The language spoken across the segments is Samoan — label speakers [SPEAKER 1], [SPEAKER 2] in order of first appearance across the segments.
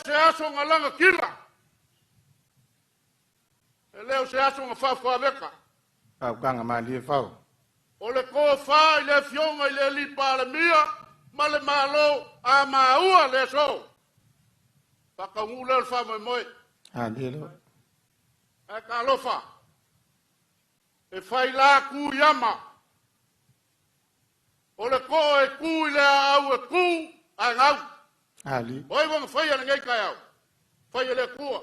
[SPEAKER 1] se aso na lagatila, e le o se aso na faafuaveka.
[SPEAKER 2] Faukaga malie fao.
[SPEAKER 1] O le tofa i le Afioga i le alii Palemia ma le Malo a maua le aso. Faataunuu lea o le faamoemoe.
[SPEAKER 2] Alie lava.
[SPEAKER 1] Ae talofa, e fai la tu i ama. O le too e tu i le aau e tu ae gau.
[SPEAKER 2] Ali.
[SPEAKER 1] O ai ua na faia lenei taeao? Fai e le Atua.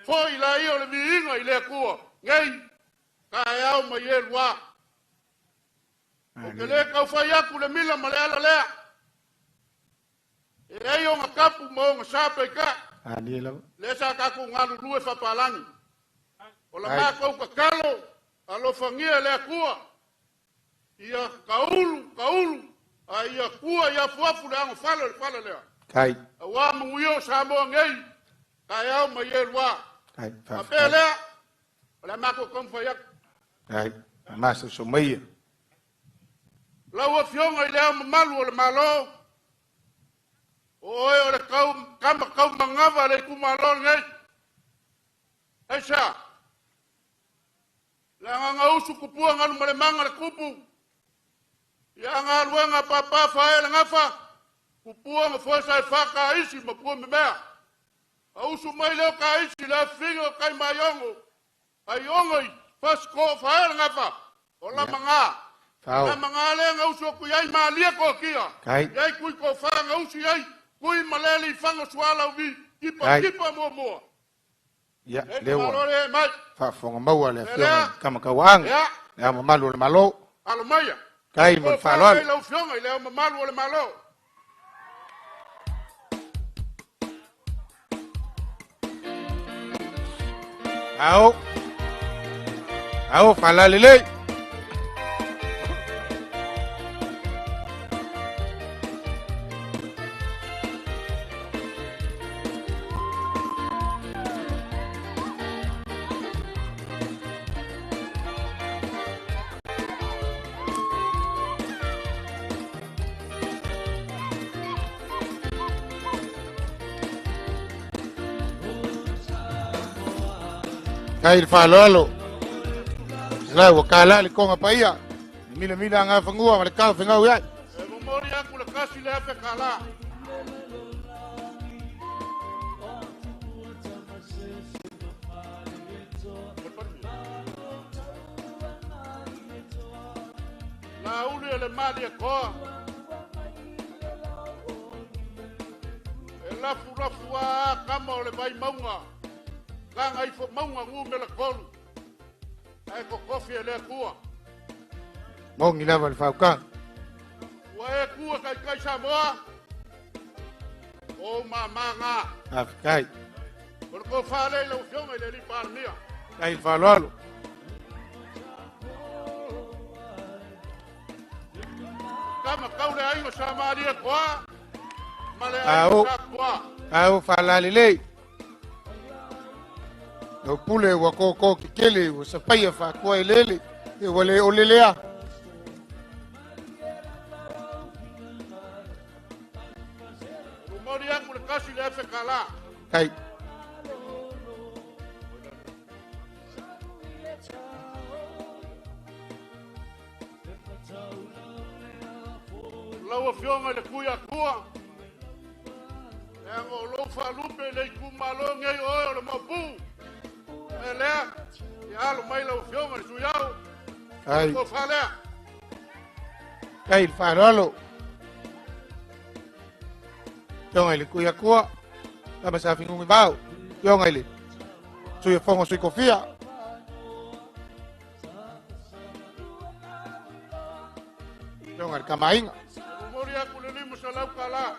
[SPEAKER 1] Foi laia o le viiga i le Atua nei taeao ma ie lua. Ou te le tau fai atu le mila ma le ala lea. E ai ona tapu ma ona sa peitai.
[SPEAKER 2] Ali lava.
[SPEAKER 1] Lea sa tatou galulue faapalagi. O la matou tatalo, alofagia le Atua. Ia taulu, taulu, a ia tua i afuafu le agofale o le fale lea.
[SPEAKER 2] Kai.
[SPEAKER 1] Aua manuia o Samoa nei, taeao ma ie lua.
[SPEAKER 2] Kai.
[SPEAKER 1] Faapea lea, o le a matou taumafai atu.
[SPEAKER 2] Kai. Masa somaia.
[SPEAKER 1] Lau Afioga i le Ao Mamalu o le Malo, o oe o le kama taumagava le itumalo lenei. Aisea? Le agaga usu tupua galu ma le maga le tupu. Ia galuega papa fae le gafa, tupua ma foesa e whaka isi ma pua memea. A usu mai leo ka isi le afinga o kai mai ongo. Ai ongo i fasko fae le gafa. O la manga. La manga le nga usu ku iai malia ko kia. Iai kui ko wha nga usu iai. Kui malele i whanga suala uvi. Kipa kipa mua mua.
[SPEAKER 2] Ia, lea ua faafofoga maua le Afioga i le Kamakauaanga, le Ao Mamalu o le Malo.
[SPEAKER 1] Alo maia.
[SPEAKER 2] Tai mo le faaaloalo.
[SPEAKER 1] Lau Afioga i le Ao Mamalu o le Malo.
[SPEAKER 2] Ao. Ao, faalalelei. Kai le faaaloalo. La ua kala le konga paia. Mila mila nga fangua ma le kau fengau iai.
[SPEAKER 1] E momoli aku le kasi le afe kala. La uli e le mali e koa. E lafu lafu a kama o le vai maunga. Langa ifo maunga ngu me la kolu. Ae kokofi e le Atua.
[SPEAKER 2] Mongi lava le faukaga.
[SPEAKER 1] Ua e kua kai kai Samoa. O mamanga.
[SPEAKER 2] Faafetai.
[SPEAKER 1] O le tofa lea i lau Afioga i le alii Palemia.
[SPEAKER 2] Tai le faaaloalo.
[SPEAKER 1] Kama kau le aiga sa malie koa. Ma le aiga sa koa.
[SPEAKER 2] Ao faalalelei. Lau pule ua kōkō kekele ua sapaia faakoa eleele e ua le olelea.
[SPEAKER 1] Momoli aku le kasi le afe kala.
[SPEAKER 2] Kai.
[SPEAKER 1] Lau Afioga i le Kui Atua, leaga o lou faalupe i le itumalo nei oe o le Maopu. E lea, ia alo mai lau Afioga i le Sui Ao.
[SPEAKER 2] Kai.
[SPEAKER 1] Tofa lea.
[SPEAKER 2] Kai le faaaloalo. Afioga i le Kui Atua, Tama sa fingugi vao. Afioga i le Sui o Fono Sui Kofia. Afioga i le Kamaaiga.
[SPEAKER 1] Momoli aku le 500 tala.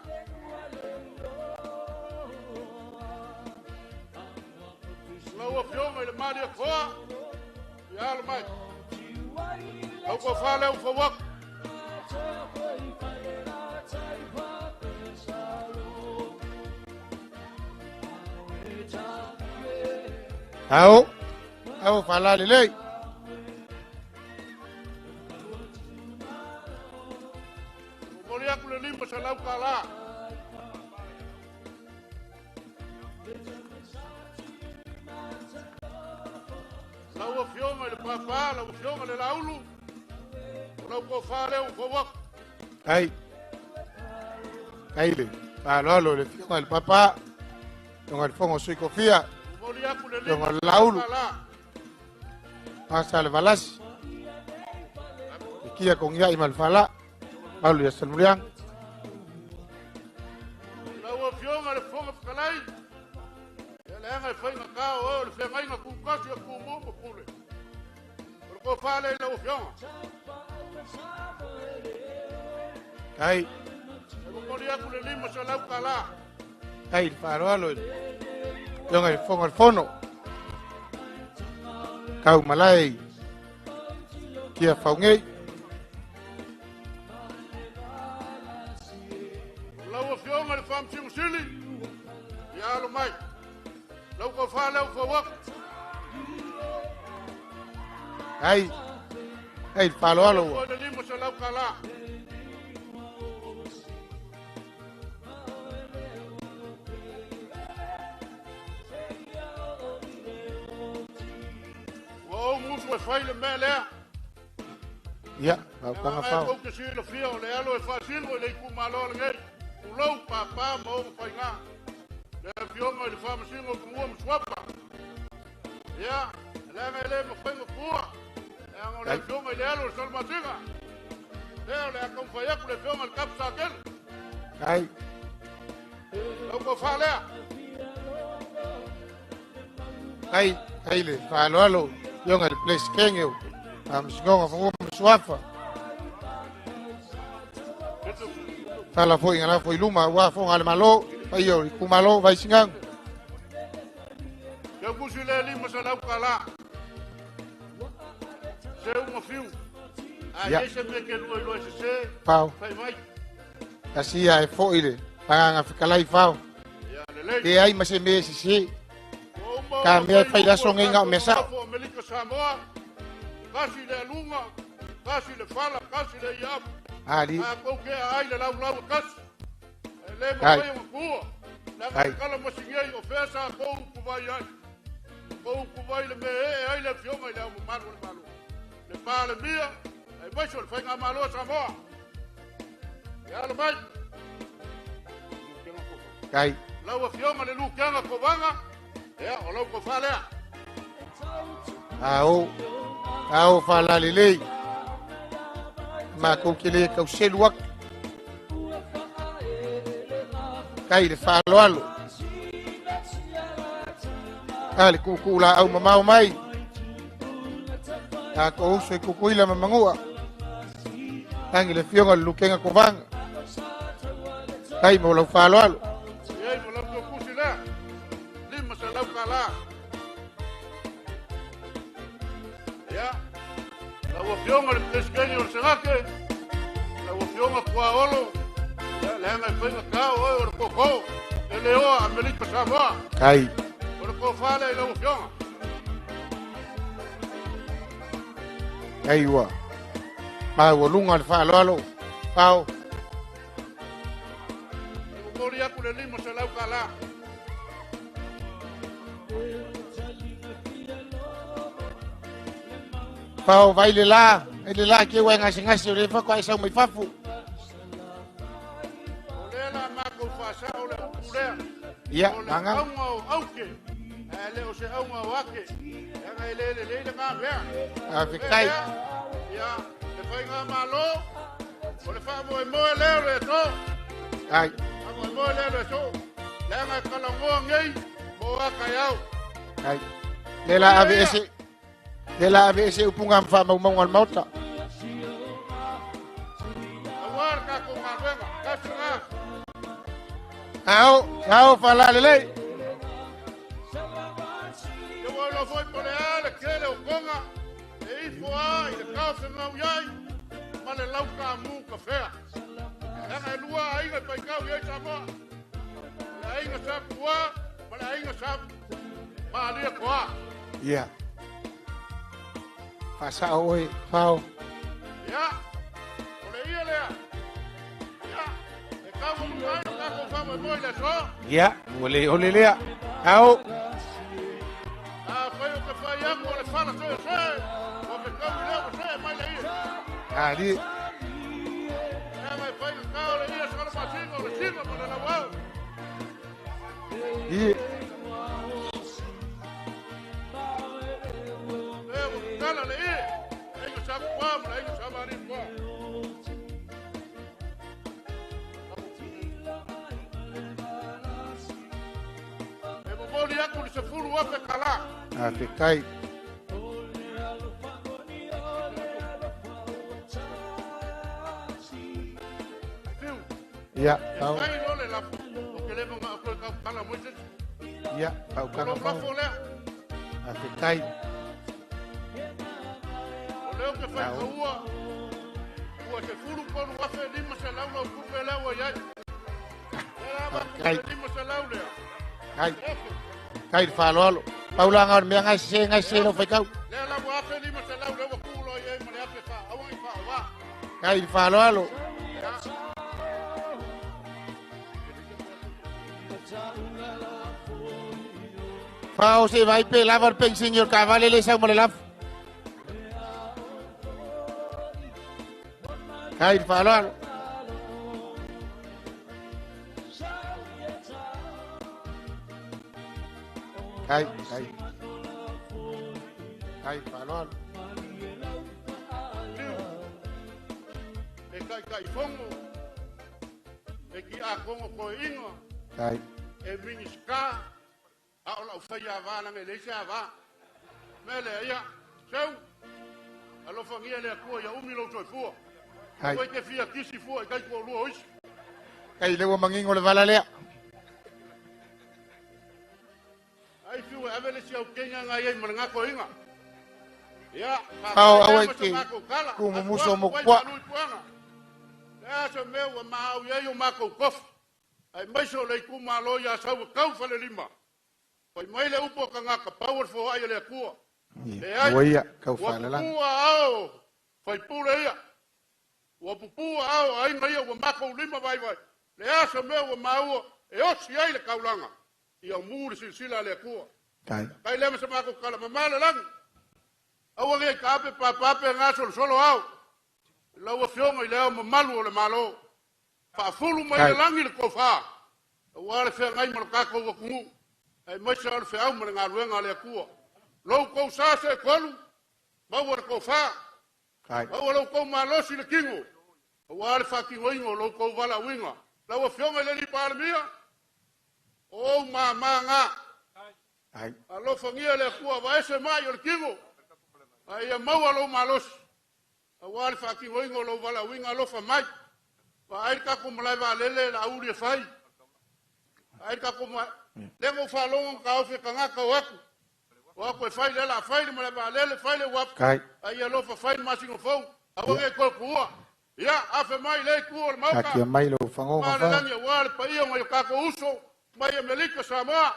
[SPEAKER 1] Lau Afioga i le Malia Koa, ia alo mai. Lau tofa lea ua fau atu.
[SPEAKER 2] Ao, ao faalalelei.
[SPEAKER 1] Momoli aku le 500 tala. Lau afioga i le Papa, lau afioga i le Laulu, o lau tofa lea ua fou atu.
[SPEAKER 2] Ai. Ai le faaaloalo i le afioga i le Papa, afioga i le Fono a Sui Tofia,
[SPEAKER 1] Momoli atu le
[SPEAKER 2] afioga
[SPEAKER 1] lima
[SPEAKER 2] i le Laulu,
[SPEAKER 1] tala.
[SPEAKER 2] Pasa le Valasi, le Kia Kongiai ma le Fala, Malu ia Salemuliaga.
[SPEAKER 1] Lau afioga i le Fofoga Fetalai, ia leaga e faigata o oe o le feagaiga tutasi a Tumua ma Pule. O le tofa lea i lau afioga.
[SPEAKER 2] Ai.
[SPEAKER 1] E momoli atu le $500.
[SPEAKER 2] Ai le faaaloalo i le afioga i le Fofoga o le Fono. Kau malae i Kia Faugei.
[SPEAKER 1] O lau afioga i le Faamasino Sili, ia alo mai. Lau tofa lea ua fou atu.
[SPEAKER 2] Ai. Ai le faaaloalo ua.
[SPEAKER 1] Foi le $500. Ua ou musu e fai le mea lea.
[SPEAKER 2] Ia, mautaga
[SPEAKER 1] Leaga e
[SPEAKER 2] fao.
[SPEAKER 1] tou te silafia o le alo e faasino i le itumalo lenei. Tulou papa ma ona faiga. Le afioga i le Faamasino o Fanua ma Suafa. Ia, leaga e le mafai ona tuua. Leaga o le
[SPEAKER 2] Ai.
[SPEAKER 1] afioga i le alo o le Salamasina. Lea o le a taumafai atu le afioga i le Kapusakele.
[SPEAKER 2] Ai.
[SPEAKER 1] Lau tofa lea.
[SPEAKER 2] Ai, ai le faaaloalo afioga i le Peresetene o Faamasinoga o Fanua ma Suafa. Tala foi ngā foi luma ua fonga le malo, pai o le itumalo Vaisigano.
[SPEAKER 1] Ke kusi le $500. Se uma fiu. A
[SPEAKER 2] Ia.
[SPEAKER 1] ye se me ke lua i lua se se.
[SPEAKER 2] Pau.
[SPEAKER 1] Fai mai.
[SPEAKER 2] Kasi ia e foi le paganga fekalai fao.
[SPEAKER 1] Ia lelei.
[SPEAKER 2] E ai ma se me se se.
[SPEAKER 1] Ua uma
[SPEAKER 2] Ka
[SPEAKER 1] ona
[SPEAKER 2] mea
[SPEAKER 1] fai
[SPEAKER 2] fai
[SPEAKER 1] upu
[SPEAKER 2] laso
[SPEAKER 1] o
[SPEAKER 2] ngai ngau mea
[SPEAKER 1] tatou
[SPEAKER 2] sao.
[SPEAKER 1] nofo Amerika Samoa. Kasi le aluga, kasi le fala, kasi le iapu.
[SPEAKER 2] Ali.
[SPEAKER 1] A kou ke ai le laulau e kasi. E le
[SPEAKER 2] Ai.
[SPEAKER 1] mafai ona tuua. Leaga
[SPEAKER 2] Ai.
[SPEAKER 1] e kala masinei o fea sa kou ukuvai ai. Kou ukuvai le mea ee ai le afioga i le Ao Mamalu o le Malo. Le Palemia, aemaise o le Faigamalo a Samoa. Ia alo mai.
[SPEAKER 2] Kai.
[SPEAKER 1] Lau afioga le Lukeaga Kovaga, ia o lau tofa lea.
[SPEAKER 2] Ao. Ao whalalelei. Mākou ke le kauselu atu. Kai le whaaloalo. Ka le kuku la au mamao mai. A ko uso i kukuila ma mangua. Tangi le fionga le Lukenga Kovaga. Kai mo lau whaaloalo.
[SPEAKER 1] Ia i mo lau tokusi lea. $500. Ia, lau afioga le Peresetene o le Senate, lau afioga Tuaolo, ia leaga e faigata o oe o le koko, e le oa Amerika Samoa.
[SPEAKER 2] Kai.
[SPEAKER 1] O le tofa lea i lau afioga.
[SPEAKER 2] Kai ua. Ma ua lunga le whaaloalo. Pao.
[SPEAKER 1] E momoli atu le $500.
[SPEAKER 2] Pao vai le la. Vai le la ke ua ngase ngase o le whako ai sau mai fafu.
[SPEAKER 1] O lea la makou faasao le upu lea.
[SPEAKER 2] Ia,
[SPEAKER 1] O le
[SPEAKER 2] manga.
[SPEAKER 1] auga o auke. Ae le o se auga o ake. Leaga e le lelei le gavea.
[SPEAKER 2] A fekai.
[SPEAKER 1] Ia, le faigamalo, o le faamoemoe lea o le aso.
[SPEAKER 2] Ai.
[SPEAKER 1] Faamoemoe lea o le aso. Leaga e kalagoa nei mo aka e au.
[SPEAKER 2] Ai. Le la ave ese. Le la ave ese upunga mfa maumauga o le maota.
[SPEAKER 1] Aua le tatou galuega. Kasi ga.
[SPEAKER 2] Ao, ao whalalelei.
[SPEAKER 1] Ke ua iloa foi po o le a le kele o koga e ifo a i le taofegau iai ma le laukamu kafea. Leaga e lua aiga e faitau i ai Samoa. Le aiga sa Pua ma le aiga sa Malia Koa.
[SPEAKER 2] Ia. Whasao oe, whao.
[SPEAKER 1] Ia, o le ia lea. Ia, e taumaluga ai le tatou faamoemoe i le aso.
[SPEAKER 2] Ia, ua le ole lea. Ao.
[SPEAKER 1] Afai o te fai atu o le fala soesoe.
[SPEAKER 2] Ali. Ie. Afetai. Ia, tau. Ia, tau kana fau. Afetai. Kai. Kai. Kai le faaaloalo. Paulaga o le mea gaisese gaisese lau faitau. Kai le faaaloalo. Fao se vai pe lava le pensini o le taavale le sau ma le lafo. Kai le faaaloalo. Kai, kai. Kai, faaaloalo.
[SPEAKER 1] E kai kai fongo, e ki a kongo ko ingo,
[SPEAKER 2] Kai.
[SPEAKER 1] e miniska, a o lau whai a wā nanga e leise a wā. Mele ia, seu, alofa ngia le akua ia umi lau toi fua.
[SPEAKER 2] Kai.
[SPEAKER 1] Koe te fia kisi fua i kai kua lua oisi.
[SPEAKER 2] Kai le ua mangingo le vala lea.
[SPEAKER 1] Ai fiu e ave le si au kenga ngai ai ma ngako inga. Ia,
[SPEAKER 2] Ao, au ai ke kumumuso mo kwa.
[SPEAKER 1] Lea se mea ua maau i ai o mākou kofi. Ai mai so le ku malo ia sau e kau fale lima. Fai mai le upo ka ngaka pau le foai le akua. Leai.
[SPEAKER 2] Ua ia, kau
[SPEAKER 1] Ua
[SPEAKER 2] faalalagi.
[SPEAKER 1] pupua ao, fai pule ia. Ua pupua ao, ai mai ia ua mākou lima vai vai. Lea se mea ua maua e osi ai le kaulanga. Ia mu le silsila le akua.
[SPEAKER 2] Kai.
[SPEAKER 1] Kai le ma se mākou kala mamala langi. Aua nge ka ape papape ngā solo solo au. Lau afioga i le ao mamalu o le Malo. Faafulu mai
[SPEAKER 2] Kai.
[SPEAKER 1] le lagi le kofā. Aua le feagai ma le kākou atunuu. Ai mai sa o le feau ma le galuega a le Atua. Lou kou sa se kolu, maua le kofā.
[SPEAKER 2] Kai.
[SPEAKER 1] Maua lou kou malosi le kingo. Aua le faatinoina o lou kou valaauina. Lau afioga i le alii Palemia, o ou mamā gā.
[SPEAKER 2] Kai.
[SPEAKER 1] Alofagia le Atua vaese mai o le kingo. A ia maua lou malosi. Aua le faatinoina o lou valaauina alofa mai. Vaai le tatou malae vaalele le auli e fai. Ai le tatou malae. Lea na ou faalogo na taofi e tagata o atu. O atu e fai lea o le a fai le malae vaalele, fai le uafu.
[SPEAKER 2] Kai.
[SPEAKER 1] A ia alofa fai le masina fou. Aua ne i toe tuua. Ia, afe mai lea itu o le Maota.
[SPEAKER 2] Taatia mai lou fagoga
[SPEAKER 1] Aua le
[SPEAKER 2] fao.
[SPEAKER 1] lagi aua le paia o nai o tatou uso mai Amerika Samoa.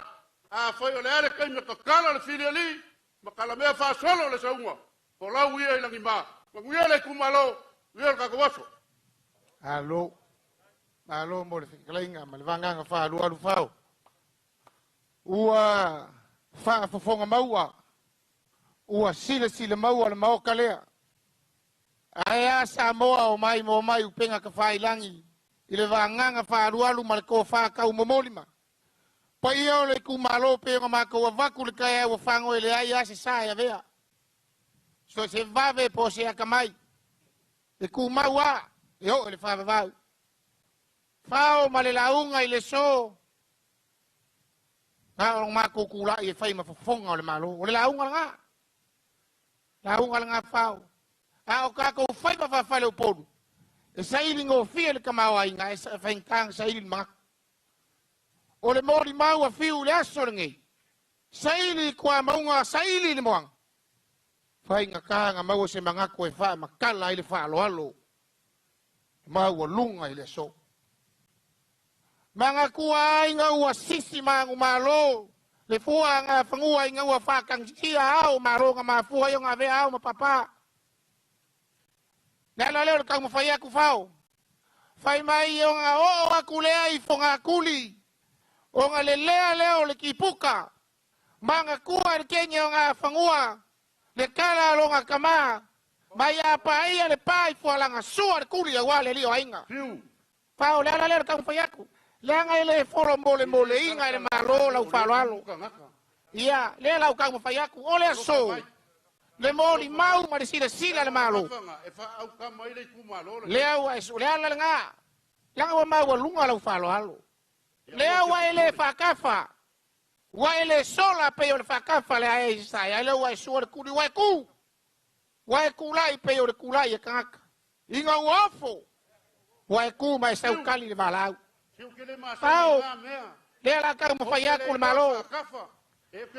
[SPEAKER 1] Afai o le a le taimi e tatala le filialii ma kalamea faasolo le sauga, folau ia i lagima. Manuia le itumalo, manuia le tatou aso.
[SPEAKER 2] Malo. Malo mo le fetalaiga ma le vagaga faaalualu fao. Ua faafofoga maua, ua silasila maua le maoka lea. Ae a Samoa o mai mo mai upega tafailagi i le vagaga faaalualu ma le tofa taumomolima. Paia o le itumalo pe ona matou avatu le taeao ua fago e leai a se sa e avea. So se vave po o se atamai. E tumau a e oo i le faavavau. Fao ma le lauga i le so na o matou tulai e fai ma fofoga o le Malo. O le lauga lena. Lauga lena fao. A o tatou faiva faafale Upolu, e saili gofie le tamaoaiga, e faigata ona saili le manatu. O le molimau a Fiu i le aso lenei, saili i tuamauga, saili i le moana. Faigata ona maua se manatu e faamatala ai le faaaloalo maualuga i le aso. Manatua ai ina ua sisi manumalo le fua agafanua ina ua faatagisia ao malo na mafua ai ona avea ao ma papa. Le ala lea o le taumafai atu fao. Fai mai ona oo atu lea i Fogatuli, ona lelea lea o le kipuka. Manatua i le kenya o Gafanua, le kala a lona tama, Mai a paia le pa i fualaga sua le kuli auā le alii o aiga.
[SPEAKER 1] Fiu.
[SPEAKER 2] Pau le ala lea o le taumafai atu. Leaga e le folo molemoleina e le Malo lau faaaloalo. Ia, lea la ou taumafai atu, o le aso, le molimau ma le silasila a le Malo, lea ua e, le ala lena, leaga ua maualuga lau faaaloalo. Lea ua e le faatafa, ua e le sola pei o le faatafa le ae i sae, ai lea ua e sua le kuli, ua e ku, ua e kulai pei o le kulai e tagata. Ina ua ofo, ua e ku ma e saukali le valaau. Pao, lea la taumafai atu le Malo,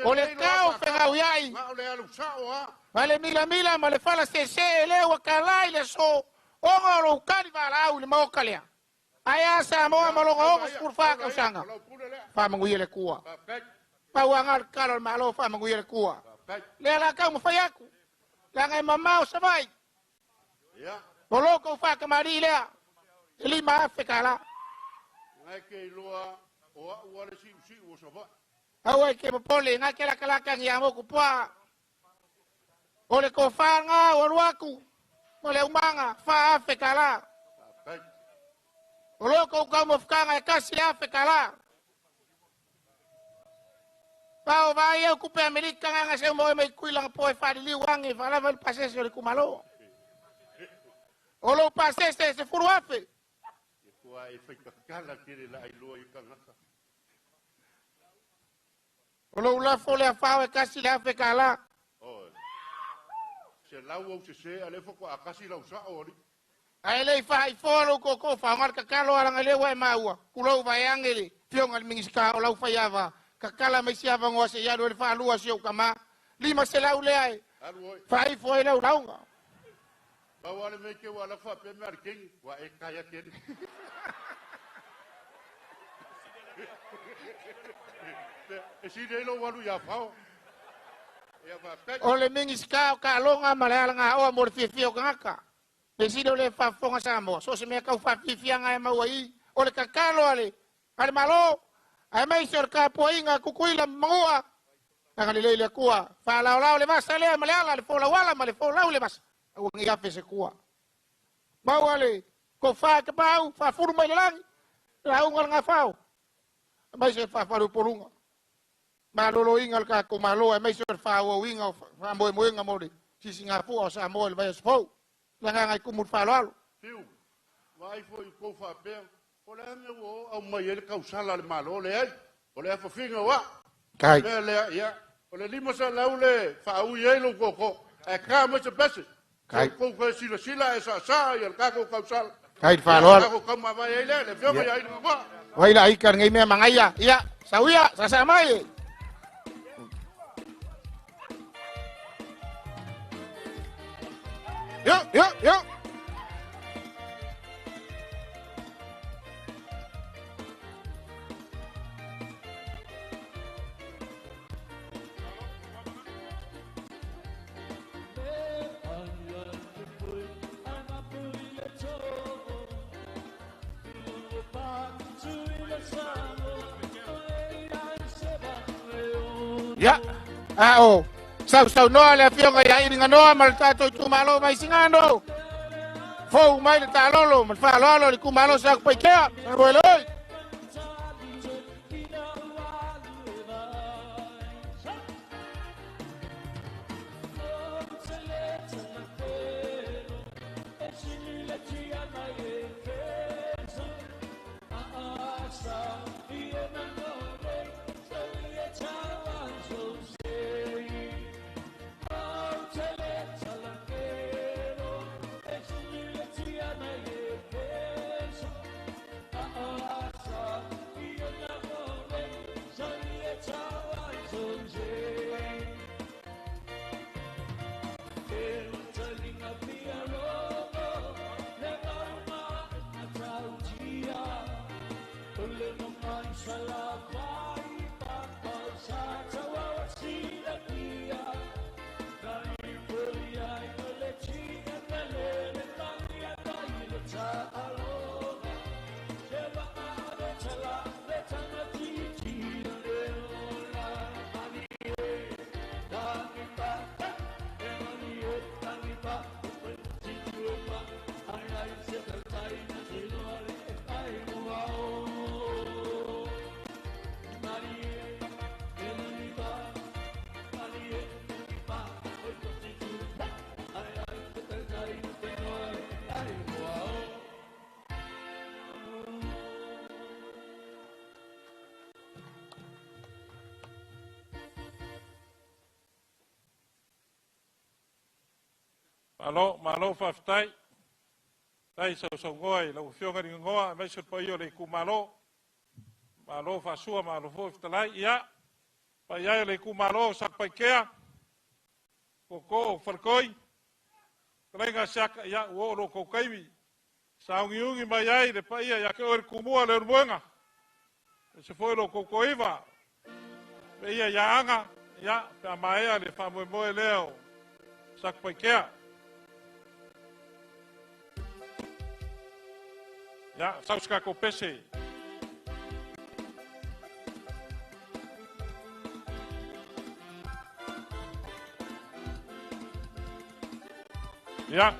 [SPEAKER 2] o le tao fegauiai, ma le milamila ma le fala sese lea ua tala i le aso, ona o lou tali valaau i le maota lea. Ae a Samoa ma lona 64 tausaga, faamanuia le Atua. Pau aga le tatalo a le Malo, faamanuia le Atua. Lea la taumafai atu, leaga e mamao Savaii. O lo tou faatamalii lea, e $5,000. Aua e te popole, na te latalata ni a motu puaa. O le tofa lena ua alu atu ma le aumaga $4,000. O lo tou taumafataga e $1,000. Pao vai au kupe Amerika nganga se mo mai kui langa po e faaliliu age faalava le pasese o le itumalo. O lou pasese e 10,000. O lou lafo lea fao e $1,000. Ae le i faaifoa lou tootoo faaaoga le tatalo alaga lea ua e maua, tulou vaeane le afioga i le Minisita o lau faiava, tatala mai se avanoa se i alu ai le faalua a si ou tama, 500 lea e faaifo ai lau lauga. O le Minisita o Taaloga ma le Alagaoa mo le Fiafia o Tagata. Le sili o le faafofoga Samoa, so o se mea tau faafiafiaga e maua i i, o le tatalo a le a le Malo, aemaise o le tapuaiga a Tutuila ma Manua, agalelei le Atua, faalaolao le vasa lea ma le ala, le folauala ma le folau le vasa, aua ne i afe se tua. Maua le tofa e tapaau, faafulu mai le lagi, lauga le gafao, aemaise le faafaleupoluga. Maloloina o le tatou Malo aemaise o le faaauauina o faamoemoega mo le sisigafua o Samoa i le vaiaso fou. Le agaga i tumu i le faaaloalo.
[SPEAKER 1] Fiu, vaai foi i kou faapea, o le a mea ua o aumai ai le tausala a le Malo? Leai, o le afafiga o au.
[SPEAKER 2] Kai.
[SPEAKER 1] Mea lea, ia, o le 500 le faaui ai lou tootoo, ae ta mai se pese.
[SPEAKER 2] Kai.
[SPEAKER 1] Kou toe silasila ae saasaa ia le tatou tausala.
[SPEAKER 2] Kai le faaaloalo.
[SPEAKER 1] Tatou taumavae ai lea, le afioga ia Aina Noa.
[SPEAKER 2] Vai la ika lenei mea magaia. Ia, sauia, saasaa mai e. Yo, yo, yo. Ia, a o sausaunoa le afioga ia Iliganoa ma le tatou itumalo Vaisigano. Fou mai le taalolo ma le faaaloalo i le itumalo Satupaitea. Samoeloi.
[SPEAKER 3] Malo, malo faafetai. Tai sausaunoa i lau Afioga i le Gagua, aemaise le paia o le itumalo. Malo faasua, malo foi fetalai. Ia, paia e o le itumalo o Satupaitea, Tootoo o Faletoi, Fetalaiga Asiata, ia, ua oo lo outou taimi, sauniuni mai ai le paia ia te oe le Tumua Leulumoega, aemaise foi lo outou toiva, paia ia Aga, ia, pe a maea le faamoemoe lea o Satupaitea. Ia, sau se tatou pese. Ia.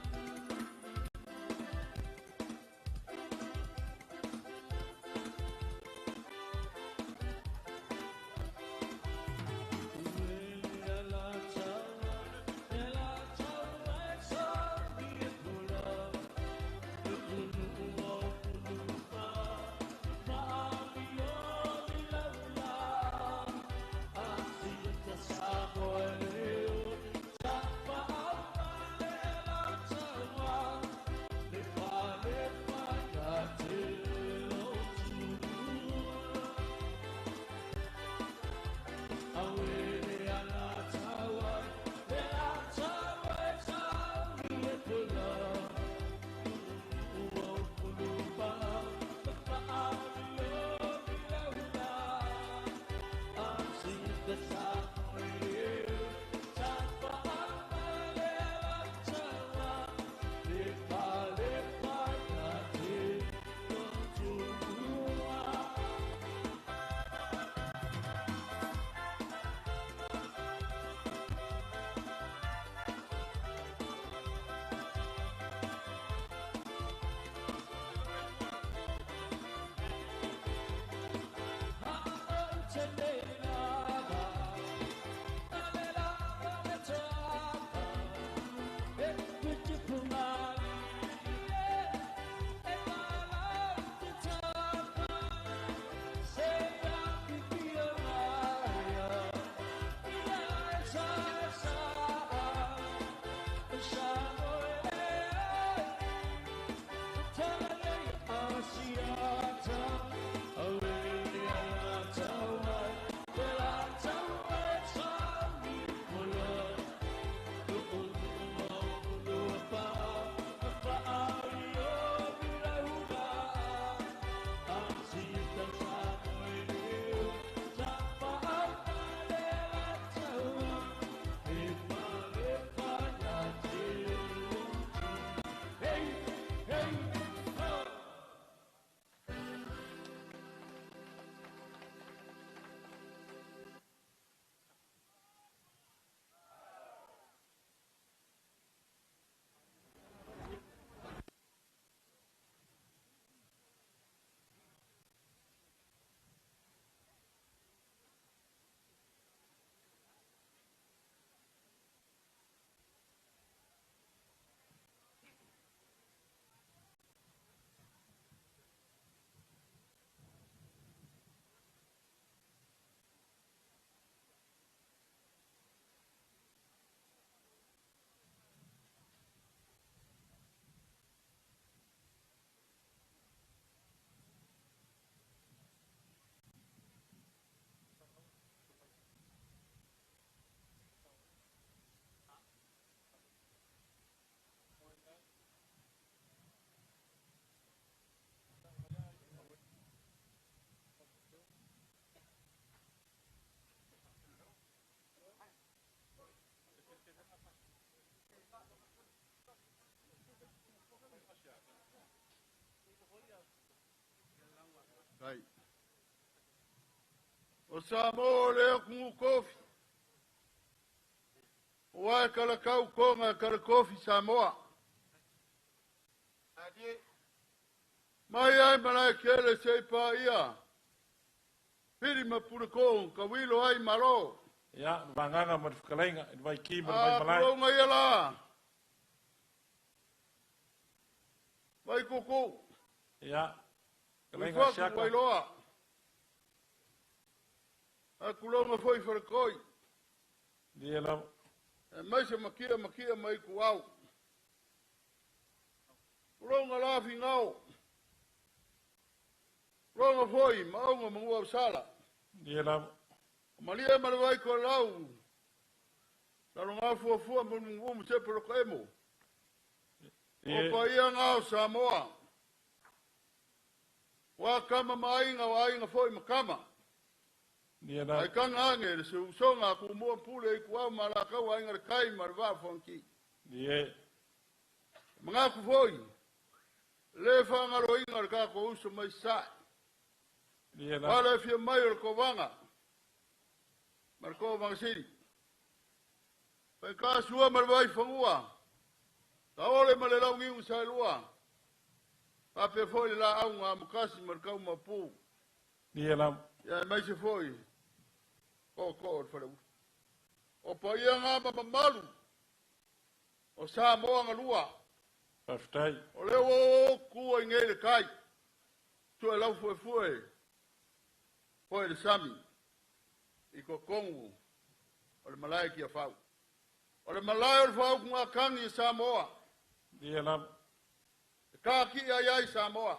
[SPEAKER 1] Ai. O Samoa o le atunuu tofi, ua e talakau toga e talatofi Samoa. Mai ai Malaetele seia paia Fili ma Puleto, tauilo ai Malo.
[SPEAKER 3] Ia, le vagaga ma le fetalaiga i le Vaiki ma le
[SPEAKER 1] A
[SPEAKER 3] Vaimalae.
[SPEAKER 1] tulou ia la, Vaikuku,
[SPEAKER 3] Ia, fetalaiga
[SPEAKER 1] Uifaku
[SPEAKER 3] Asiata.
[SPEAKER 1] Vailoa, a tulou foi Faletoi,
[SPEAKER 3] Ia lava.
[SPEAKER 1] e maise makia makia mai ku au. Longa la fingao. Longa foi maunga mangua sala.
[SPEAKER 3] Ie lava.
[SPEAKER 1] Malia ma le vai ko lau. La longa fua fua mo mu se pelo ko emo. O paia ngā o Samoa. Wa kama mainga wa ainga foi makama.
[SPEAKER 3] Ie lava.
[SPEAKER 1] Ai kanga ange le se usonga ku mua pule i ku au malakau ainga le kai ma le vafonki.
[SPEAKER 3] Ie.
[SPEAKER 1] Mga ku foi. Le whangaro inga le kako uso mai sai.
[SPEAKER 3] Ie lava.
[SPEAKER 1] Wale fia mai o le kovanga. Ma le kovanga siri. Pai ka sua ma le vai whangua. Ka ole ma le lau ngiu sa lua. Pape foi le la au ngā mukasi ma le kau mapu.
[SPEAKER 3] Ie lava.
[SPEAKER 1] Ia mai se foi. Ko ko o le whare. O paia ngā mamalu. O Samoa ngā lua.
[SPEAKER 3] Faafetai.
[SPEAKER 1] O lea ua o kua i ngei le kai. Tua lau fue fue. Foi le sami. I kokongu. O le malae ki a fau. O le malae o le fau ku ngā kangi i Samoa.
[SPEAKER 3] Ie lava.
[SPEAKER 1] E kā ki ai ai Samoa.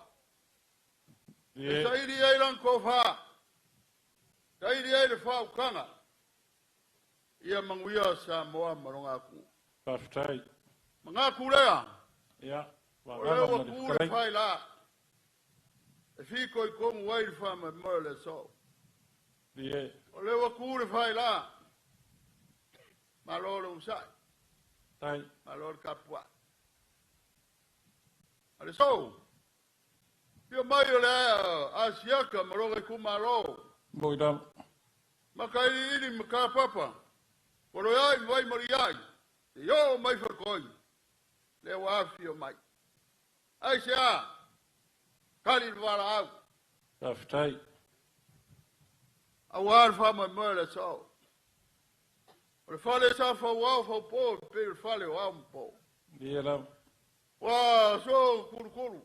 [SPEAKER 1] E
[SPEAKER 3] Ie.
[SPEAKER 1] saili ai lang kofā. Saili ai le fau kanga. Ia manguia Samoa maronga ku.
[SPEAKER 3] Faafetai.
[SPEAKER 1] Manga ku lea.
[SPEAKER 3] Ia.
[SPEAKER 1] O lea
[SPEAKER 3] Vagaga
[SPEAKER 1] ua
[SPEAKER 3] ma le
[SPEAKER 1] ku le
[SPEAKER 3] fetalaiga.
[SPEAKER 1] fai la. E fiko i kongu ai le wha mai le so.
[SPEAKER 3] Ie.
[SPEAKER 1] O lea ua ku le fai la. Malo le usai.
[SPEAKER 3] Tai.
[SPEAKER 1] Malo le kapua. A le so. Pia mai o le asiaka maroga i ku malo.
[SPEAKER 3] Moi lava.
[SPEAKER 1] Maka ili ili maka papa. Poro ai vai mari ai. Te yo mai whakoi. Le wā whio mai. Ai se a. Kari le wala au.
[SPEAKER 3] Faafetai.
[SPEAKER 1] A wā le wha mai mai le so. O le whale sa whau au whau pō, pe le whale o au mpo.
[SPEAKER 3] Ie lava.
[SPEAKER 1] Wā so kuru kuru.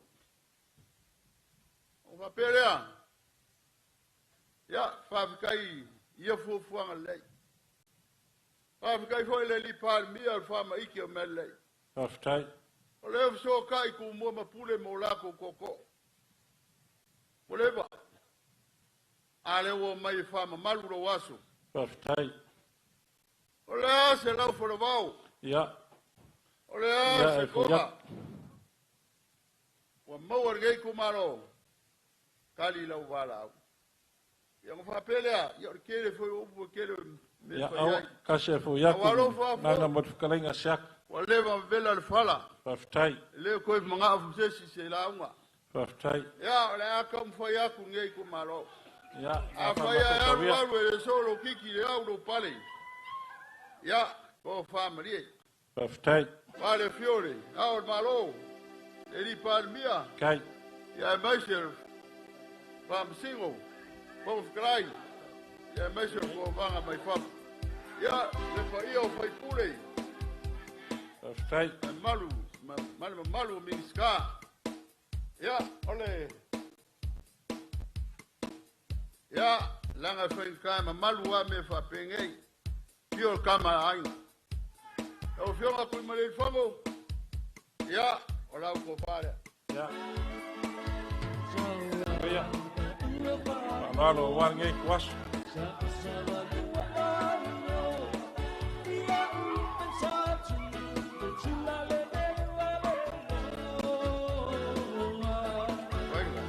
[SPEAKER 1] O whaperea. Ia, whawhikai ia fuafuaga lelei. Faafetai foi le alii Palemia o le faamaiki o mea lelei.
[SPEAKER 3] Faafetai.
[SPEAKER 1] O lea fesoatai kumua ma pule mo lakou tootoo. Ua leva. A lea ua omai e faamamalu lou aso.
[SPEAKER 3] Faafetai.
[SPEAKER 1] O le a se lau folovao.
[SPEAKER 3] Ia.
[SPEAKER 1] O le a
[SPEAKER 3] Ia
[SPEAKER 1] se
[SPEAKER 3] e fo'i
[SPEAKER 1] koga.
[SPEAKER 3] atu.
[SPEAKER 1] Ua maua lenei itumalo. Kali lau valaau. Ia ona faapea lea, ia o le tele foi o upu e tele o mea
[SPEAKER 3] Ia
[SPEAKER 1] fai
[SPEAKER 3] aua
[SPEAKER 1] ai.
[SPEAKER 3] kasi e fo'i
[SPEAKER 1] Ae
[SPEAKER 3] atu
[SPEAKER 1] ua alofa
[SPEAKER 3] gaga
[SPEAKER 1] foi.
[SPEAKER 3] ma le fetalaiga Siaka.
[SPEAKER 1] Ua leva ma vela le fala.
[SPEAKER 3] Faafetai.
[SPEAKER 1] E le toe manao foi se isi i se lauga.
[SPEAKER 3] Faafetai.
[SPEAKER 1] Ia, o le a taumafai atu lenei itumalo.
[SPEAKER 3] Ia
[SPEAKER 1] A
[SPEAKER 3] na
[SPEAKER 1] fai ae alu
[SPEAKER 3] faamatauia.
[SPEAKER 1] alu e le solo kiki le au lou pale. Ia, tofamalie.
[SPEAKER 3] Faafetai.
[SPEAKER 1] Ua le afio o Le Ao o le Malo, le alii Palemia,
[SPEAKER 3] Kai.
[SPEAKER 1] ia aemaise le Faamasino, Fofoga Fetalai, ia aemaise le Kovaga mai fafo. Ia, le paia o faipule,
[SPEAKER 3] Faafetai.
[SPEAKER 1] mamalu, ma le mamalu o Minisita. Ia, o le... Ia, leaga e faigata e mamalu lava mea faapenei. Fio o le kama a aiga. Lau Afioga Tuimalealiifano, ia, o lau tofa lea.
[SPEAKER 3] Ia. Ia. Faaaloalo aua lenei ituaso.
[SPEAKER 1] Faiga.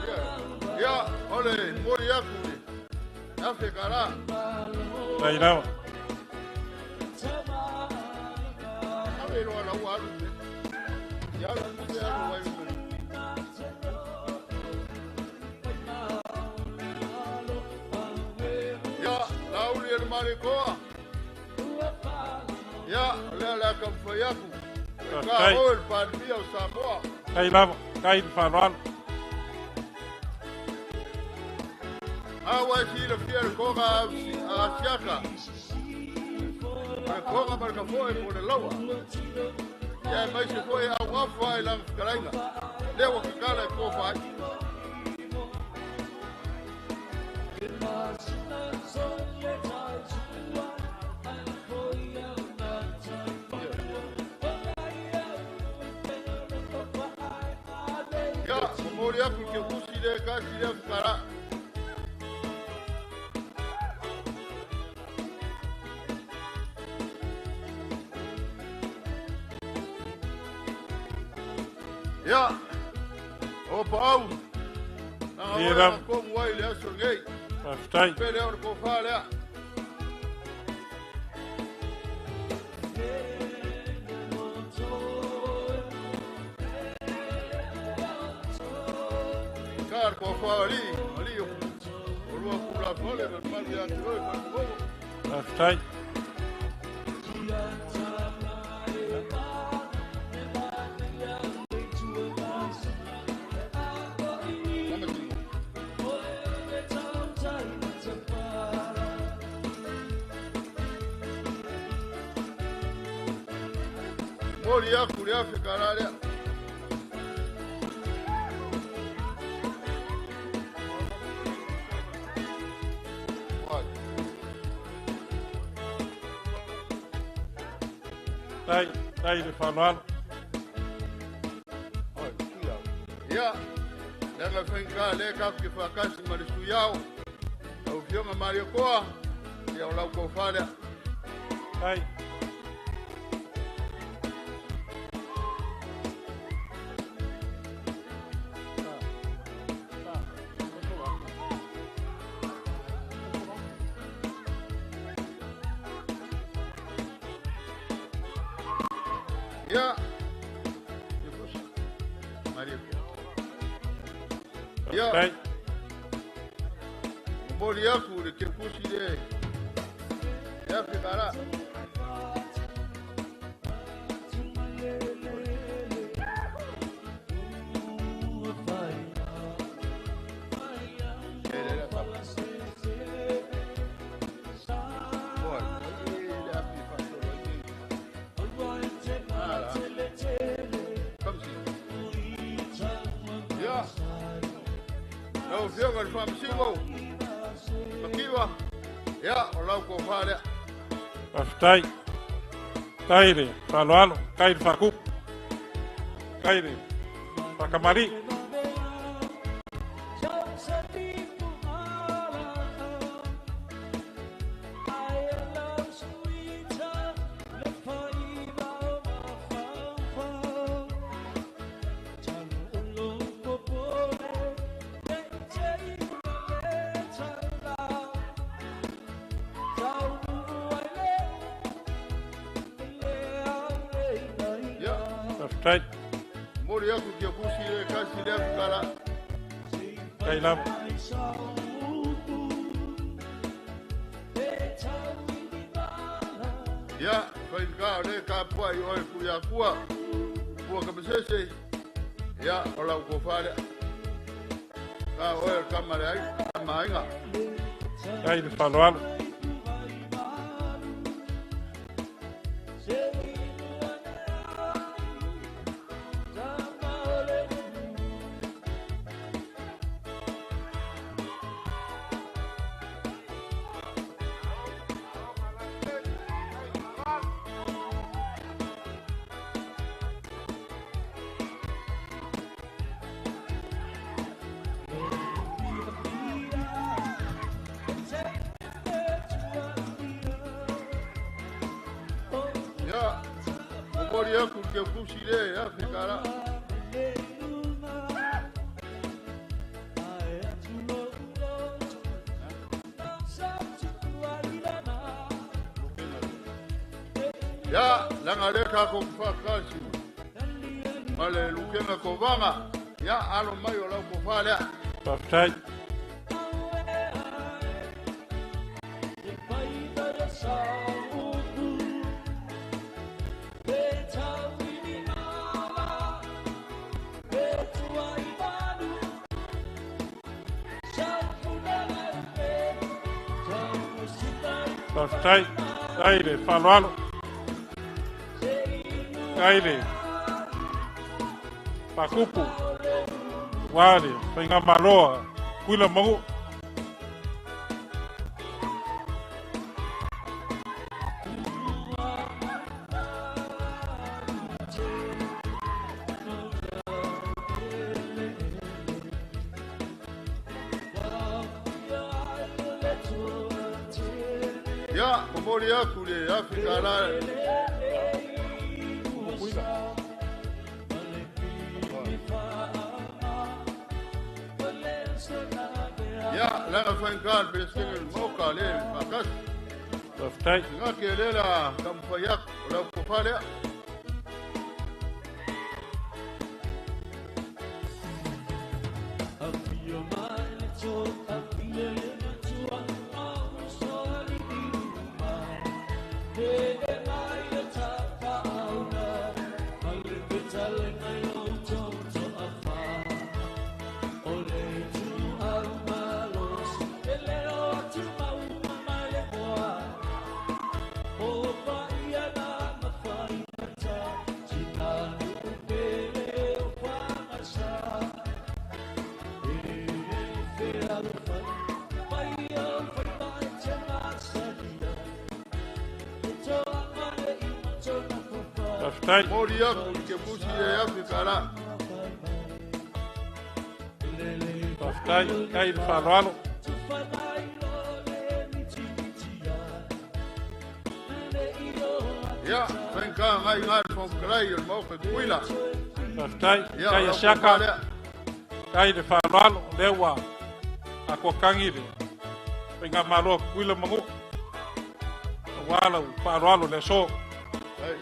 [SPEAKER 1] Ia, ia, o le momoli atu le $1,000.
[SPEAKER 3] Tai lava.
[SPEAKER 1] Ave loa lau alu me. Ia alu pule alu ai me. Ia, lauli e le malekoa. Ia, o lea le a taumafai atu. E ka
[SPEAKER 3] Faafetai.
[SPEAKER 1] oe le Palemia o Samoa.
[SPEAKER 3] Tai lava. Tai le faaaloalo.
[SPEAKER 1] A ua e silafia le koga a Siaka. O le koga ma le kafoe po o le laua. Ia mai se foi au afa i lana fetalaiga lea ua tatala e tofa ai. Ia, momoli aku i ke kusi le kasi lea fekala'a. Ia, o paau, na
[SPEAKER 3] Ia
[SPEAKER 1] oe
[SPEAKER 3] lava.
[SPEAKER 1] komu ai le aso lenei.
[SPEAKER 3] Faafetai.
[SPEAKER 1] Pele o le tofa lea. Ka le tofa ali, ali o o lua kula fole ma malu ia te oe ma le
[SPEAKER 3] Faafetai.
[SPEAKER 1] Nama tino. Moli aku le afe kala lea. Ai.
[SPEAKER 3] Tai, tai le faaaloalo.
[SPEAKER 1] Ai, tuia. Ia, leaga faigata lea tatou te faatasi ma le sui ao. Lau Afioga Malietoa, ia o lau tofa lea.
[SPEAKER 3] Tai.
[SPEAKER 1] Ia, ia fosi. Malietoa. Ia,
[SPEAKER 3] Faafetai.
[SPEAKER 1] momoli aku le kekusi le le afe kala. E le la tapa. Oi, le afe faasolo ai nei. Ala, kamsi. Ia, lau Afioga i le Faamasino, Makiva, ia, o lau tofa lea.
[SPEAKER 3] Faafetai. Tai le faaaloalo, tai le faakupu, tai le faakamali'i.
[SPEAKER 1] Ia,
[SPEAKER 3] Faafetai.
[SPEAKER 1] momoli aku i kekusi le kasi le afe kala.
[SPEAKER 3] Tai lava.
[SPEAKER 1] Ia, faigata o lea tapuai oe Tuiakua, pua kamasese, ia, o lau tofa lea. Ka oe o le tama le ai, tama aiga.
[SPEAKER 3] Tai le faaaloalo.
[SPEAKER 1] Ia, momoli aku i kekusi le afe kala. Ia, laga o lea tatou te faatasi ma le Lukega Kovaga. Ia, alo mai o lau tofa lea.
[SPEAKER 3] Faafetai. Faafetai. Tai le faaaloalo. Tai le Paakupu, aua le faigamalo a Tutuila ma Manua.
[SPEAKER 1] Ia, momoli aku le Afrika la. Ia, laga faigā le Peresetene o le Maoka le faatasi.
[SPEAKER 3] Faafetai.
[SPEAKER 1] Siga ke lea la taumafai atu o lau tofa lea.
[SPEAKER 3] Faafetai.
[SPEAKER 1] Momoli aku i ke pusi le Afrika la.
[SPEAKER 3] Faafetai. Kai le faaaloalo.
[SPEAKER 1] Ia, faigā ngai gā le Fofoga Fetalai o le Maoka i Tutuila.
[SPEAKER 3] Faafetai.
[SPEAKER 1] Ia,
[SPEAKER 3] Kai
[SPEAKER 1] o
[SPEAKER 3] a
[SPEAKER 1] lau tofa
[SPEAKER 3] siaka.
[SPEAKER 1] lea.
[SPEAKER 3] Kai le faaaloalo lea ua atoatagi le faigamalo a Tutuila ma Manua aua lau faaaloalo le aso.
[SPEAKER 1] Ai.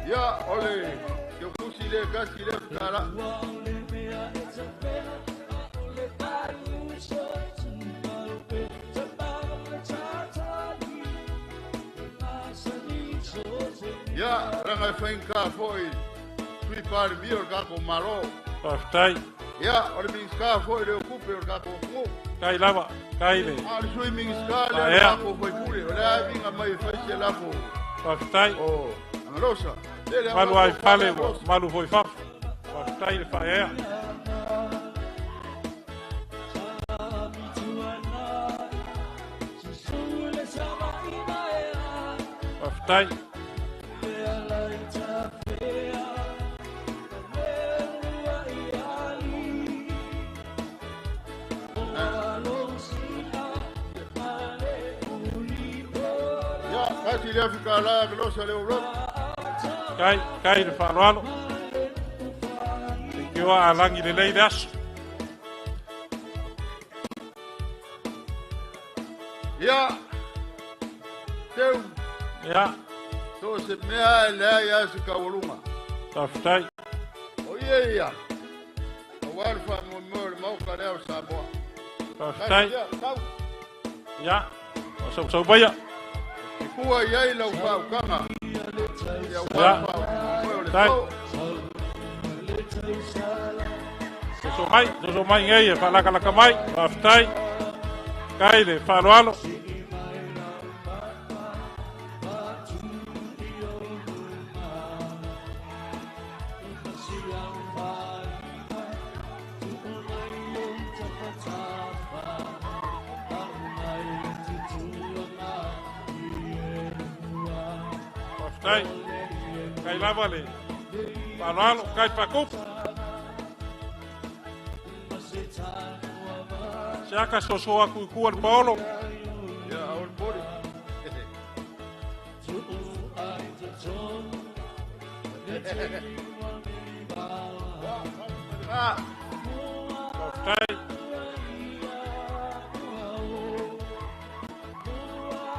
[SPEAKER 1] Ia, o le keukusi le kasi le fekala. Ia, laga e faigā foi Sui Palemia o le tatou Malo.
[SPEAKER 3] Faafetai.
[SPEAKER 1] Ia, o le Minisita foi le o Tupe o le tatou atunuu.
[SPEAKER 3] Kai lava. Kai le
[SPEAKER 1] A o le Sui Minisita lea o le
[SPEAKER 3] faaea.
[SPEAKER 1] Tatou faipule, o le a viga mai e fai se lafo
[SPEAKER 3] Faafetai.
[SPEAKER 1] o Agalosa. Tele
[SPEAKER 3] Malu
[SPEAKER 1] lau
[SPEAKER 3] ai
[SPEAKER 1] tofa
[SPEAKER 3] fale
[SPEAKER 1] lea
[SPEAKER 3] ua
[SPEAKER 1] Agalosa.
[SPEAKER 3] malu foi fafo. Faafetai le faaea. Faafetai.
[SPEAKER 1] Ia, kasi le Afrika la Agalosa le Europe.
[SPEAKER 3] Kai, kai le faaaloalo. Leitioa a lagi lelei le aso.
[SPEAKER 1] Ia, teu
[SPEAKER 3] Ia,
[SPEAKER 1] so se mea e leai a se kaualuga.
[SPEAKER 3] Faafetai.
[SPEAKER 1] O ia ia, aua le faamoemoe o le Maoka lea o Samoa. Kasi
[SPEAKER 3] Faafetai.
[SPEAKER 1] lea, tau.
[SPEAKER 3] Ia, o sausau maia.
[SPEAKER 1] I fua i ai lau faautaga. Ia ua
[SPEAKER 3] Ia,
[SPEAKER 1] le faamoemoe o le
[SPEAKER 3] tai.
[SPEAKER 1] so.
[SPEAKER 3] Soso mai, soso mai nei e faalakalaka mai. Faafetai. Kai le faaaloalo. Faafetai. Kai lava le faaaloalo. Kai paakupu. Siaka soso aku i kua le paolo.
[SPEAKER 1] Ia, au le poli. Ah,
[SPEAKER 3] Faafetai.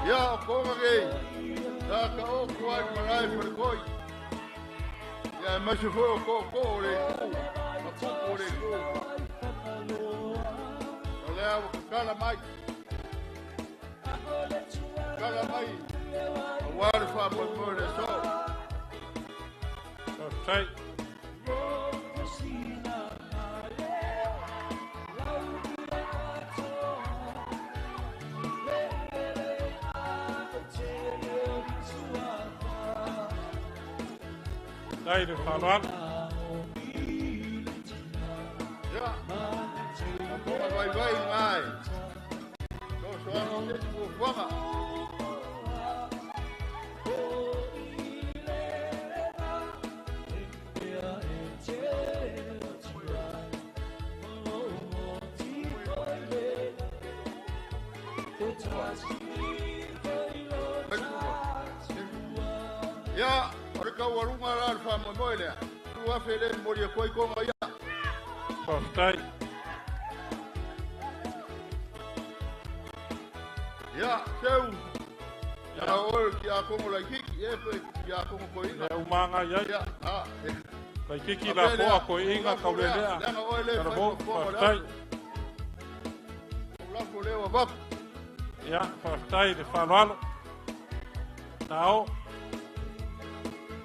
[SPEAKER 1] ia, o koga kei. Sa ka o kuai malae falekoi. Ia aemaise foi o tootoo o le Itu ma tupu o le Itu. O lea ua tatala mai, tatala mai aua le faamoemoe o le aso.
[SPEAKER 3] Faafetai. Faafetai le faaaloalo.
[SPEAKER 1] Ia, tapoga vaivai lena e soasoani se isi fuafuaga. Ia, o le taualuga la o le faamoemoe lea, 2,000 lea e momoli atu ai toga ia.
[SPEAKER 3] Faafetai.
[SPEAKER 1] Ia, seu, ia oe o le tiakono laitiiti, e pe tiakono toeaina.
[SPEAKER 3] Lea uma agai ai.
[SPEAKER 1] Ia, a, e.
[SPEAKER 3] Laitiiti
[SPEAKER 1] Faapea lea,
[SPEAKER 3] lapoa toeaina
[SPEAKER 1] o lafo lea,
[SPEAKER 3] taulelea.
[SPEAKER 1] leaga oe lea e fai
[SPEAKER 3] Talamo,
[SPEAKER 1] ma fofoga o le
[SPEAKER 3] faafetai.
[SPEAKER 1] aso. O lafo lea ua avatu.
[SPEAKER 3] Ia, faafetai i le faaaloalo. Tao.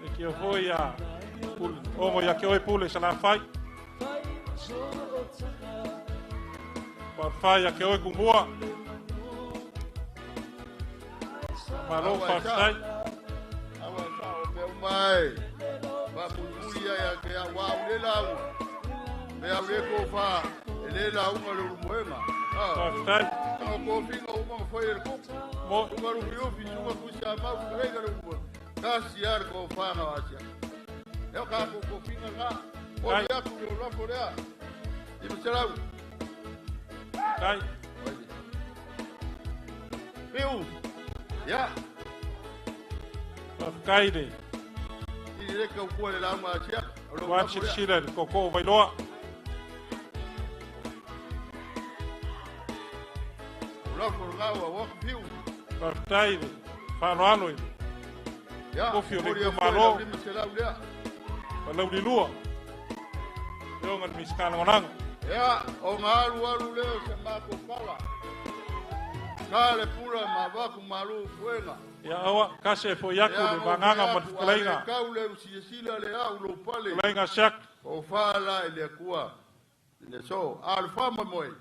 [SPEAKER 3] E kia foi ia pule, ogo ia ke oe pule Salafai. Faafetai ia ke oe kumua. Malo
[SPEAKER 1] Aua e sa,
[SPEAKER 3] faafetai.
[SPEAKER 1] aua e sa o mea uma e. Faamulimuli ai a ke au au le lauga. Mea au le tofa, e le lauga le ulumoega. Ah.
[SPEAKER 3] Faafetai.
[SPEAKER 1] O kofiga uma na fai e le kuku.
[SPEAKER 3] Mo
[SPEAKER 1] Suga lufilufi, suga tuisamau, fetalaiga le ulumoega. Tasi lava le tofaga o Asia. Ea o tatou tofiga lena.
[SPEAKER 3] tai,
[SPEAKER 1] Oli atu le lafo lea. 500.
[SPEAKER 3] tai.
[SPEAKER 1] Piu. Ia.
[SPEAKER 3] Faafetai le
[SPEAKER 1] I le tautua le lauga a Asiata. O lou
[SPEAKER 3] ua
[SPEAKER 1] lafo lea.
[SPEAKER 3] silasila i le tootoo o Vailoa.
[SPEAKER 1] O lafo lena ua o atu Piu.
[SPEAKER 3] Faafetai le faaaloalo i le
[SPEAKER 1] Ia,
[SPEAKER 3] kofi o le
[SPEAKER 1] momoli atu ai
[SPEAKER 3] itumalo.
[SPEAKER 1] lau 500 lea.
[SPEAKER 3] Palauli Afioga i le Minisita Lagolago.
[SPEAKER 1] Ia, ona alu alu lea o se matou pala. Sa le pula ma avatu malu i puega.
[SPEAKER 3] Ia aua, kase e foi atu
[SPEAKER 1] Ia
[SPEAKER 3] le
[SPEAKER 1] na ou
[SPEAKER 3] vagaga
[SPEAKER 1] fai
[SPEAKER 3] ma le
[SPEAKER 1] atu, a le
[SPEAKER 3] fetalaiga,
[SPEAKER 1] tau le usilasila le au lou pale,
[SPEAKER 3] fetalaiga Siak.
[SPEAKER 1] o fa la i le Atua i le aso. A o le faamoemoe,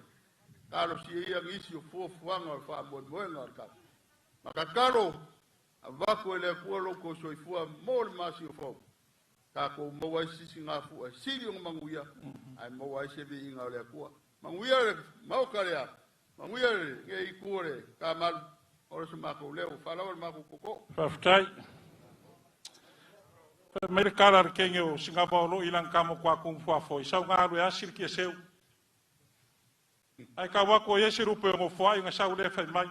[SPEAKER 1] talosia ia nisi o fuafuaga o le faamoemoega o le tatou. Ma tatalo, avatu e le Atua lo outou soifua mo le masina fou, tatou maua ai se sisigafua e sili ona manuia, ae maua ai se viiga o le Atua. Manuia le Maota lea, manuia lenei itu o le tamalu, o se matou leo, faalaoa le matou tootoo.
[SPEAKER 3] Faafetai. Fai mai le tala a le kenge o Sigava o lo o i lana kamo kua kumu fuafoi, sau galu e asi le kiaseu. Ae tau atu o i ai se lupe o nofoai ona sau lea fai mai.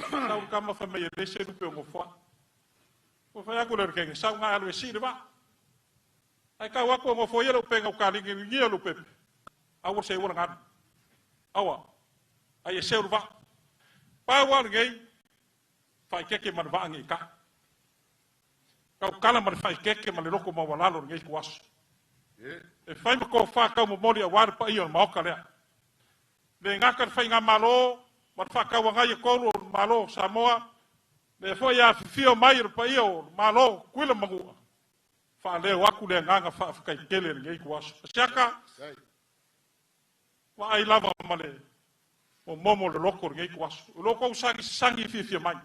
[SPEAKER 3] Sau le tama fai mai e leai se lupe o nofoai. Ua fai atu lea o le kenge, sau galu e sii le vaa. Ae tau atu o nofoia le upega o kaligiligia lupepe. Aua se ua galu. Aua, ai e seu le vaa. Pau lava lenei, faaeteete ma le vaa nei taʻu. Tautala ma le faaeteete ma le loto maualalo lenei ituaso. E fai ma tofa taumomoli aua le paia o le Maota lea. Le gata le faigamalo ma le faatauagai e tolu o le Malo o Samoa, lea foi e afifio mai le paia o le Malo o Tutuila ma Manua, faaleo atu le agaga faafetai tele i lenei ituaso. Asiata, vaai lava ma le momomo o le loto o lenei ituaso. O lo outou sagisagi fiafia mai.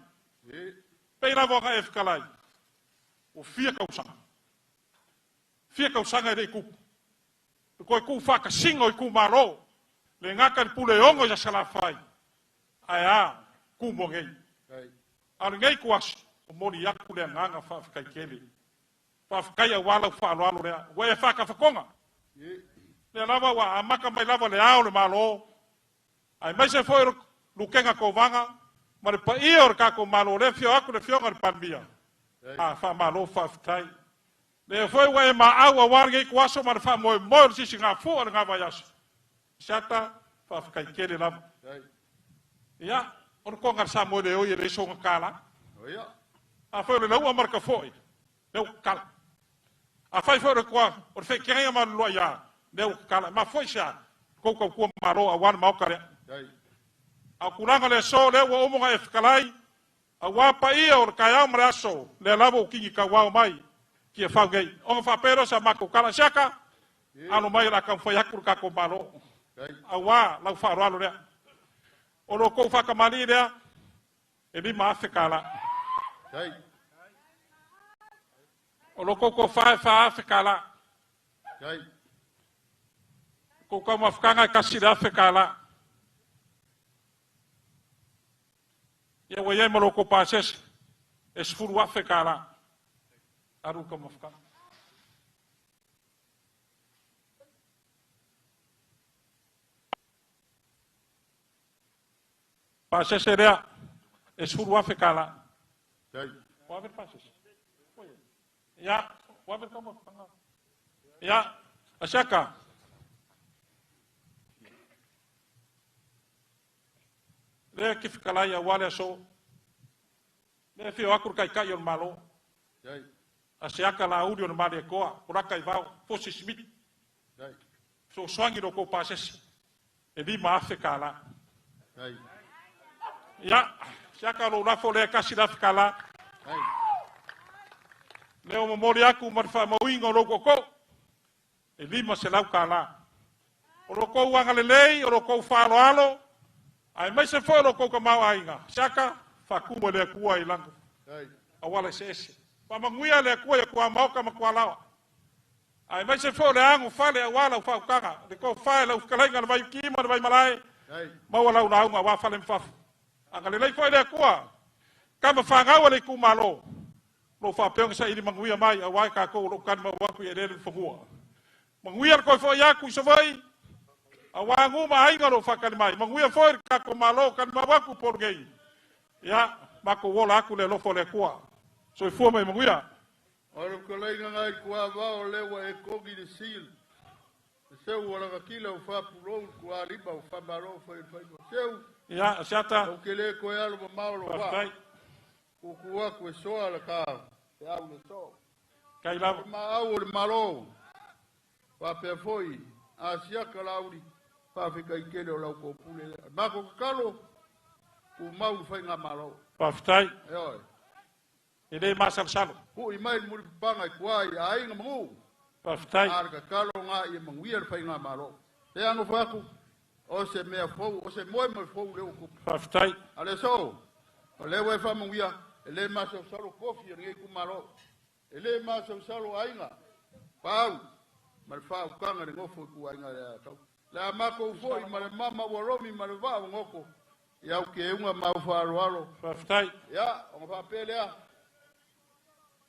[SPEAKER 3] Pei lava ona e fetalai, ua fia tausaga. Fia tausaga e le i tupu. Le toe tuufaatasiga o itumalo, le gata i le Puleono i Salafai, ae a Tumua nei. A o lenei ituaso, momoli atu le agaga faafetai tele. Faafetai aua lau faaaloalo lea, ua e faatafatoga. Lea lava ua amata mai lava le ao o le Malo, aemaise foi o le Lutena Kovana ma le paia o le tatou Malo, lea e afio atu le Afioga i le Palemia. A faamalo faafetai. Lea foi ua e maau aua lenei ituaso ma le faamoemoe o le sisigafua o lena vaiaso. Siata, faafetai tele lava. Ia, o le toga a le Samoa e le oi e leai sona tala. A foi o le lau'a ma le tafo'i, lea ua tatala. Afai foi o le kua, o le whaikiranga ma lua ia, lea ua kakala. Ma foi sea, kou kau kua malo a wana maoka lea. A kulanga le so lea ua umonga e whakalai, a wapa ia o le kaiao ma le aso, lea lava o kingi ka wao mai, ki e whau ngei. Onga whapero sa mako kala siaka, alo mai la kau whai aku le kako malo. A wā, lau wharoalo lea. O lo kou whakamali lea, e lima afe ka la. O lo kou ko whae wha afe ka la. Kou kau mawhakanga e kasi le afe ka la. Ia wa iai ma lo kou pasese, e sefulu afe ka la. Aru kau mawhakanga. Pasese lea, e sefulu afe ka la. O ave le pasese. Ia, o ave le kau mawhakanga. Ia, asiaka. Lea ki whakalai a wale aso. Lea whio aku kai kai o le malo. Asiaka la uri o le male e koa. Poraka i vau, fosi smith. So swangi ro kou pasese. E lima afe ka la. Ia, siaka lo lafo lea kasi la ka la. Leo o momori aku ma le whaamauinga o lou koko. E 500 ka la. O lo kou agalelei, o lo kou whaaloalo, ai mai se foi o lo kou kamau ainga. Siaka, whakumo le akua i lango. A wala se ese. Whamanguia le akua i kua maoka ma kua lawa. Ai mai se foi le ango whale a wala u whaukanga. Le kou whae lau whakalainga le vai kima le vai malae. Maua lau launga wā whale mfafu. Agalelei foi le akua. Kama whangau le ku malo. Lo whapeonga sa ili manguia mai a wai kākou lo kani mau aku i e lele whangua. Manguia le koe foi aku i sawai. A wā nguma ainga lo whakani mai. Manguia foi le kako malo kani mau aku polu ngei. Ia, mako wola aku le lofo le akua. Soifua mai manguia.
[SPEAKER 1] O le kalaiga ngai kua vao lewa e kogi le sil. Seu o laka kila o whapulou kua lima o whamaro whai whai. Seu.
[SPEAKER 3] Ia, asiata.
[SPEAKER 1] O ke le koe alo ma maolo wā.
[SPEAKER 3] Whaftai.
[SPEAKER 1] Kuku aku e soa la ka. Te au le so.
[SPEAKER 3] Kai lava.
[SPEAKER 1] Ma au o le malo. Whapea foi. Asiaka lauri. Whawhika i kele o lau kōpule lea. Mako kakalo. Ku mau whai ngā malo.
[SPEAKER 3] Whaftai.
[SPEAKER 1] E oi.
[SPEAKER 3] E le masalosalo.
[SPEAKER 1] Hui mai le muri papanga i kua i aiga mangu.
[SPEAKER 3] Whaftai.
[SPEAKER 1] A le kakalo ngā i e manguia le whai ngā malo. Te ango whaku. O se mea fou, o se moe mai fou leo kupu.
[SPEAKER 3] Whaftai.
[SPEAKER 1] A le so. O le wai whamanguia. E le masalosalo kofi o ngei kumalo. E le masalosalo aiga. Pau. Ma le whaukanga le ngofo i kua aiga le atau. Le a mako ufoi ma le mama ua romi ma le vaa ngoko. Ia u ke unga mau wharoaro.
[SPEAKER 3] Whaftai.
[SPEAKER 1] Ia, o ngā whapele.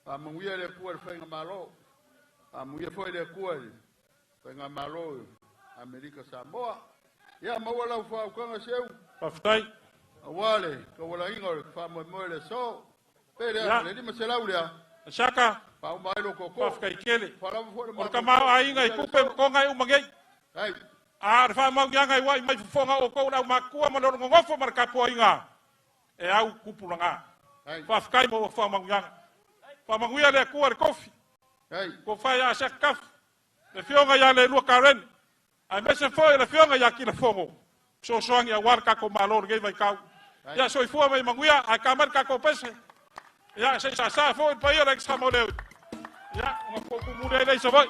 [SPEAKER 1] Whamanguia le kua le whainga malo. Whamanguia foi le kua le whainga malo Amerika Samoa. Ia, maua lau whaukanga seu.
[SPEAKER 3] Whaftai.
[SPEAKER 1] Awale, ka wala inga o le whamoemoe le so. Pele, le 500 lea.
[SPEAKER 3] Asiaka.
[SPEAKER 1] Pau mai lo koko.
[SPEAKER 3] Whafkai kele.
[SPEAKER 1] Whalawa foi le
[SPEAKER 3] O le kamau ainga i kupe konga i umangei.
[SPEAKER 1] Hai.
[SPEAKER 3] A le whaamauianga i wai mai fufonga o kou lau makua ma le orongongofo ma le kapua inga. E au kupulanga. Whafkai mo whaamauianga. Whamanguia le akua le kofi. Ko whai a asiaka kafu. Le fionga ia le lua karen. Ai mese foi le fionga ia ki le fongo. Sosoangi a wale kako malo le vai kau. Ia soifua mai manguia ai ka mai kako pese. Ia se sa sa foi pa ia le sa mo le. Ia nga ko ku mure le sa foi.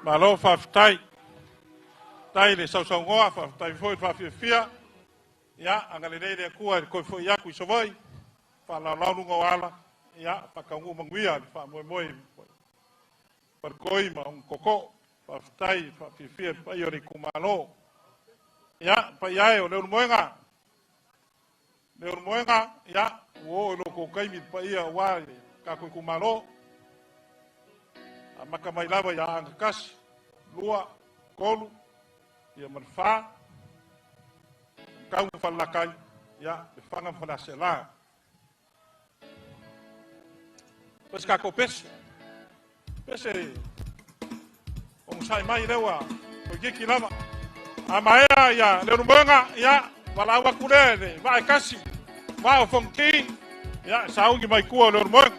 [SPEAKER 3] Malo faafetai. Tai le sausaunoa, faafetai foi le faafiafia. Ia, agalelei le Atua i le toe foi atu i Savaii, faalaolao luga o ala, ia, faataunuu manuia le faamoemoe faletoi ma ona tootoo. Faafetai le faafiafia i le paia o le itumalo. Ia, paia e o Leulumoega, Leulumoega, ia, ua oo i lo outou taimi le paia aua le tatou itumalo. Amata mai lava ia Aana 1, 2, 3, ia ma le 4, Tau ma Falelatai, ia, Lefaga ma Faleaseela. Fai se tatou pese. Pese onosai mai lea ua toeitiiti lava. A maea ia Leulumoega, ia, valaau atu lea i le vaa e tasi, vaa o Fonoti, ia, sauni mai tua o Leulumoega.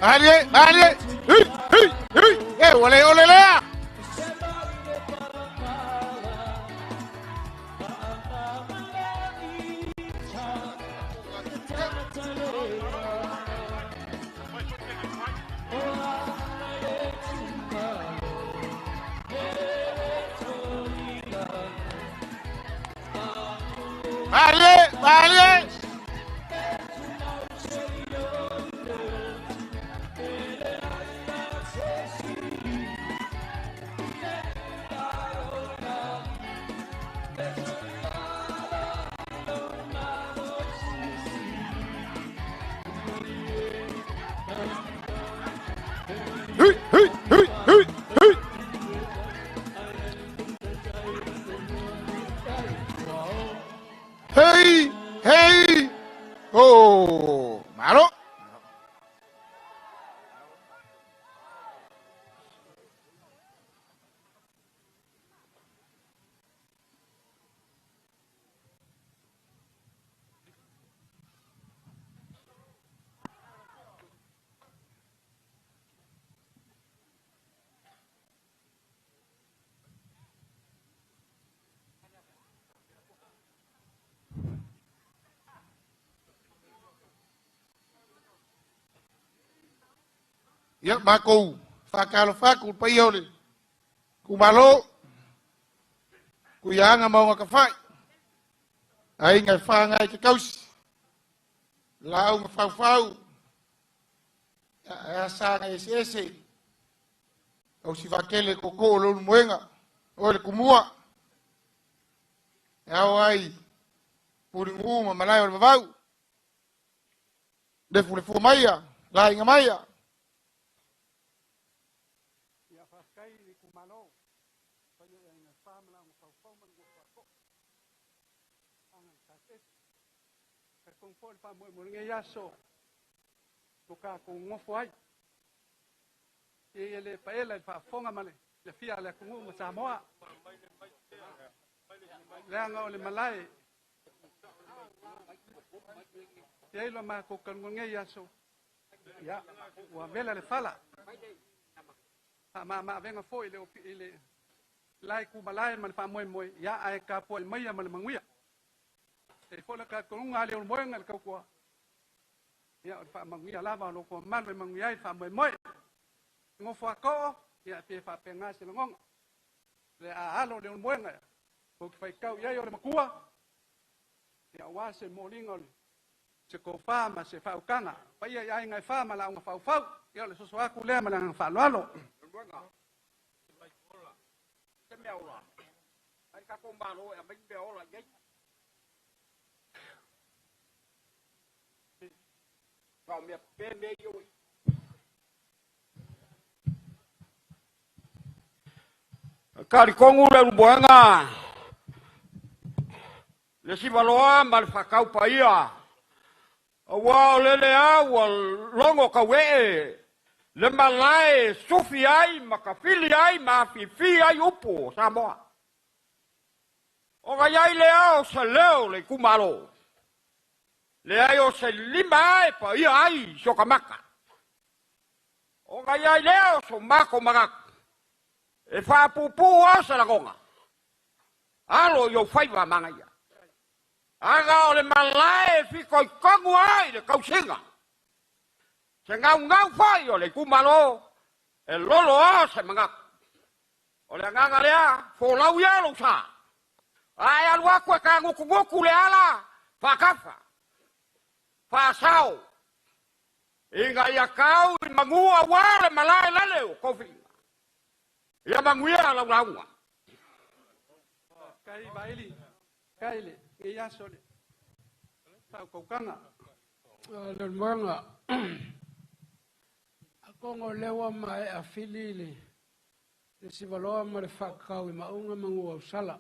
[SPEAKER 2] Malie, malie, hui, hui, hui, e ua le ole lea. Malie, malie. Hui, hui, hui, hui, hui. Hei, hei, oh, malo. Ia, matou faatalofa atu i le paia o le itumalo, Tuiaana ma ona tafai, aiga e whāngai te kausi, laau ma faufau, ia, e asa ese ese, au si vakele koko o lolu moenga, o le kumua, e ao ai, puri ngu ma malae o le vavau, lefu lefu maia, lainga maia.
[SPEAKER 4] Ia faafetai i le itumalo, paia i aiga e fa ma laoga faufau ma le nofo a too. Aga i taeseese. Talitonu foi le faamoemoe o lenei aso lo tatou nofo ai. E le paela i le faafofoga ma le fiafia a le atunuu ma Samoa. Leaga o le malae. E ai lo matou taluga lenei aso. Ia, ua vela le fala. Faamamaavega foi i le lae kumalae ma le faamoemoe, ia ae tapuai maia ma le manuia. E foi le talitonuga a Leulumoega i le tautua, ia o le faamanuia lava o lo outou mamalu e manuia ai le faamoemoe. Nofo a too, ia pe faapena se lagona. Le a alo Leulumoega, ou te faitau i ai o le matua, Ia aua se moliga o le se tofa ma se faautaga paia i aiga e fa ma lauga faufau. Ia o le soso atu lea ma le agaga faaaloalo.
[SPEAKER 5] Talitonu le ulumoega le sivaloa ma le faatau paia, aua o lele a ua logo tauee le malae sufi ai ma tafili ai ma afifi ai upu o Samoa. Ona i ai lea o se leo o le itumalo, leai o se lima e paia ai si o ta mata. Ona i ai lea o so matou manatu, e faapuupuu lava se lagona, alo i ou faiva manaia. Aga o le malae e fitoitonu ai le tausiga, se gaugau foi o le itumalo, e lolo lava se manatu. O le agaga lea, folau ia lou sa, a e alu atu e tagutugutu le ala, faatafa, faasao, ina ia tau i manu aua le malae lele o tofiga. Ia manuia lau lauga.
[SPEAKER 4] Faafetai Vaili, faafetai lenei aso le faautautaga.
[SPEAKER 6] Leulumoega, atonu o lea ua maea fili le sivaloa ma le faakakau i mauga ma Nuuausala.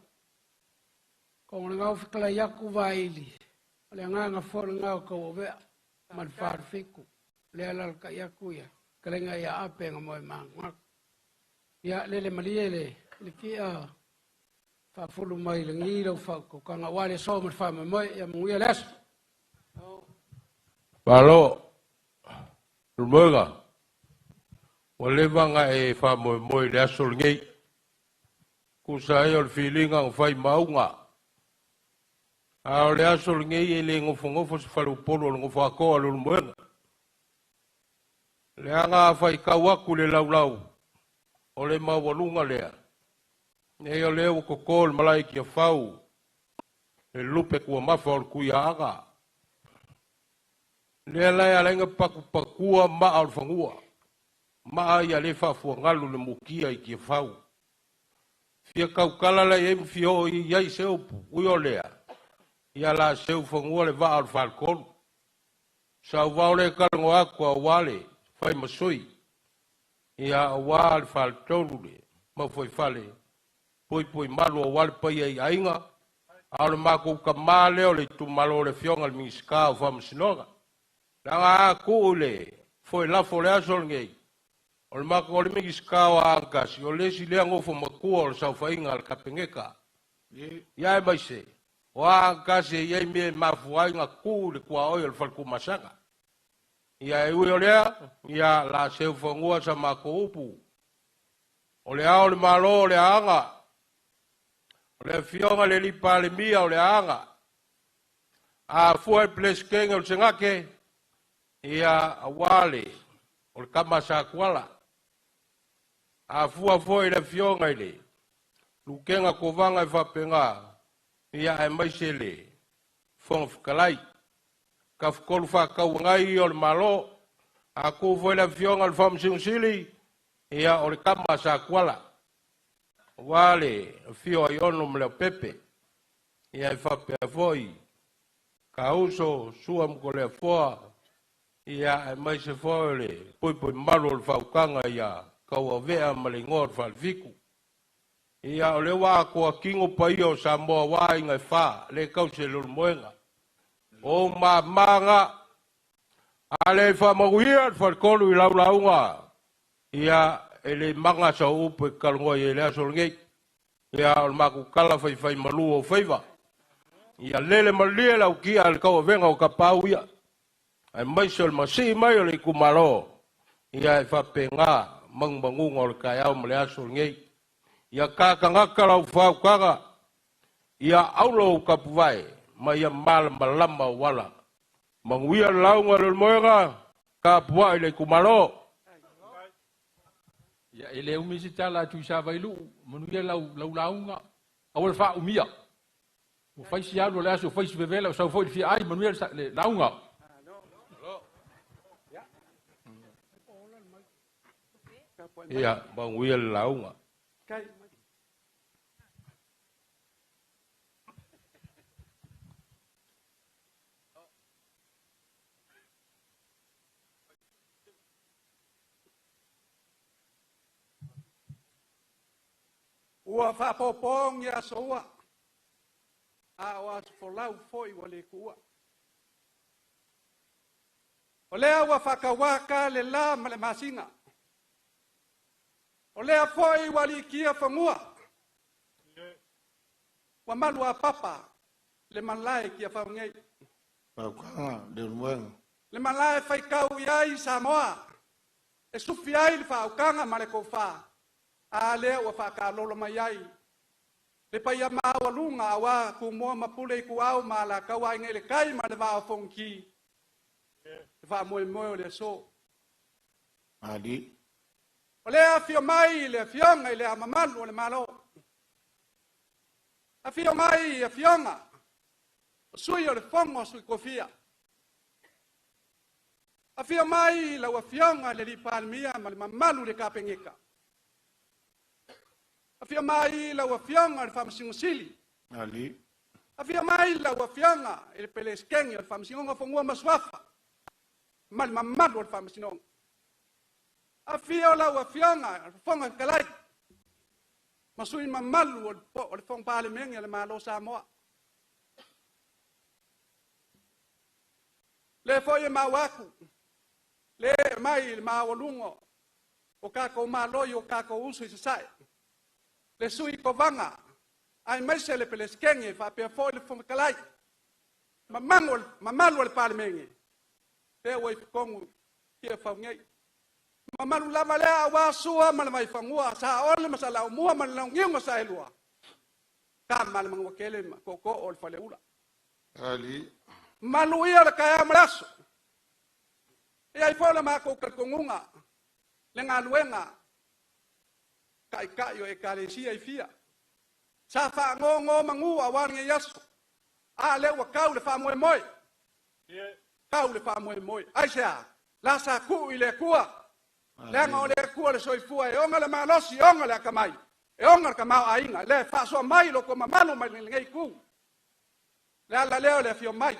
[SPEAKER 6] Kongo le gau fetalai atu Vaili, o le agaga foi lena o Tauauvea ma le Falefitu. Lea alalatai atu ia fetalaiga ia Ape na moe magumagu. Ia lele malie le kia faafulu mai lagi lau faautautaga aua le aso ma le faamoemoe. Ia manuia le aso.
[SPEAKER 7] Malo, Leulumoega, ua leva ona e faamoemoe i le aso lenei. Tusa ai o le filiga na fai mauga. A o le aso lenei e le nofonofo se faleupolu o le nofoatoa o Leulumoega. Leaga a faitau atu le laulau o le maualuga lea, nei o lea ua toto le malae i Tiafau, le lupe tuamafa o le Tuiaana. Lea la e ala ai ona patupatua maa o le fanua, maa ia le faafuagalu le mutia i Tiafau. Fia tautala la i ai ma fia oo i ai se upu, ui o lea, ia la seu fanua le vaa o le faletolu. Sauvao lea talanoa atu aua le fai ma sui, ia aua le faletolu le maufaifale, puipui malu aua le paia i aiga, a o le matou tamā lea o le itumalo o le Afioga i le Minisita o Faamasinoga. Leaga a tuu i le foe lafo o le aso lenei, o le matou o le Minisita o Aana Tasi, o le isi lea nofo matua o le saofaiga a le Kapeneta. Ia aemaise, o Aana Tasi e i ai mea e mafua ai ona tuu i le tuaoi o le Faletumasaga. Ia e ui o lea, ia la seu fanua sa matou upu. O le ao o le Malo o le Aana, o le Afioga i le alii Palemia o le Aana, a fua i le Peresetene o le Senate, ia aua le o le tama a Satuala. A fua foi i le Afioga i le Lutena Kovana e faapena, ia aemaise le Fofoga Fetalai. Tafutolu faatauagai ia o le Malo. A tuu foi le Afioga i le Faamasino Sili, ia o le tama a Satuala, aua le afio o Aiono ma Leaupepe. Ia e faapea foi Kauso, Sua ma Toleafoa, ia aemaise foi o le puipui malu o le faautaga ia Tauauvea ma le igoa o le Falefitu. Ia o lea ua atoa tino paia o Samoa aua aiga e fa, le tausi e Leulumoega. O mamaga, a le faamanuia le faletolu i lau lauga, ia e le maga sau upu e talanoa i ai i le aso lenei. Ia o le matou tala faifai malu o faiva. Ia lele malie lau kia i le tauavega o tapaau ia. Aemaise o le masii mai o le itumalo, ia e faapena manumanuga o le taeao ma le aso lenei. Ia tagatagata lau faautaga, ia aulo ou tapuvae, ma ia malamalama ou ala. Manuia le lauga a Leulumoega, tapuai le itumalo.
[SPEAKER 8] Ia, e le umi se tala a Tuisavailuu, manuia lau lauga, aua le faaumia. Ua fai si alu o le aso, ua fai si vevela, ua sau foi le fia ai, manuia le lauga. Ia, manuia le lauga.
[SPEAKER 4] Ua faapopogi aso ua, a o aso folau foi ua le tuua. O lea ua faatauata le la ma le masina. O lea foi ua aliitia fanua. Ua malu a papa le malae Tiafau nei.
[SPEAKER 2] Fautuaga Leulumoega.
[SPEAKER 4] Le malae faitau i ai Samoa, e sufi ai le faautaga ma le tofa, a lea ua faataalolo mai ai le paia maualuga aua Tumua ma Pule Ituau ma Alataua, Aiga i le Tai ma le Vaa o Fonoti, le faamoemoe o le aso.
[SPEAKER 2] Ali.
[SPEAKER 4] O lea afio mai le afioga i le Ao Mamalu o le Malo, afio mai afioga o Sui o le Fono a Sui Tofia, afio mai lau afioga i le Alii Palemia ma le mamalu i le Kapeneta, afio mai lau afioga i le Faamasino Sili,
[SPEAKER 2] Ali.
[SPEAKER 4] afio mai lau afioga i le Peresetene o le Faamasinoga o Fanua ma Suafa ma le mamalu o le Faamasinoga, afio lau afioga i le Fofoga Fetalai ma sui mamalu o le Fono Palemene o le Malo o Samoa. Lea foi e mau atu, le mai le maualuga o tatou malo i o tatou uso i Sasae, le sui Kovana, aemaise le Peresetene faapea foi le Fofoga Fetalai, mamalu o le Palemene, lea ua i totonu Tiafau nei. Mamalu lava lea aua Sua ma le Vaifanua, Saole ma Saleaaumua ma le Launiu na Saelua, Tama a le Manuatele ma Tootoo o le Faleula.
[SPEAKER 2] Ali.
[SPEAKER 4] Malu ia o le taeao ma le aso. E ai foi le matou talitonuga, le galuega taitai o Ekalesia i fia. Sa faanono manu aua lenei aso. A lea ua tau le faamoemoe. Tau le faamoemoe. Aisea? La sa tuu i le Atua. Leaga o le Atua le soifua e ona le malosi, e ona le atamai, e ona le tamaoaiga. Lea e faasoa mai lo outou mamalu mai lenei itu. Le ala lea o le afio mai.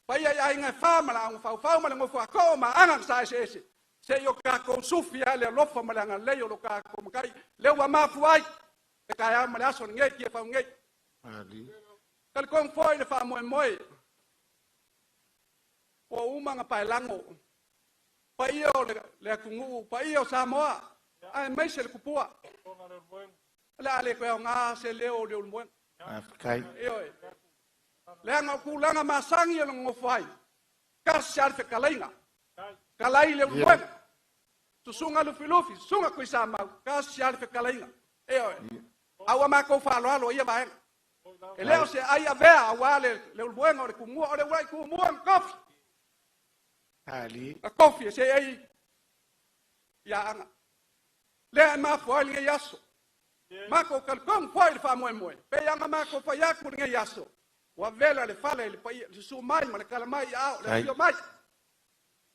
[SPEAKER 4] Paia i aiga e fa ma laau faufau ma le nofo a too ma aga na sa eseese. Se i o tatou sufi a le alofa ma le agalelei o lo tatou matai. Lea ua mafua ai le taeao ma le aso lenei Tiafau nei.
[SPEAKER 2] Ali.
[SPEAKER 4] Talitonu foi le faamoemoe ua uma ona paelago paia o le atunuu, paia o Samoa, aemaise le tupua. O le a le toe aoga se leo o Leulumoega.
[SPEAKER 2] Faafetai.
[SPEAKER 4] Ioe. Leaga o tulaga masani o le nonofo ai, tasi lava le fetalaiga, talai Leulumoega, susuga Lufilufi, susuga Tuisamau, tasi lava le fetalaiga. Ioe. A ua matou faaaloalo i ia vaega. E le o se ai avea aua le Leulumoega o le Tumua, o le uluai Tumua na tofi.
[SPEAKER 2] Ali.
[SPEAKER 4] Na tofi e se ai ia Aga. Lea e mafua ai lenei aso. Matou talitonu foi i le faamoemoe, pei ona matou fai atu i lenei aso, ua vela le fale i le paia, le susu mai ma le tala mai i aao, le afio mai.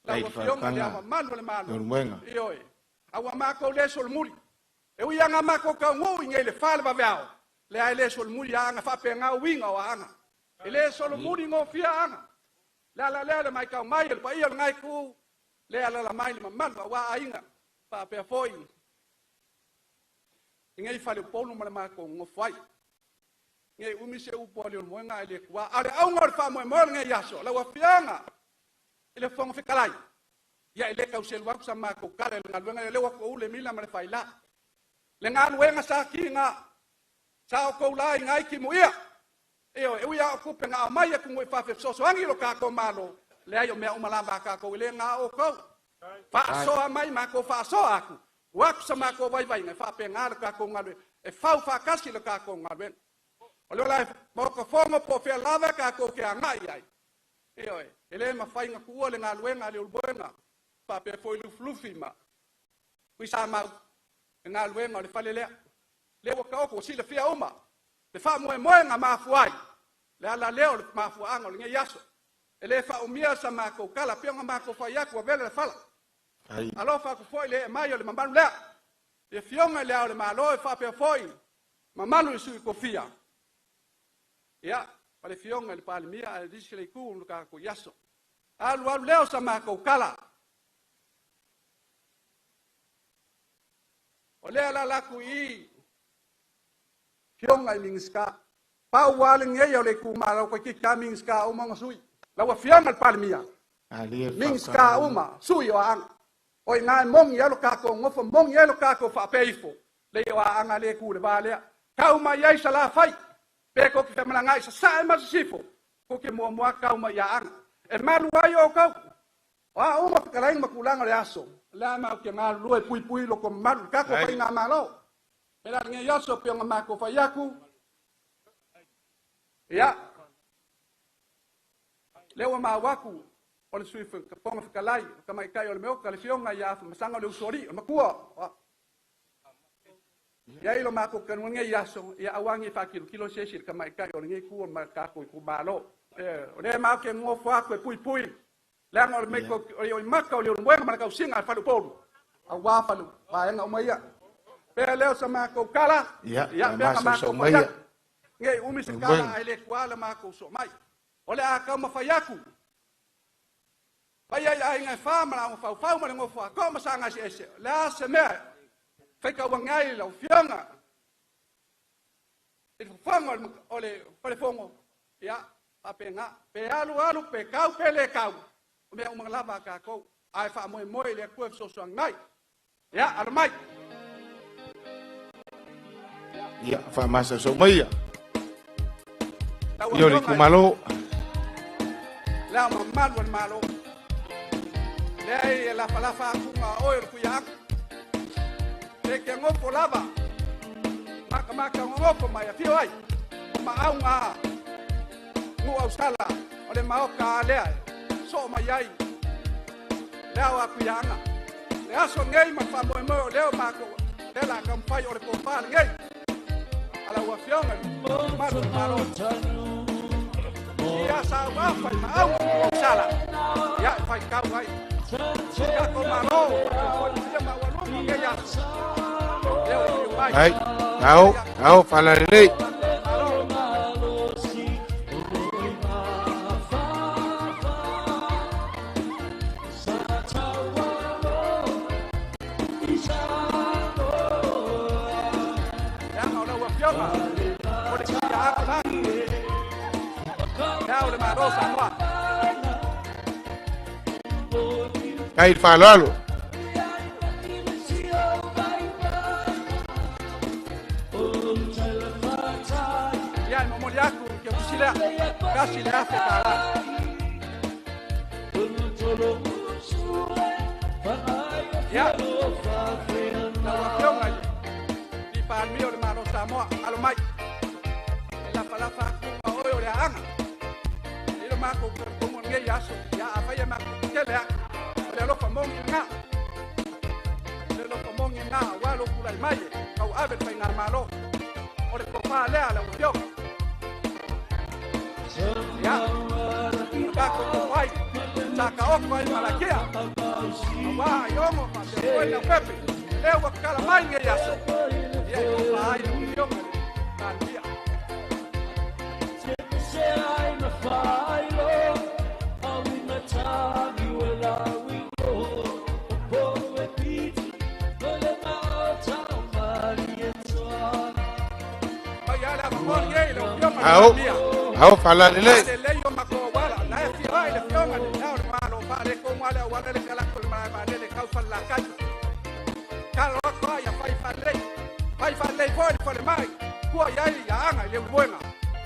[SPEAKER 4] Lau afioga i le Ao Mamalu o le Malo.
[SPEAKER 2] Leulumoega.
[SPEAKER 4] Ioe. A ua matou le solomuli. E ui lava ina matou taunuu i nei le fa le vaveao, lea e le solomuli Aana faapena uiga o Aana. E le solomuli gofie Aana. Le ala lea le matau mai o le paia o lena itu, le alala mai le mamalu aua aiga faapea foi i nei faleupolu ma le matou nonofo ai. Nei umi se upu a Leulumoega ae le tuua. A o le auga o le faamoemoe o lenei aso, lau Afioga i le Fofoga Fetalai, ia e le tau selu atu sa matou tala i le galuega lea, lea ua tou le mila ma le faila. Le galuega sa tiga, sa outou laina ai timuia. Ioe, e ui lava o tupe na aumai atunuu i fafo e fesoasoani i lo tatou Malo, leai o mea uma lava a tatou e le na outou. Faasoa mai matou faasoa atu, tuu atu sa matou vaivaiga e faapena le tatou galuega, e fau faatasi le tatou galuega. O le ola e Maota Fono po o fea lava tatou te agai ai. Ioe, e le mafai ona tuua le galuega a Leulumoega faapea foi Lufilufi ma Tuisamau, le galuega o le fale lea. Lea ua taoto, ua silafia uma le faamoemoega mafua ai. Le ala lea o le mafuaaga o lenei aso. E lē faaumia sa matou tala pei ona matou fai atu avele le fala. Alofa atu foi le ee mai o le mamalu lea. Le afioga i le Ao o le Malo e faapea foi mamalu i sui tofia. Ia, ma le afioga i le Palemia ae lisi le itu o le tatou aso. Alu alu lea o sa matou tala. O lea la atu i afioga i Minisita. Pau lava lenei o le itumalo toeitiiti lava Minisita uma ona sui. Lau afioga i le Palemia, Minisita uma, sui o Aana. O i ina e moni ai lo tatou nofo, moni ai lo tatou faapea ifo, le o Aana le tu le va lea. Tau mai ai Salafai, pe tou te femalagaai sasae ma sisifo, tou te muamua tau mai i Aana. E malu ai outou. O a uma fetalaiga ma tulaga o le aso, o le a matou te galulue puipui lo mamalu i le tatou faigamalo. Pe la lenei aso pe ona matou fai atu, ia, lea ua maua atu o le Sui Fofoga Fetalai, o tamaitai o le Maota, le afioga ia Afamasaga o le usoalii, o le matua. Ia i lo matou talanoa lenei aso, ia aua ne i faatilotilo se isi i le tamaitai o lenei itu o le tatou itumalo. O lea matou te nofo atu e puipui, leaga o le mea o le mata o le ulumoega ma le tausiga a le faleupolu, aua fale vaega uma ia. Pea lea o sa matou tala,
[SPEAKER 2] Ia,
[SPEAKER 4] ia pea na matou fai atu. Nei umi se tala ae le tua le matou so mai. O le a taumafai atu. Fai ai aiga e fa ma laoga faufau ma le nofo a toa ma saga eseese. O le a se mea faitauage ai lau afioga i le fofoga o le falefono, ia faapena. Pe alu alu, pe tau pe le tau, o mea uma lava a tatou. Ae faamoemoe i le Atua e fesoasoani mai. Ia, alo mai.
[SPEAKER 2] Ia, faamasausau mai ia. Ia o le itumalo.
[SPEAKER 4] Le ao mamalu o le Malo. Lea e lafalafa atu nga oe o le kuiaaga. Te ke ngofo lava. Maka maka ngofo mai afio ai. O maauga ngu au sala o le maoka alea. So mai ai. Le ao a kuiaaga. Le aso nei ma faamoemoe o lea o matou. Le la kamfai o le popa nei. Ala ua afioga mamalu o le Malo. Ia sa uafa i maauga ngu au sala. Ia e fai kau ai. Kako malo, ia maualuga nei aso. Lea o fiu mai.
[SPEAKER 2] Ai, ao, ao, faalalelei.
[SPEAKER 4] Malo. Leaga o lau afioga, o le kuiaaga la. Le ao le Malo Samoa.
[SPEAKER 2] Kai le faaaloalo.
[SPEAKER 4] Ia e momoli atu i ke usi lea. Kasi le afe tālā. Ia, lau afioga i le Palemia o le Malo Samoa, alo mai. E lafalafa atu ma oe o le Aana. I lo matou tomo lenei aso, ia afai e matou tele a. O le alofa moni lena. O le alofa moni lena, aua lou tulai mai e tau ave le faigamalo. O le tofa lea lau afioga. Ia, o tatou tofai, sa taoto ai Malakia. Aua ai ono faapea foi lau pepe. Lea ua tatala mai lenei aso. Ia e tofa ai lau afioga i le Palemia. Mai ala avanoa lenei lau afioga i le
[SPEAKER 2] Ao,
[SPEAKER 4] Palemia.
[SPEAKER 2] ao, faalalelei.
[SPEAKER 4] Lelei o matou auala, la e afio ai le afioga i le Ao o le Malo, faaletonu lava le auala le talaatu o le malae vaalele tau Falelatai. Talo atu ai ia fai faalelei. Fai faalelei foi le falemai, tua i ai Aana i le ulumoega.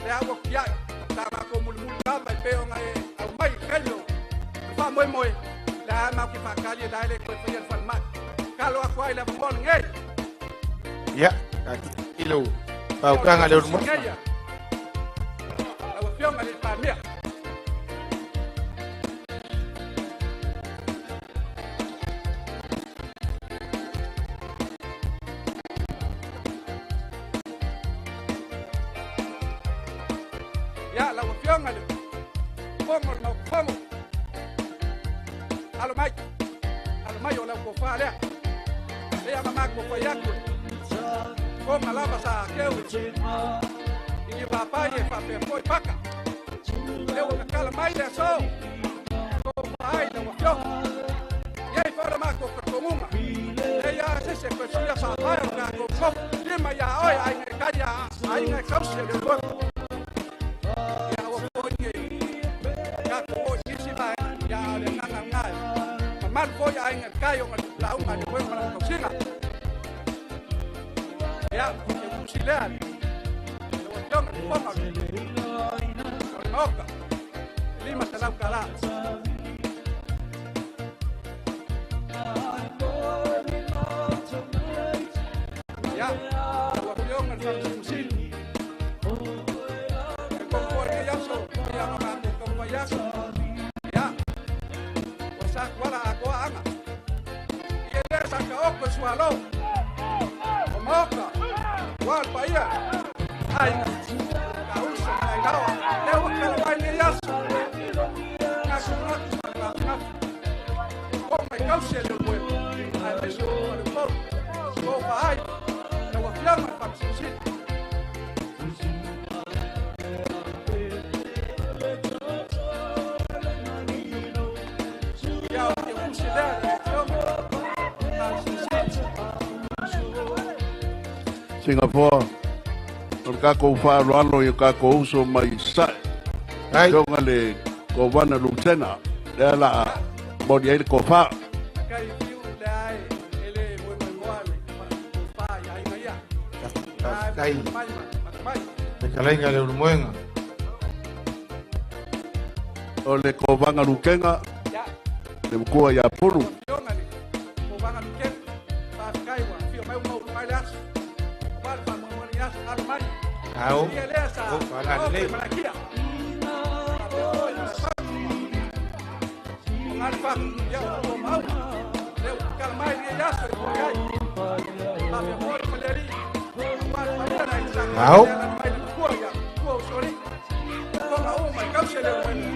[SPEAKER 4] Le au atu iai, sa matou mulimuli lava e pei ona e aumai i le taimi o le faamoemoe, le a matou te faatali e la e le toe faia le falemai. Talo atu ai le avanoa lenei.
[SPEAKER 2] Ia, i lau faautaga le ulumoega.
[SPEAKER 4] Lenei lau afioga i le Palemia. Ia, lau Afioga le fofoga o le Maota Fono. Alo mai, alo mai o lau tofa lea. Lea ma matou fai atu. Fofoga lava sa keu i ni papai e faapea foi paka. Lea ua tatala mai le aso. Tofa ai lau afioga. Iai foi le matou talitonuga. Leai se se koe fia faapae o tatou nofo. Lima ia oe aiga e kai aiga e kausi e le uluego. Ia aua foi nei tatou o i nisi vaega. Ia a o le agaga lena e mamalu foi aiga e kai ona lauga a le uega ma lana tausiga. Ia, o se tusi lea lau afioga i le fofoga o le Maota. E $500 tala. Ia, lau afioga i le Faamasino Sili, e tonu foi lenei aso, ia ma matou taumafai atu. Ia, ua satuala atoa aga. Ia lea sa taoto i sualo. O Maota, ua le paia, aiga, Tauso ma Ailaoa. Lea ua tala mai lenei aso. Gasu manatu ma le gafugafu. O mai kausi e le uluema, aemaise o Faleupolu. Tofa ai, lau afioga i le Faamasino Sili. Ia o le tusi lea lau afioga i le Faamasino Sili.
[SPEAKER 1] Singapore, o le tatou faaaloalo i o tatou uso mai Sasae.
[SPEAKER 2] Ai.
[SPEAKER 1] Afioga le Kovana Lutena, lea la a moli ai le tofa.
[SPEAKER 4] Kai fiu le ai e le moemoemoa le tofa i aiga ia.
[SPEAKER 2] Faafetai.
[SPEAKER 4] Mai ma mai.
[SPEAKER 2] Fetalaiga le Ulumoega.
[SPEAKER 1] O le Kovana Lutena,
[SPEAKER 4] Ia,
[SPEAKER 1] le matua ia Pulu.
[SPEAKER 4] afioga le Kovana Lutena. Faafetai ua afio mai uma ulu mai le aso. Ua le faamoemoe le aso alo mai.
[SPEAKER 2] Ao.
[SPEAKER 4] Ia lea sa
[SPEAKER 2] O, faalalelei.
[SPEAKER 4] ofe malakia. Faapea foi ma o ngā whaku, ia o mau. Lea ua kala mai lenei aso e foi ai. Faapea foi ma le alii. Ua le paia na i sa
[SPEAKER 2] Ao.
[SPEAKER 4] lea lana mai le matua ia, matua usoli. Fofoga uma i kausi e le uluema.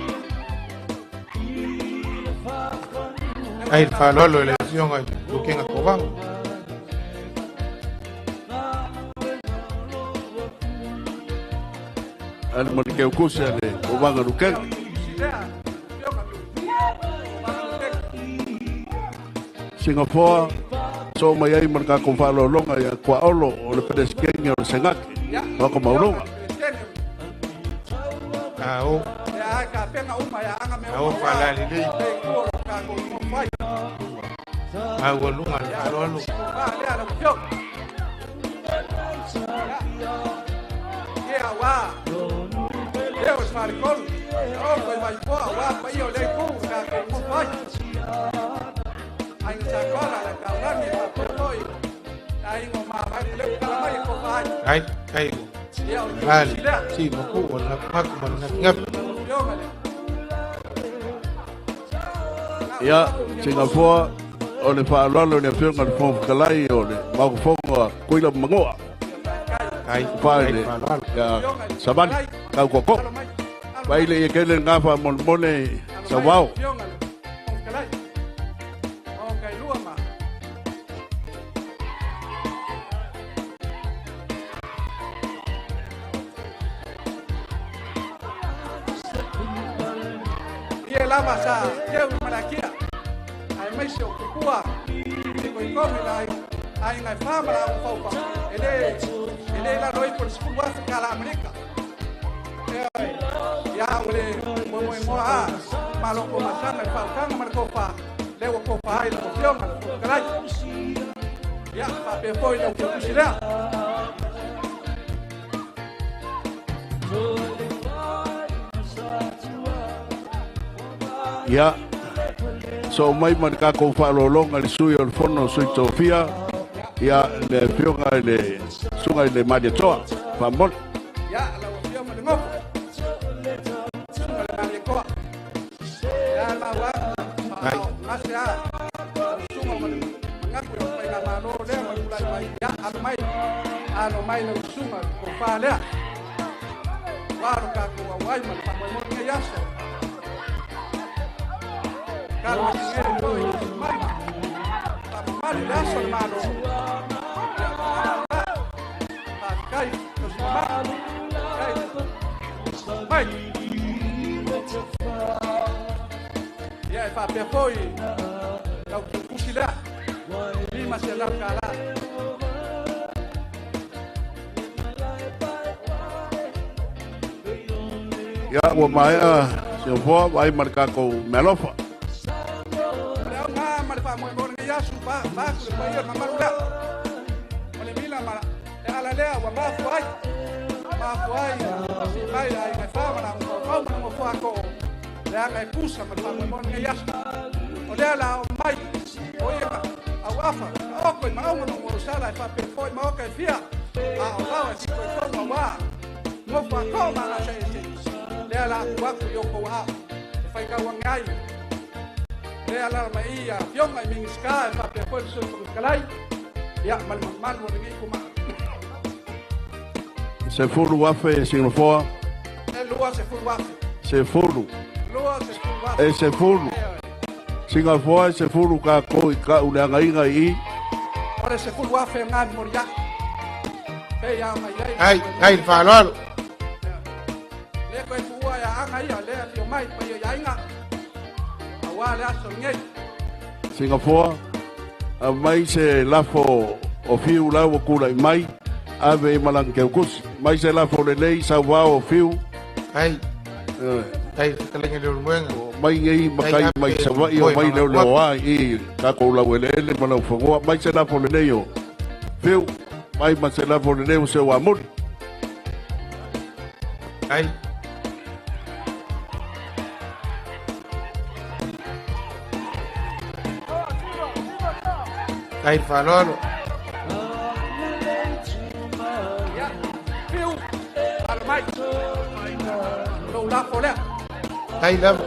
[SPEAKER 2] Ai le faaaloalo i le afioga i le Lukega Kovana.
[SPEAKER 1] Ale mo le keukusi a le Kovana Lukega. Singapore, so mai ai ma le tatou faaaloaloga ia Kuaolo o le Peresetene o le Senate. Maota Maualuga.
[SPEAKER 2] Ao. Ao faalalelei. Maualuga le faaaloalo. Ai, ai, lali, si maku o le maku ma le ngapi.
[SPEAKER 1] Ia, Singapore, o le faaaloalo i le afioga i le Fofoga Fetalai o le Maota Fono a Tutuila ma Manua.
[SPEAKER 2] Ai,
[SPEAKER 1] Fa
[SPEAKER 2] ai
[SPEAKER 1] i le
[SPEAKER 2] faaaloalo.
[SPEAKER 1] ia Savali, tau koko. Vai le ia kele ngā faamolemole Sauvao.
[SPEAKER 4] Ia lava sa teu i malakia. Aemaise o tupua i koikomi la aiga e fa ma la aufaufau. E le lalo ifo le 10,000 kala Amerika. E ia o le moemoemoa a maloko masana i faautaga ma le tofa. Lea ua tofa ai lau afioga le Fofoga Fetalai. Ia faapea foi lau tusi lea.
[SPEAKER 1] Ia, so mai ma le tatou faaaloaloga i le sui o le Fono Sui Tofia, ia le afioga i le susuga i le Malietoa. Faamole.
[SPEAKER 4] Ia lau afioga le Gofo. Susuga le Malietoa. Ia maua
[SPEAKER 2] Ai.
[SPEAKER 4] gase a lau susuga ma le manatu i le faigamalo lea ma le tulai mai. Ia alo mai, alo mai lau susuga tofa lea. Auā lo tatou auai ma le faamoemoe lenei aso. Talo atu e toi mai. Faamamalu le aso le Malo. Faafetai tausi mamalu. Mai. Ia e faapea foi lau tukusi lea. 500 kālā.
[SPEAKER 1] Ia, ua maea Singapore, vaai ma le tatou mealofa.
[SPEAKER 4] O le auga ma le faamoemoe lenei aso vaeatu le paia mamalu lea. O le mila ma le ala lea ua mafua ai. Mafua ai sii mai le aiga e fa ma la mafaufau ma le nofoa leaga e tusa ma le faamoemoe lenei aso. O lea la o mai o ia auafa oko i maauga ma uausala e faapea foi maoka e fia. A o lao e fitoitonu auā nofo atoa ma agaseese. Lea la atu atu i outou aao e faitauage ai. Lea la mai ia afioga i Minisita e faapea foi le Sui Fofoga Fetalai ia ma le mamalu o lenei itumalo.
[SPEAKER 1] 10,000 Singapore.
[SPEAKER 4] E 20,000.
[SPEAKER 1] 10.
[SPEAKER 4] 20,000.
[SPEAKER 1] E 10. Singapore e 10 kākou i ka'u le agaiga i i.
[SPEAKER 4] O le 10,000 ngā mori atu. Pei a mai ai.
[SPEAKER 2] Ai, ai le faaaloalo.
[SPEAKER 4] Le koe tuua ia aga ia lea fio mai pa ia iaiga. Auā le aso lenei.
[SPEAKER 1] Singapore, aumai se lafo o fiu lau ua kula'i mai, ave i malagi keukusi. Mai se lafo lelei sauvao o fiu.
[SPEAKER 2] Ai, ai le fetalaiga i le Ulumoega.
[SPEAKER 1] Mai nei matai mai Savaii o mai leoleoā i tatou laueleele ma laufanua. Mai se lafo lelei o fiu, mai ma se lafo lelei o seuamuli.
[SPEAKER 2] Ai. Ai le faaaloalo.
[SPEAKER 4] Ia, fiu, alo mai. Lou lafo lea.
[SPEAKER 2] Ai lava.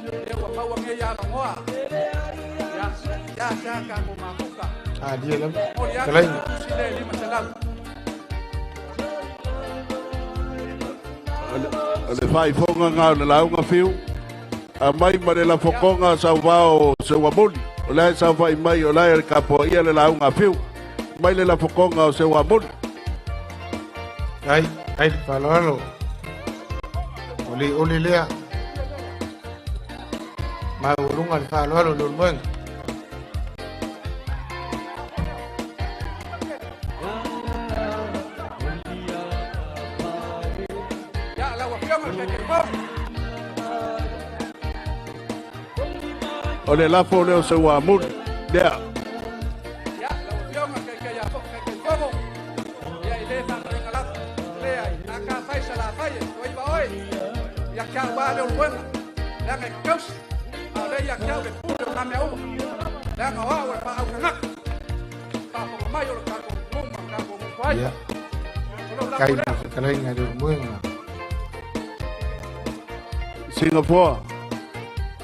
[SPEAKER 4] Lea ua maua nei avanoa. Ia, ia sa tatou mafuta.
[SPEAKER 2] Alia lava.
[SPEAKER 4] Moli atu
[SPEAKER 2] Fetalaiga.
[SPEAKER 4] tusi le 500.
[SPEAKER 1] O le faaifoga gā o le lauga fiu, aumai ma le lafokoga sauvao o seuamuli. O la e saofai mai o la e tapuaia le lauga a fiu. Mai le lafokoga o seuamuli.
[SPEAKER 2] Ai, ai le faaaloalo. O le ole lea. Maualuga le faaaloalo i le Ulumoega.
[SPEAKER 4] Ia, lau afioga i le Taitaifono.
[SPEAKER 1] O le lafo lea o seuamuli. Lea.
[SPEAKER 4] Ia, lau afioga i le Taitaifono. Ia, i le faamalega lava. Leai, a ka fai sa la fai e toaiva oe. Ia kia ua le uluega. Leaga e kausi. A o lea ia kia le pule o ngā mea uma. Leaga o au e faaukagaka. Faafofoga mai o le tatou atunuu ma le tatou nofo ai.
[SPEAKER 2] Ia.
[SPEAKER 4] O lou lafo
[SPEAKER 2] Kai
[SPEAKER 4] lea.
[SPEAKER 2] le fetalaiga i le Ulumoega.
[SPEAKER 1] Singapore,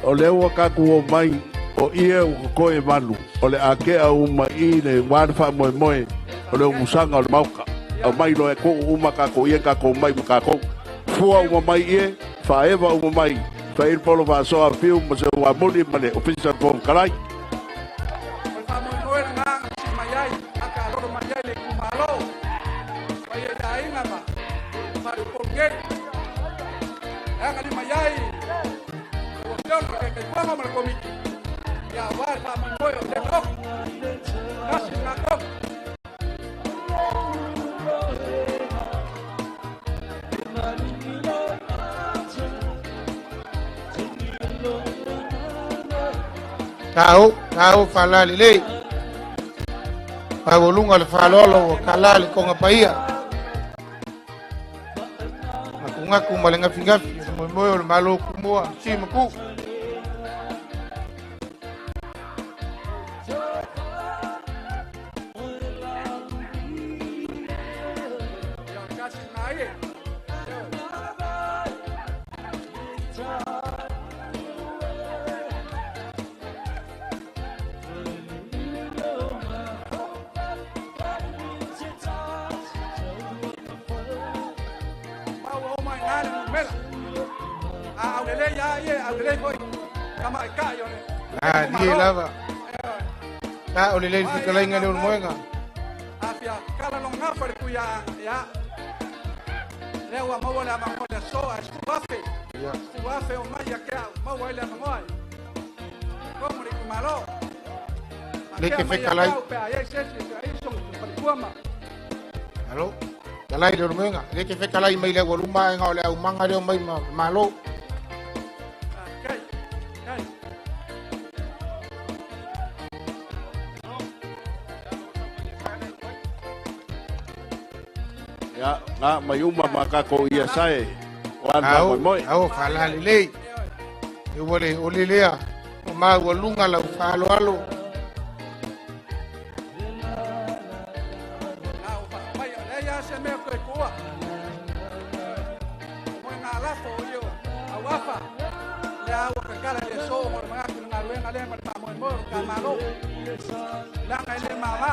[SPEAKER 1] o lea ua tatou omai o ie ua totoe malu o le akea uma i le wā le faamoemoe o le umusaga o le maoka. Aumai loa e tuu uma tatou ie tatou mai ma tatou. Fua uma mai ie, faaeva uma mai, fai le polo faasoa a fiu ma seuamuli ma le Ofisa o le Fofoga Fetalai.
[SPEAKER 4] O le faamoemoe lena na sii mai ai, a taalolo mai ai le itumalo. Paia i le aiga ma faleupolu nei. E agalima i ai lau afioga i le Taitaifono ma le Komiti. Ia auā le faamoemoe o lea taofi. Tasi lena tonu.
[SPEAKER 2] Tau, tau faalalelei. Maualuga le faaaloalo ua kalā le toga paia. Gakugaku ma le gafigafi o le moemoe o le Malo Tumua si ma ku.
[SPEAKER 4] Ia, o le tasi lena ai e. numela. A aulelei a ia, aulelei foi tamaitai o le
[SPEAKER 2] Malie lava. Ta o le lei fetalaiga le Ulumoega.
[SPEAKER 4] Afia kala longa gafa le kuia ia. Lea ua maua le avanoa le aso ae 10,000. 10,000 o mai ia ke au maua ai le avanoa. Komo le itumalo.
[SPEAKER 2] Le ke fetalai.
[SPEAKER 4] Pe a iai se isi ai song faletua ma.
[SPEAKER 2] Alo. Talai le Ulumoega. Le ke fetalai mai le aualuma ae o le aumaga lea o mai ma malo.
[SPEAKER 4] Kai. Kai.
[SPEAKER 9] Ia, nga mai uma ma kako ia sae. O an
[SPEAKER 2] Ao,
[SPEAKER 9] moi moi.
[SPEAKER 2] ao faalalelei. E ua le ole lea. O maualuga lau faaaloalo.
[SPEAKER 4] Na o mai o le ia se mea koe kua. Mo ngā lafo o ia au afa. Le au kakala le so mo le mangaku le ngaluenga le ma le faamoemoe o ka malo. Langa e le mama.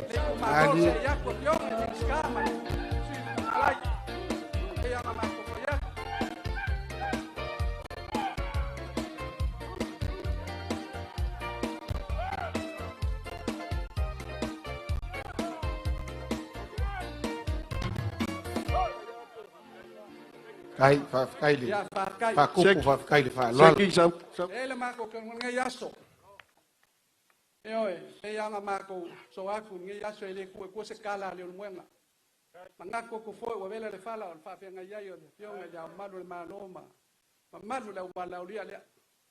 [SPEAKER 4] Le ku malo
[SPEAKER 2] Ali.
[SPEAKER 4] se ia ku fionga le skama. Sui alai. E ia ma ko ia.
[SPEAKER 2] Kai, faafetai le.
[SPEAKER 4] Ia faafetai.
[SPEAKER 2] Faakupu faafetai le faaaloalo.
[SPEAKER 9] Seki sa sa
[SPEAKER 4] E le mako ka ngai aso. E oe, e ia mako so aku ngai aso e le ku ku se kala le muenga. Mangako ko foi ua vela le fala o le faafeagai ai o le afioga i le aomalu o le Malo ma mamalu le auvalaaulia lea.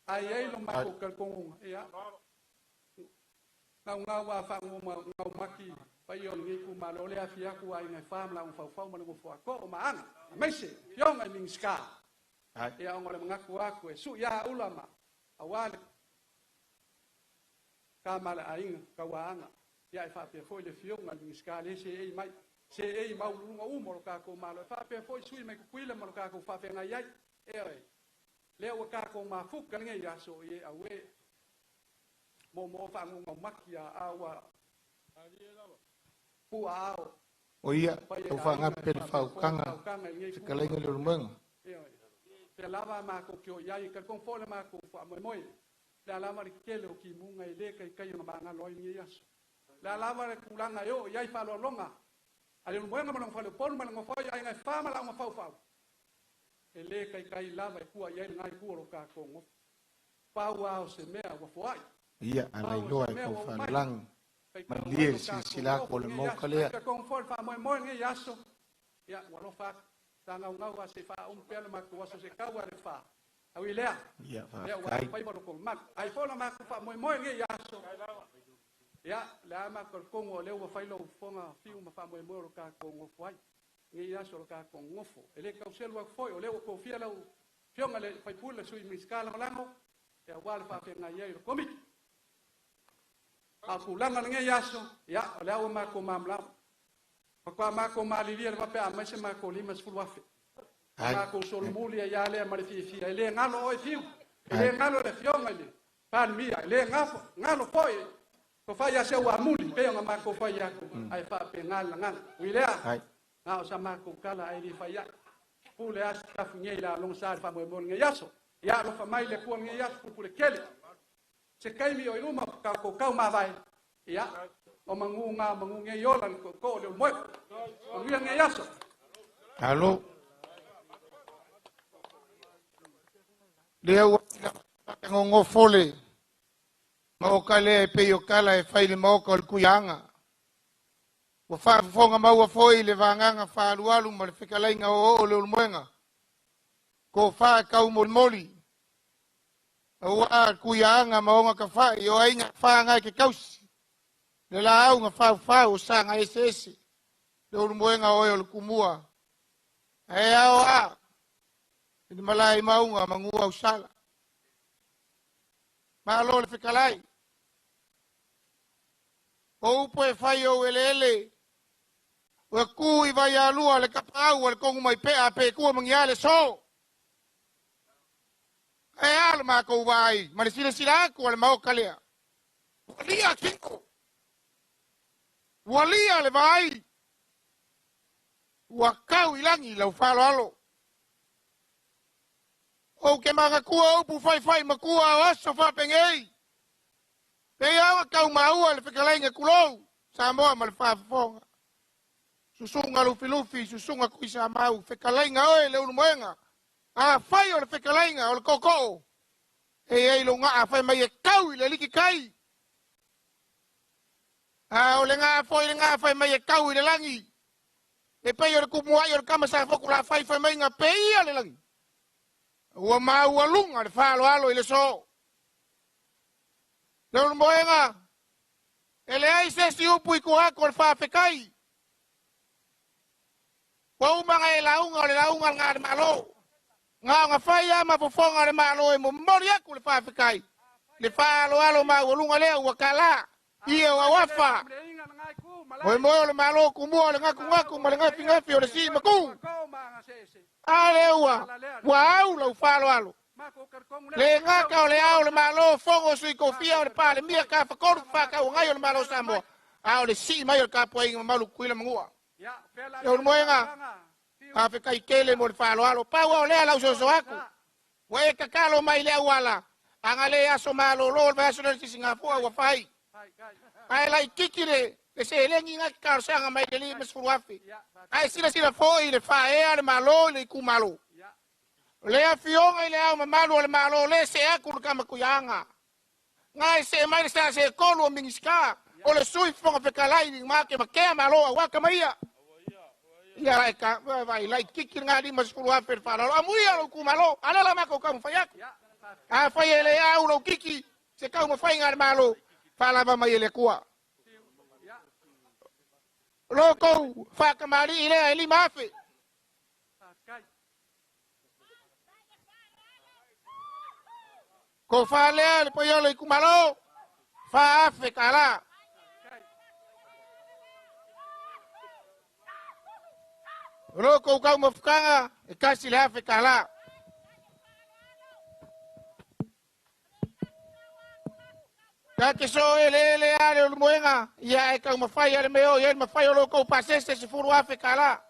[SPEAKER 4] Ai ai lo mako kalkongunga. Ia. Ngau ngau a whangu ma ngau maki pai o lenei itumalo le afi aku ai ngai wha ma lau faufau ma le ngofo a ko o maanga. Ameise, fionga i Minska. Ia ongo le mangaku aku e su ia ula ma awa le ka ma le ainga, ka waanga. Ia e whaapea foi le fionga i Minska le se ei mai. Se ei mau lulunga umo lo kākou malo. E whaapea foi sui mai kukuila ma lo kākou whaafeagai ai. E oe, lea ua kākou mafuka lenei aso i e au e. Mo mo whangunga maki a awa pua ao.
[SPEAKER 2] O ia, tau faagape le faaukaga fetalaiga le Ulumoega.
[SPEAKER 4] Te lava mako ki o iai, ka kong le mako wha moe moe. Le lava le kele o ki munga i le kai kai o ngā loi ngi aso. Le lava le kulanga i o iai whaloalonga. A le moenga ma longa whale polu ma longa whai ai ngai wha ma longa whau whau. E le kai kai lava i kua iai ngai kua ro ka kongo. Pau ao se mea ua foai.
[SPEAKER 2] Ia, alailoa e tau faalalaga. Malie le silasila atu o le maoka lea.
[SPEAKER 4] Ka kong fo le wha moe moe ngi aso. Ia, ua lofa. Ta ngau ngau a se wha umpea le mako aso se kau a le wha. Au i lea.
[SPEAKER 2] Ia,
[SPEAKER 4] Lea ua
[SPEAKER 2] faafetai.
[SPEAKER 4] fai ma loko malu. Ai fo la mako wha moe moe ngi aso. Ia, le ama ko kongo le ua fai lo fonga fiu ma wha moe moe ro ka kongo fo ai. Ngi aso ro ka kongo fo. E le kau selu aku foi o le ua kofia lau fionga le fai pule sui miskala malango. Ia ua le wha ngai ai ro komiki. A kulanga ngi aso. Ia, o le au mako mamlau. Kwa mako malilia le wape a mai se mako lima sefulu afe.
[SPEAKER 2] Ai.
[SPEAKER 4] Mako solomuli ia lea ma le fiafia. E le ngalo oe fiu. E le ngalo le fionga i le Palemia. E le ngafo, ngalo foi. Ko fai a se ua muli, pe o mako fai aku. Ai fa pe ngala ngala. Ui lea.
[SPEAKER 2] Ai.
[SPEAKER 4] Ngā o sa mako kala ai li fai aku. Pule aso tafu ngei la long sa fa moe moe ngai aso. Ia lo fa mai le kua ngai aso pule kele. Se kaimi o iluma ka ko kau mawai. Ia. O mangu ngā mangu ngai ola ko ko le moe. O ngai ngai aso.
[SPEAKER 2] Alo. Lea ua ngongofole. Maoka lea e pei o kala e fai le maoka o le kuiaga. Ua faafofoga maua foi le vagaga faalualu ma le fetalaiga o oo le Ulumoega. Ko fā kau molimoli. Auā le kuiaga ma oga kafai o aiga whāngai ke kausi. Le laauga faufau o saga eseese. Le Ulumoega oe o le kumua. Ae ao a. I le malae mauga magua au sala. Malo le fetalai. O upu e fai o eleele. Ua ku i vai alua le kapaau a le kongu mai pea pe kua mangia le so. E a le mākou vai, ma le silasila aku a le maoka lea. Ua lia kiko. Ua lia le vai. Ua kau i langi lau faaaloalo. Ou ke magatua upu faifai makua o aso faapegei. Pei lava ona tau maua le fetalaiga tulou Samoa ma le faafofoga. Susuga Lufilufi, susuga Tuisamau, fetalaiga oe Leulumoega. Afai o le fetalaiga o le tootoo, e i ai lou gaa fai mai e tau i le alititai. A o le gaa foi le gaa fai mai e tau i le lagi. E pei o le tumuai o le tama sa fotu lafai fai mai na peia le lagi. Ua maualuga le faaaloalo i le so. Leulumoega, e leai se isi upu i tua atu o le faafetai. Ua uma ona e lauga o le lauga lena a le Malo. Na ona fai lava ma fofoga o le Malo e momoli atu le faafetai. Le faaaloalo maualuga lea ua tala ia o auafa. Moemoe o le Malo tumua o le gatunatu ma le gafigafi o le sii matu. A lea ua au lau faaaloalo. Le gata o le ao o le Malo, fono o sui tofia o le Palemia, tafatolu fefaatauagai o le Malo o Samoa, a o le sii mai o le tapuaiga mamalu Tutuila ma Manua. Leulumoega, faafetai tele mo le faaaloalo. Pau lava o lea lau soso atu. Ua e tatalo mai i le auala, ana le aso malolo o le vaiaso lea o le Sisigafua ua fai. Ae laitiiti le seleni na te talosaga mai le 50,000. Ae silasila foi i le faaea o le Malo i le itumalo. O le afioga i le Ao Mamalu o le Malo le see atu le tama Tuiaana. Na e see mai le sa se tolu o Minisita, o le Sui Fofoga Fetalai i matematea Malo aua tama ia. Ia la e ka vai laitiiti lena 50,000 le faaaloalo. Amuia lou itumalo, a lea la matou taumafai atu. Afai e le au lou kiki, se taumafaiga a le Malo, faalava mai e le Atua. O lo outou faatamalii lea e 5,000. Tofa lea le paia o le itumalo, 4,000 tala. O lo outou taumafataga e 1,000 tala. Ta te so eleele a Leulumoega, ia e taumafai a le mea o i ai le mafai o lo outou pasese 10,000 tala.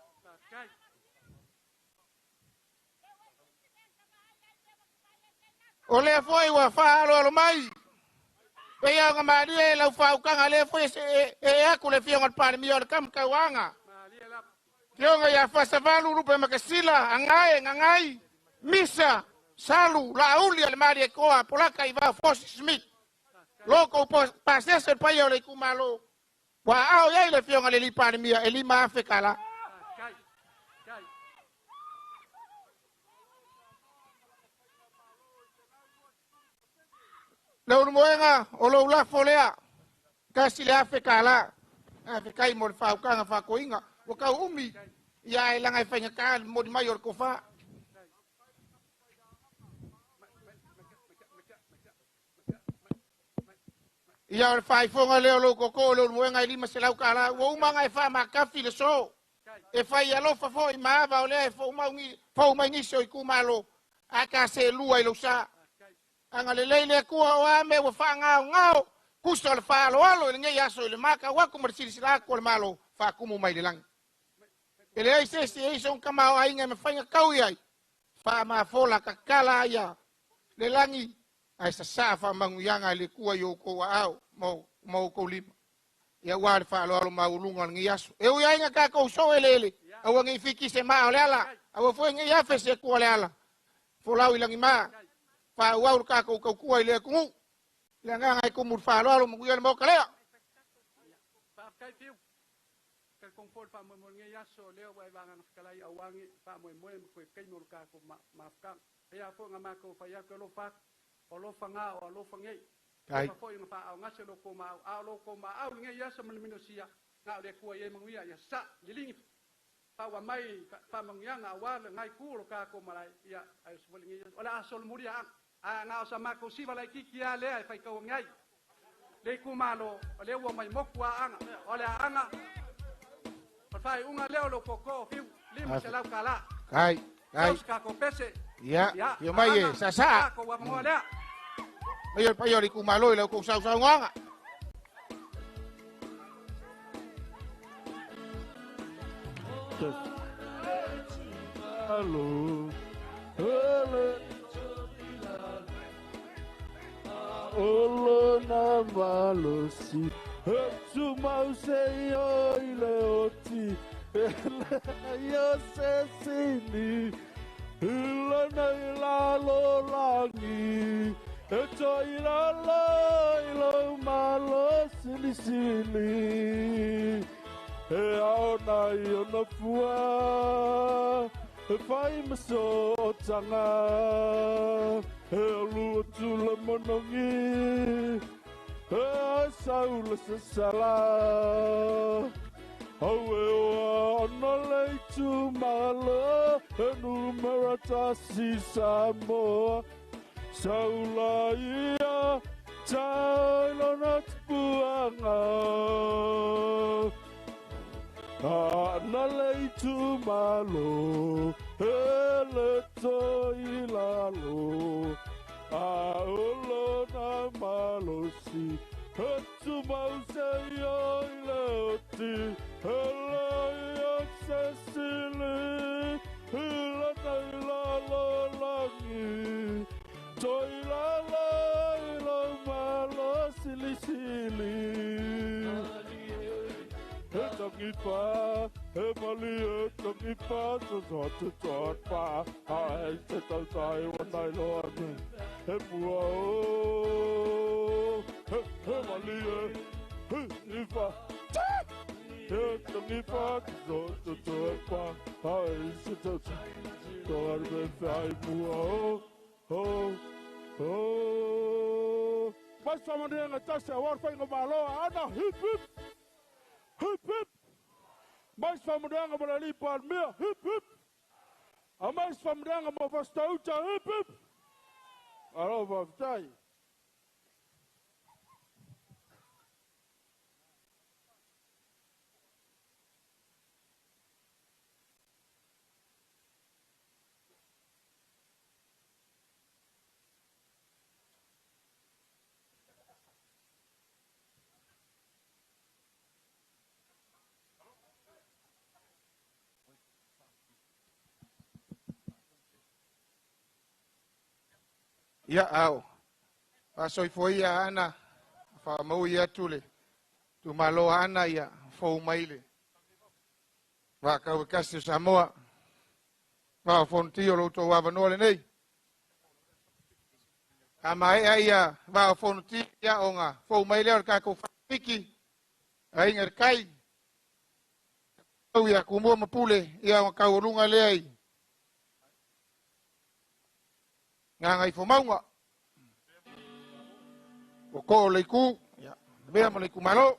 [SPEAKER 2] O lea foi ua faaaloalo mai. Pei ona malie lau faautaga lea foi e atu le afioga i le Palemia o le tama tauaga. Afioga ia Fasavalu Lupe Makasila, Agae, Gagai, Misa, Salu, Laauli a le Malietoa, Polaka Ivao Fosi Smith. Lo kou pasese le paia o le itumalo. Ua aao i ai le afioga i le Palemia e 5,000 tala. Leulumoega o lou lafo lea, 1,000 tala. Faafetai mo le faautaga faakoiga. Ua tau umi, ia e laga e faigata le momoli mai o le tofa. Ia o le faaifoga lea o lou tootoo Leulumoega e 500 tala. Ua uma ona e faamatafi le so. E fai alofa foi ma ava o lea e fou mai nisi o itumalo. A ta selua i lou sa. Agalelei le Atua o a mea ua faagaogao, tusa o le faaaloalo i lenei aso i le matau atu ma le silasila atu o le Malo faatumu mai le lagi. E leai se isi e i sona tamaoaiga e mafai ona tau i ai, faamafola tatala ia le lagi, ae sasaa faamanuiaga e le Atua i outou aao ma outou lima. Ia ua le faaaloalo maualuga o lenei aso. E ui ai na tatou so eleele, aua nei fiki se maa o le ala, aua foi nei afe se Atua o le ala. Folau i lagima, faaauau le tatou tautua i le atunuu. Le agaga e tumu le faaaloalo manuia le maota lea.
[SPEAKER 4] Faafetai Fiu. Talitonu foi le faamoemoe o lenei aso lea ua e vagaga fetalai aua ne faamoemoe ma toe taimi o le tatou mafutaga. E a foi ona matou fai atu e alofa atu, o alofa na o alofa nei.
[SPEAKER 2] Kai.
[SPEAKER 4] Alofa foi ona faaaaogase lo outou maau, a o lo outou maau i lenei aso ma le minosia, na o le Atua e i ai manuia, ia sa, liligi, faaua mai faamanuiaga aua lenai itu o lo tatou malae, ia, ae oso foi lenei aso. O le a solomuli aaga, ae na o sa matou siva laitiiti lava lea e faitau agi ai. Le itumalo, o lea ua mai motu aaga, o le aaga, o le faaiuga lea o lo tootoo Fiu, 500 tala.
[SPEAKER 2] Kai, kai.
[SPEAKER 4] Sau se tatou pese.
[SPEAKER 2] Ia,
[SPEAKER 4] Ia,
[SPEAKER 2] fia mai e,
[SPEAKER 4] aaga,
[SPEAKER 2] saasaa.
[SPEAKER 4] tatou avanoa lea.
[SPEAKER 2] Mai o le paia o le itumalo i lau kou sausaunoaga.
[SPEAKER 9] Alo, ale.
[SPEAKER 10] o lona malosi E tumau se ia i le oti E leai o se sili I lenei lalolagi E toilalo i lou malosi silisili E ao nei ona fua E fai ma sootaga E alu atu le manogi E sau le sasala Aue oa ona le itumalo E numera tasi Samoa Saula ia tai lona tupuaga Aana le itumalo E le toe i lalo A o lona malosi E tumau seia i le oti E leai o se sili I lenei lalolagi Toe i lalo i lou malosi silisili E tagifa, e malie tagifa, te te te pa, ai te tautai wa nai loa ne, e pua o, e, e malie, e ifa, e tagifa, te te te pa, ai te tautai, toa me whai mua o, o, o. Mai whamanenga tasi a war whainga maloa, ana hip hip, hip hip. Mais faamanuiaga mo le alii Palemia, hip hip. A mais faamanuiaga mo Fasitauta, hip hip. Malo faafetai.
[SPEAKER 2] Ia ao. Faasoifua ia Aana, faamaui atu le itumalo Aana ia fou mai le Vaa e Tasi o Samoa. Vaa o Fonoti o lo outou avanoa lenei. A maea ia Vaa o Fonoti ia ona fou mai lea o le tatou Fiki, Aiga i le Tai, ia Tumua ma Pule, ia ona taualuga lea i Gagaifomauga. Ua too le itu, ia, avea ma le itumalo.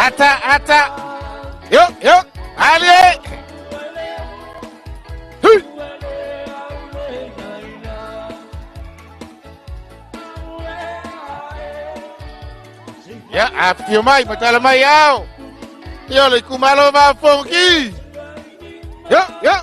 [SPEAKER 2] Ata, ata. Yo, yo. Allez. Ia, afifio mai ma tala mai ao. Ia, o le itumalo Vaa o Fonoti. Ia, ia.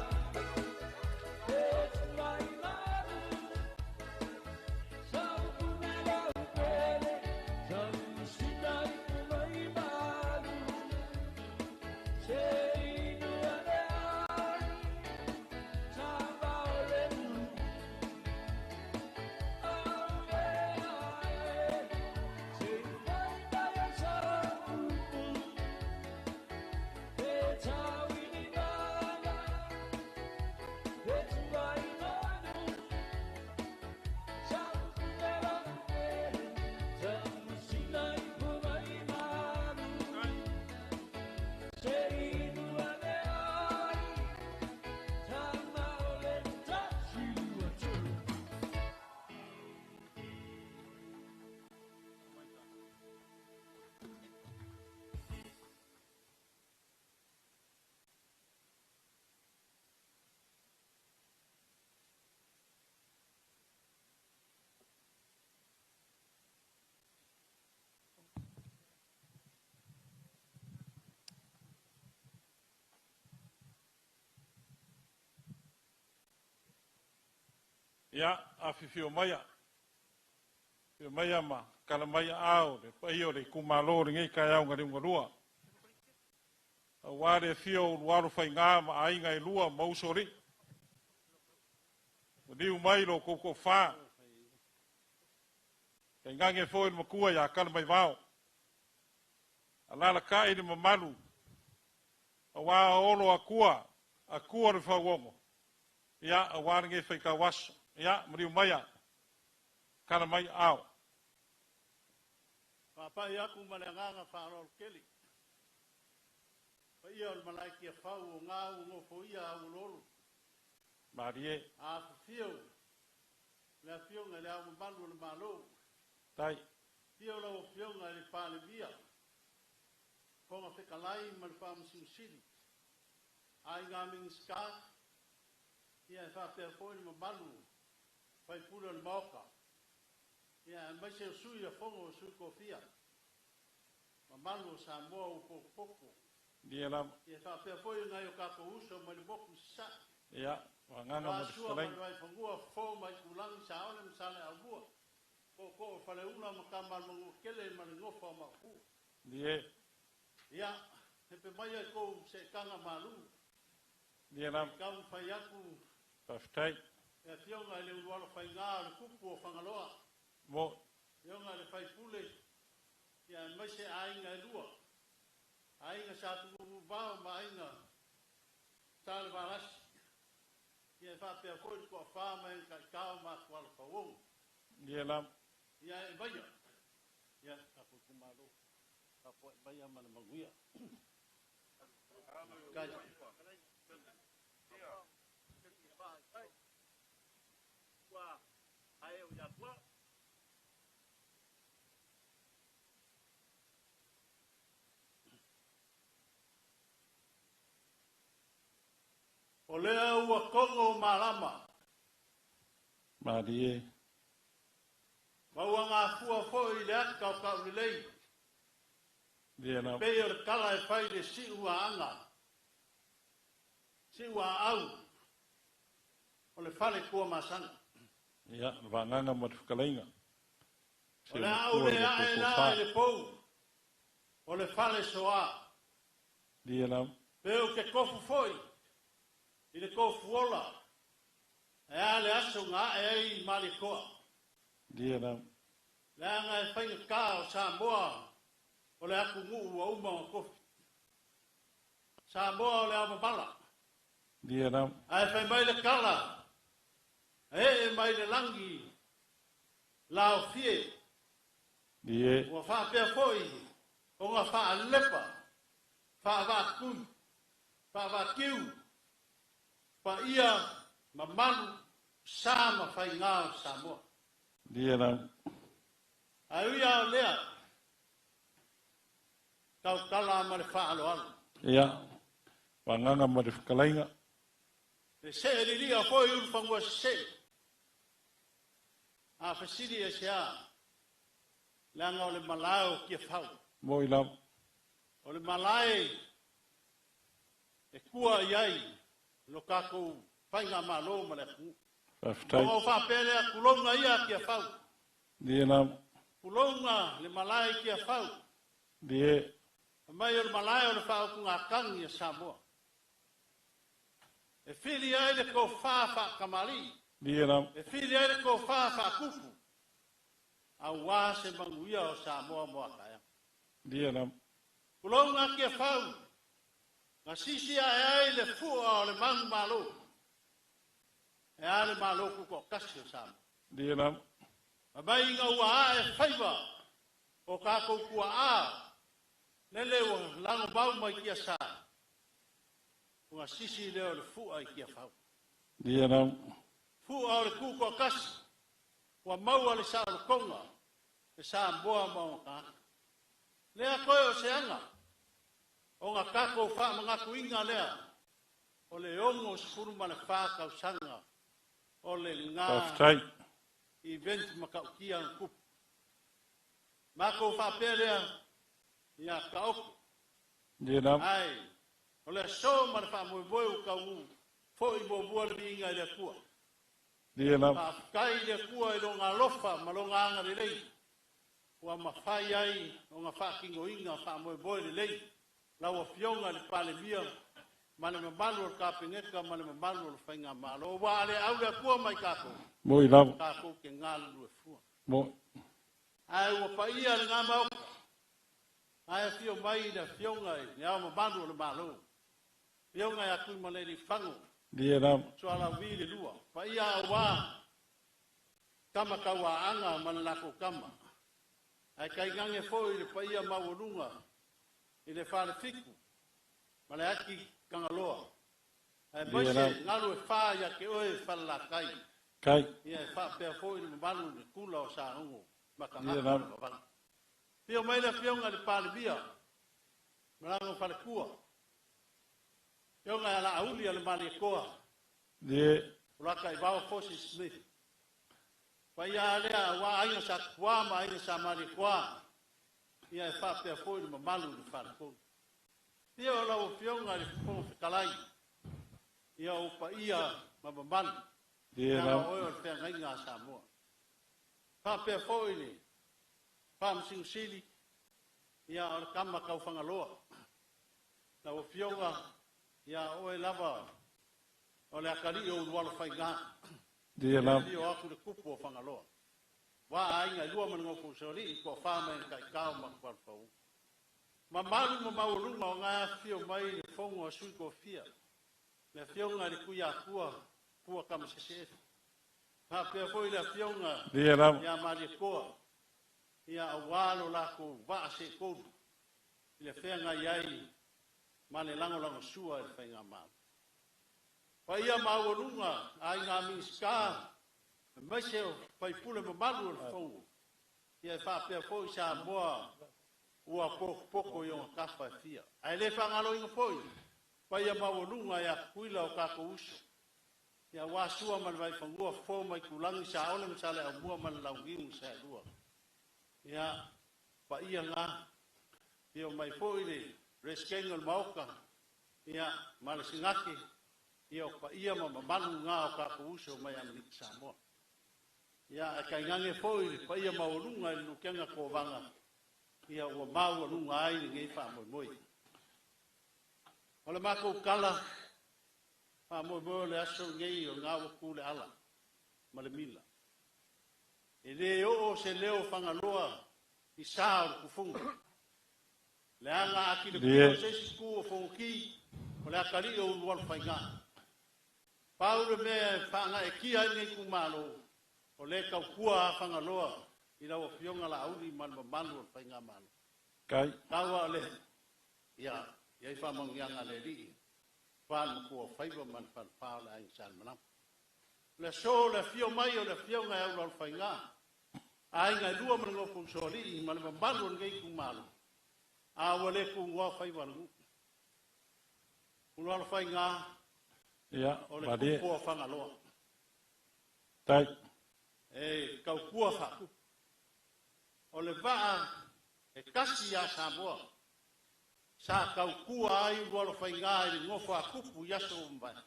[SPEAKER 3] Ia, afifio maia, afifio maia ma tala mai aao le paia o le itumalo i lenei taeao na liugalua. Aua le afio o Ulualo Faiga ma aiga e lua ma Usoalii. Maliu mai lo outou toafa, tainane foi le matua ia Talamaivao. Alaalatai le mamalu aua Olo Atua, Atua o le Fauono, ia, aua lenei faitau aso. Ia, maliu maia, tala mai aao.
[SPEAKER 9] Faapai atu ma le agaga faaaloalo tele. Paia o le malae Tiafau o ga ua nofoia auoloolo.
[SPEAKER 3] Malie.
[SPEAKER 9] Afifio le Afioga i le Ao Mamalu o le Malo.
[SPEAKER 3] Tai.
[SPEAKER 9] Afio lau Afioga i le Palemia, Fofoga Fetalai ma le Faamasino Sili, aiga Minisita, ia e faapea foi le mamalu sui usufono o le Maota, ia aemaise o sui a Fono o Sui Tofia, mamalu o Samoa ua potopoto.
[SPEAKER 3] Ia lava.
[SPEAKER 9] Ia faapea foi nai o tatou uso mai le motu i Sasae.
[SPEAKER 3] Ia, o Agaga ma le
[SPEAKER 9] Sua ma
[SPEAKER 3] Fetalaiga.
[SPEAKER 9] le Vaifanua, Fofo ma Aitulagi, Saole ma Saleaaumua, Tootoo o Faleula ma Tama a le Manuatele ma le Nofo a Maopu.
[SPEAKER 3] Ie.
[SPEAKER 9] Ia, pepe maia i tou seetaga malu.
[SPEAKER 3] Ia lava.
[SPEAKER 9] Se i taumafai atu.
[SPEAKER 3] Faafetai.
[SPEAKER 9] Le Afioga i le Ulualo Faiga o le Tupu o Fagaloa.
[SPEAKER 3] Mo.
[SPEAKER 9] Afioga i le Faipule, ia aemaise aiga e lua. Aiga Sa Tunuuvao ma Aiga Sa Levalasi. Ia e faapea foi le toafa ma e taitao ma atuala fauono.
[SPEAKER 3] Ia lava.
[SPEAKER 9] Ia e maia. Ia tatou itumalo. Tapuai maia ma le manuia. Kai. O lea ua togo malama.
[SPEAKER 3] Malie.
[SPEAKER 9] Ma ua gafua foi i le ata o taulelei.
[SPEAKER 3] Ia
[SPEAKER 9] E
[SPEAKER 3] lava.
[SPEAKER 9] pei o le tala e fai le siu aanga. Siu aau o le fale Tuamasaga.
[SPEAKER 3] Ia, le Vagaga ma le Fetalaiga.
[SPEAKER 9] O
[SPEAKER 3] Se
[SPEAKER 9] le au
[SPEAKER 3] matua i
[SPEAKER 9] le
[SPEAKER 3] le
[SPEAKER 9] ae
[SPEAKER 3] tou
[SPEAKER 9] la
[SPEAKER 3] toafa.
[SPEAKER 9] i le pou o le fale soa.
[SPEAKER 3] Ia lava.
[SPEAKER 9] Pe ou te tofu foi i le tofuola e a le aso na ae ai i Malietoa.
[SPEAKER 3] Ia lava.
[SPEAKER 9] Leaga e faigata o Samoa o le atunuu ua uma ona tofi. Samoa o le ao mamala.
[SPEAKER 3] Ia lava.
[SPEAKER 9] Ae fai mai le tala, e ee mai le lagi laofie.
[SPEAKER 3] Ie.
[SPEAKER 9] Ua faapea foi ona faalepa, faavaatui, faavaatiu, paia mamalu sa ma faiga o Samoa.
[SPEAKER 3] Ia lava.
[SPEAKER 9] Ae ui lava o lea, tautala ma le faaaloalo.
[SPEAKER 3] Ia, Vagaga ma le Fetalaiga.
[SPEAKER 9] E see lilia foi ulufanua sesee. A fesili e se a, leaga o le malae o Tiafau.
[SPEAKER 3] Mo'i lava.
[SPEAKER 9] O le malae e kua i ai lo kākou faigamalo ma le atunuu.
[SPEAKER 3] Faafetai.
[SPEAKER 9] Ona ou faapea lea, tulouna ia Tiafau.
[SPEAKER 3] Ie lava.
[SPEAKER 9] Tulouna le malae i Tiafau.
[SPEAKER 3] Ie.
[SPEAKER 9] Mai o le malae o le faautugatagi a Samoa. E fili ai le tofa faatamalii.
[SPEAKER 3] Ie lava.
[SPEAKER 9] E fili ai le tofa faatupu. Auā se manuia o Samoa mo a taeao.
[SPEAKER 3] Ie lava.
[SPEAKER 9] Tulouna Tiafau, na sisi ae ai le fua o le manumalo. E a le malo tutoatasi o Samoa.
[SPEAKER 3] Ie lava.
[SPEAKER 9] Mai ina ua ae faiva o kākou tuaa, lele ua lagomau mai tiasa, ua sisi lea o le fua i Tiafau.
[SPEAKER 3] Ie lava.
[SPEAKER 9] Fua o le tutoatasi, ua maua le saolotoga, e Samoa ma ona tagata. Lea toe o se aga, ona tātou faamanatuina lea, o le 64 tausaga o le gā
[SPEAKER 3] Faafetai.
[SPEAKER 9] event matautia na tupu. Matou faapea lea, ia taoto.
[SPEAKER 3] Ie lava.
[SPEAKER 9] Ai, o le aso ma le faamoemoe ua taunuu foi muamua le viiga i le Atua.
[SPEAKER 3] Ie lava.
[SPEAKER 9] Faafetai i le Atua i lona alofa ma lona agalelei, ua mafai ai ona faatinoina faamoemoe lelei lau Afioga i le Palemia ma le mamalu o le Kapeneta ma le mamalu o le faigamalo. Ua a le au le Atua mai tatou,
[SPEAKER 3] Mo'i lava.
[SPEAKER 9] tatou te galulue fua.
[SPEAKER 3] Mo'i.
[SPEAKER 9] Ae ua paia lena Maota, ae afio mai le Afioga i le Ao Mamalu o le Malo, Afioga ia Tuimalealiifano
[SPEAKER 3] Ie lava.
[SPEAKER 9] Sualauvi le lua, paia auā tama tauaana ma le latou tama. Ae tainane foi le paia maualuga i le Falefitu ma le Ati Tagaloa.
[SPEAKER 3] Ie
[SPEAKER 9] Aemaise
[SPEAKER 3] lava.
[SPEAKER 9] galu e fa ia te oe Falelatai.
[SPEAKER 3] Kai.
[SPEAKER 9] Ia e faapea foi le mamalu i le Tula o Sagogo ma
[SPEAKER 3] Ie
[SPEAKER 9] tagata o le
[SPEAKER 3] lava.
[SPEAKER 9] vavau. Afio mai le Afioga i le Palemia ma lana faletua. Afioga ia Laauli a le Malietoa,
[SPEAKER 3] Ie.
[SPEAKER 9] o Lakaivao Fosi Smith. Paia lea aua Aiga Sa Tupua ma Aiga Sa Malietoa, ia e faapea foi le mamalu i le faletolu. Afio o lau Afioga i le Fofoga Fetalai, ia o paia ma mamalu,
[SPEAKER 3] Ie
[SPEAKER 9] leaga
[SPEAKER 3] lava.
[SPEAKER 9] oe o le feagaiga a Samoa. Faapea foi le Faamasino Sili, ia o le tama tau Fagaloa. Lau Afioga, ia oe lava o le atalii o Ulualofaiga.
[SPEAKER 3] Ie lava.
[SPEAKER 9] Afio atu le tupu o Fagaloa. Wa aiga e lua ma le nofo usoalii, toafa ma ina taitao ma tupalufau. Mamalu ma maualuga o ngā afio mai le fono a sui tofia. Le afioga i le Tuiatua, Pua Tamasese. Faapea foi le afioga
[SPEAKER 3] Ie lava.
[SPEAKER 9] ia Malietoa, ia auā lo latou vaa seetolu i le feagai ai ma le lagolagosua i le faigamalo. Paia maualuga aiga Minisita, aemaise o faipule mamalu o le Fono, ia e faapea foi Samoa ua potopoto i ona tafa e fia. Ae le faagaloina foi paia maualuga ia Tutuila o tatou uso, ia aua Sua ma le Vaifanua, Fofo ma Aitulagi, Saole ma Saleaaumua ma le Launiu na Saelua. Ia, paia na, afio mai foi le Peresetene o le Maota, ia, ma le Senate, ia o paia ma mamalu na o tatou uso mai Amerika Samoa. Ia, ae tainane foi le paia maualuga i le Lutena Kovana, ia ua maualuga ai lenei faamoemoe. O le matou tala, faamoemoe o le aso lenei o lena ua tu le ala ma le mila. E le oo se leo Fagaloa i sa o le tufuga. Leaga a tilotilo
[SPEAKER 3] Ie.
[SPEAKER 9] se isi itu o Fonoti, o le atalii o Ulualofaiga. Pau le mea e faagaeetia ai lenei itumalo, o le tautua a Fagaloa i lau Afioga Laauli ma le mamalu o le faigamalo.
[SPEAKER 3] Kai.
[SPEAKER 9] Tau lava o le, ia, i ai faamanuiaga a le Alii, fa le matua o faiva ma le falefa o le Aiga Salemalama. O le aso o le afio mai o le Afioga ia Ulualofaiga, aiga e lua ma le nofo usoalii ma le mamalu o lenei itumalo, a ua le tunoa faiva o le nuu. Ulualofaiga
[SPEAKER 3] Ia,
[SPEAKER 9] o le
[SPEAKER 3] malie.
[SPEAKER 9] tupu o Fagaloa.
[SPEAKER 3] Tai.
[SPEAKER 9] E tautua faatupu. O le vaa E tasi ia Samoa. Sa tautua ai Ulualofaiga i le nofo a tupu i aso ua mavae.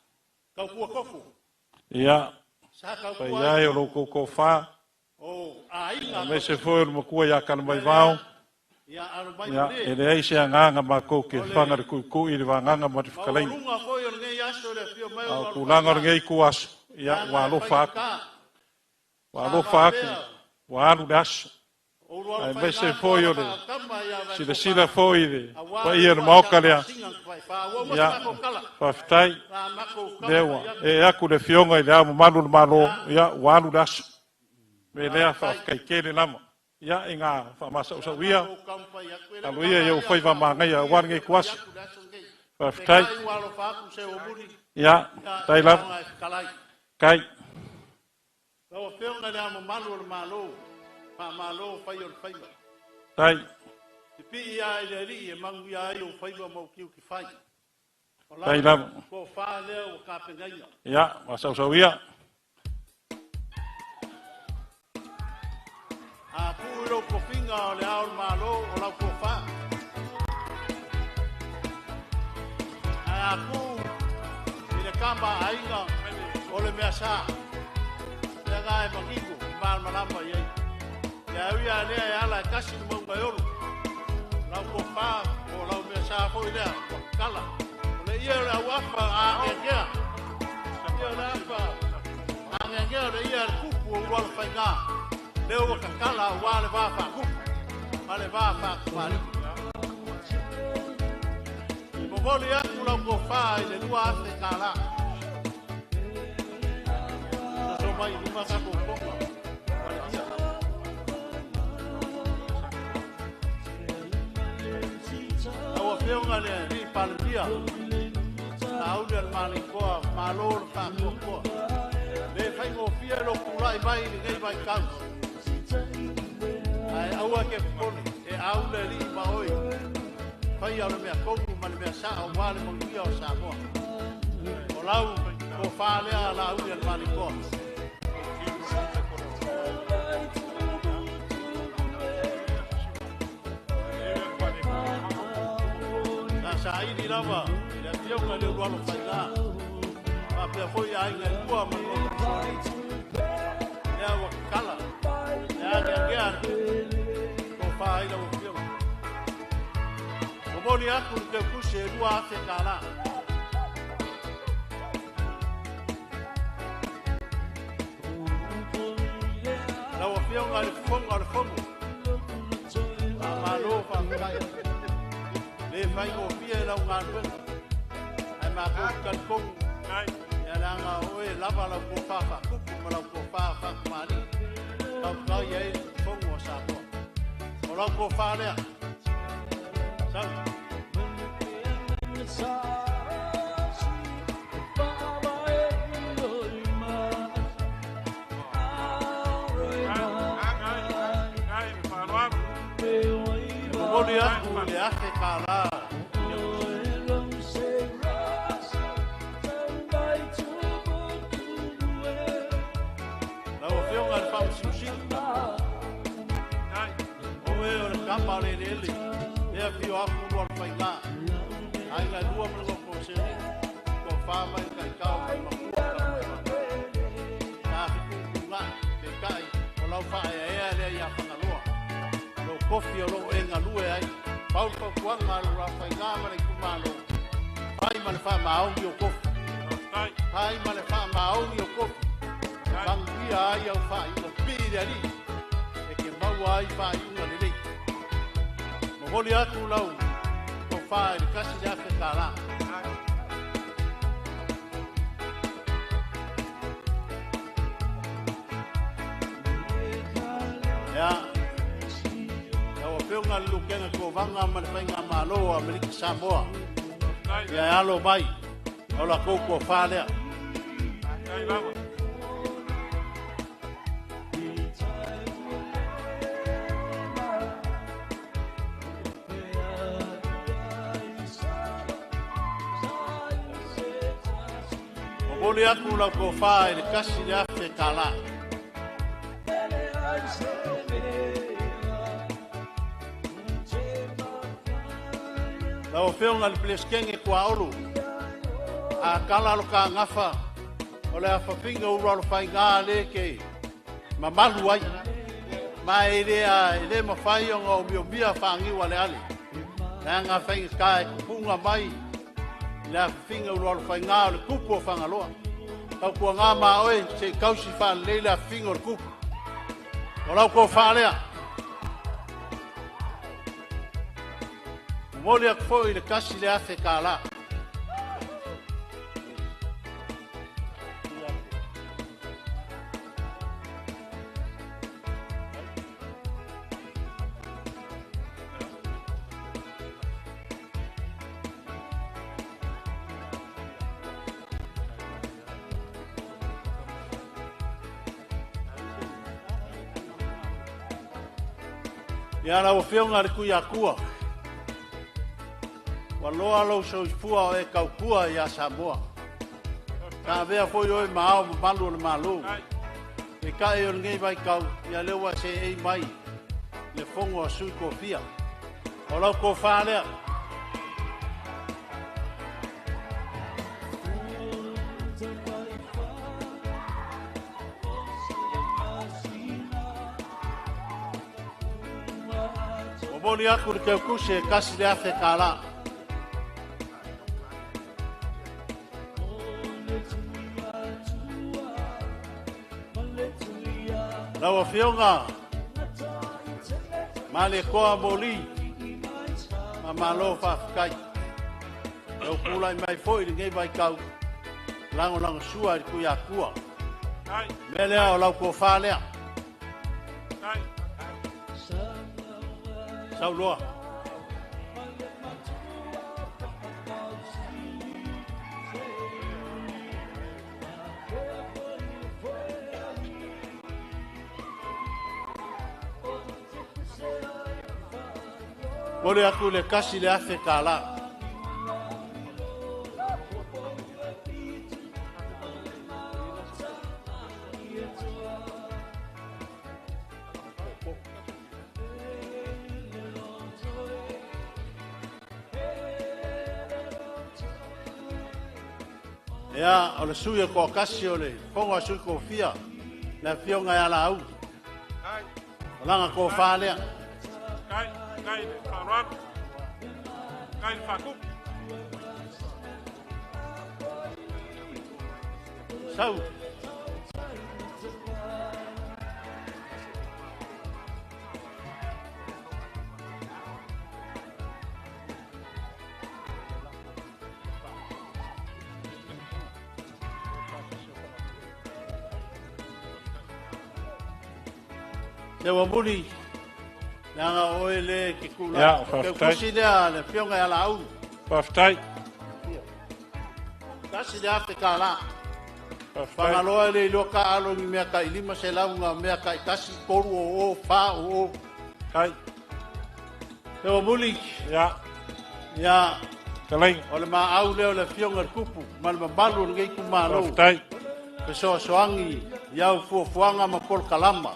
[SPEAKER 9] Tautua tofu.
[SPEAKER 3] Ia,
[SPEAKER 9] Sa tautua
[SPEAKER 3] paia
[SPEAKER 9] ai
[SPEAKER 3] e o lo outou toafa,
[SPEAKER 9] o aiga
[SPEAKER 3] aemaise foi o le matua ia Kalamaivao.
[SPEAKER 9] Ia alo mai
[SPEAKER 3] Ia,
[SPEAKER 9] malie.
[SPEAKER 3] e leai se agaga matou te
[SPEAKER 9] O le
[SPEAKER 3] faga le tuitui i le vagaga ma le fetalaiga.
[SPEAKER 9] maualuga foi o lenei aso i le afio mai o
[SPEAKER 3] A o tulaga o
[SPEAKER 9] Ulualofaiga.
[SPEAKER 3] lenei ituaso, ia, ua
[SPEAKER 9] Leaga e
[SPEAKER 3] alofa atu,
[SPEAKER 9] faigata.
[SPEAKER 3] ua
[SPEAKER 9] Sa
[SPEAKER 3] alofa atu,
[SPEAKER 9] faapea
[SPEAKER 3] ua alu le aso.
[SPEAKER 9] o Ulualofaiga
[SPEAKER 3] Aemaise foi
[SPEAKER 9] ma
[SPEAKER 3] o le
[SPEAKER 9] faatama ia
[SPEAKER 3] silasila
[SPEAKER 9] Vaifofana.
[SPEAKER 3] foi i le
[SPEAKER 9] Aua le
[SPEAKER 3] paia o le
[SPEAKER 9] uluai
[SPEAKER 3] Maota lea.
[SPEAKER 9] salemasina na tafaifa. Ua uma se
[SPEAKER 3] Ia,
[SPEAKER 9] matou tala.
[SPEAKER 3] faafetai,
[SPEAKER 9] Na matou
[SPEAKER 3] lea
[SPEAKER 9] taumafai
[SPEAKER 3] ua
[SPEAKER 9] atu.
[SPEAKER 3] ee atu le Afioga i Le Ao Mamalu o le Malo,
[SPEAKER 9] Ia,
[SPEAKER 3] ia, ua alu le aso. O le mea lea,
[SPEAKER 9] faafetai.
[SPEAKER 3] faafetai tele lava. Ia, ina
[SPEAKER 9] Na
[SPEAKER 3] faamasaosaoia,
[SPEAKER 9] matou taumafai atu. E le o
[SPEAKER 3] alo ia i
[SPEAKER 9] tama
[SPEAKER 3] ou
[SPEAKER 9] ia o
[SPEAKER 3] faiva manaia
[SPEAKER 9] faafaigofie
[SPEAKER 3] aua
[SPEAKER 9] le
[SPEAKER 3] lenei
[SPEAKER 9] afio mai
[SPEAKER 3] ituaso.
[SPEAKER 9] atu i le aso lenei.
[SPEAKER 3] Faafetai.
[SPEAKER 9] Peitai ua alofa atu se omuli
[SPEAKER 3] Ia,
[SPEAKER 9] ia
[SPEAKER 3] tai
[SPEAKER 9] le
[SPEAKER 3] lava.
[SPEAKER 9] agaga e fetalai.
[SPEAKER 3] Tai.
[SPEAKER 9] Lau Afioga i le Ao Mamalu o le Malo, faamalo fai o le faiva.
[SPEAKER 3] Tai.
[SPEAKER 9] Pipii lava i le Alii e manuia ai ou faiva ma ou tiute fai. O
[SPEAKER 3] Tai
[SPEAKER 9] lau
[SPEAKER 3] lava.
[SPEAKER 9] tofa lea ua tapenaina.
[SPEAKER 3] Ia, masaosaoia.
[SPEAKER 9] A tuu i lou tofiga o le Ao o le Malo o lau tofa. Ae a tuu i le tama a aiga o le mea sa. Lea na e manino, e malamalama i ai. Ia ui lava lea e ala e tasi le mauga e olo. Lau tofa po o lau mea sa foi lea ua tatala. O le ia o le auafa a ageagea. Ia o le afa ageagea o le ia a le tupu o Ulualofaiga. Lea ua tatala aua le va faatupu ma le va faatamalii. E momoli atu lau tofa i le $2,000. Soso mai i luma tatou toga. Palemia. Lau Afioga i le Alii Palemia, Laauli a le Malietoa, malo le faatoatoa. Le faigofie lou tulai mai i lenei vaitau. Ae aua e te popole, e au le Alii ma oe. Faia o le mea tonu ma le mea sao aua le manuia o Samoa. O lau tofa lea Laauli a le Malietoa. Na saili lava i le afioga i le Ulualofaiga. Faapea foi aiga e lua ma le nofo. Lea ua tatala, le ageagea a le tupu, tofa ai lau afioga. Momoli atu le teutusi e $2,000. Lau Afioga i le Fofoga o le Fono, faamalo faafetai. Le faigofie lau galuega, ae matou te talitonu, ia leaga o oe lava lau tofa faatupu ma lau tofa faatamalii. Tautai ai le Fono a Samoa. O lau tofa lea. Sau. E momoli atu le $1,000. Lau Afioga i le Faamasino Sili, o oe o le kama o le eleele, lea afio atu Ulualofaiga, aiga e lua ma le nofo a Sealii, toafa mai le taitao ma le matua Kalamaivao. Sa fetuutuunai, peitai o lau faaeaea lea ia Fagaloa. Lou tofi o loo e galue ai. Pau le fautuaga a Ulualofaiga ma le itumalo, fai ma le faamaoni o tofi. Fai ma le faamaoni o tofi. Manuia ai au faaiuga pii le Alii. E ke maua ai faaiuga lelei. Momoli atu lau tofa i le $1,000. Ia, lau Afioga i le Lutena Kovana ma le Faigamalo o Amerika Samoa. Ia e alo mai, o la tou tofa lea. Momoli atu lau tofa i le $1,000. Lau Afioga i le Peresetene Tuaolo, a tala lo ta gafa, o le afafiga ulualofaiga lē te mamalu ai. Ma e le a e le mafai ona omiomia faaniu aleale. Leaga faigata e tupuga mai i le afafiga ulualofaiga o le tupu o Fagaloa. Tautuana ma oe se i tausi faalelei le afafiga o le tupu. O lau tofa lea. Momoli atu foi le $1,000. Ia lau Afioga i le Tuiatua, ua loa lou soifua o e tautua ia Samoa. Sa avea foi oe ma ao mamalu o le Malo. Peitai o lenei vaitau, ia lea ua seei mai le fono a Sui Tofia. O lau tofa lea. Momoli atu le teutusi e $1,000. Lau Afioga Malietoa Moli, faamalo faafetai. Lou tulai mai foi i lenei vaitau, lagolagosua i le Tuiatua. Mea lea o lau tofa lea. Sauloa. Momoli atu le $1,000. Ia, o le sui e toatasi o le Fono a Sui Tofia, le Afioga ia Laauli. O lana tofa lea.
[SPEAKER 3] Kai le faaaloalo, kai le faatupu.
[SPEAKER 9] Sau. Le ua muli, leaga o oe le ke kula.
[SPEAKER 3] Ia, faafetai.
[SPEAKER 9] Teutusi lea le Afioga ia Laauli.
[SPEAKER 3] Faafetai.
[SPEAKER 9] $1,000.
[SPEAKER 3] Faafetai.
[SPEAKER 9] Fagaloa e le iloa taalo ni mea tai 500 na mea tai 1, 3, 0, 4, 0.
[SPEAKER 3] Kai.
[SPEAKER 9] Le ua muli.
[SPEAKER 3] Ia.
[SPEAKER 9] Ia.
[SPEAKER 3] Fetalaiga.
[SPEAKER 9] O le maau lea o le Afioga i le Tupu ma le mamalu o lenei itumalo.
[SPEAKER 3] Faafetai.
[SPEAKER 9] Fesoasoani i au fuafuaga ma polokalama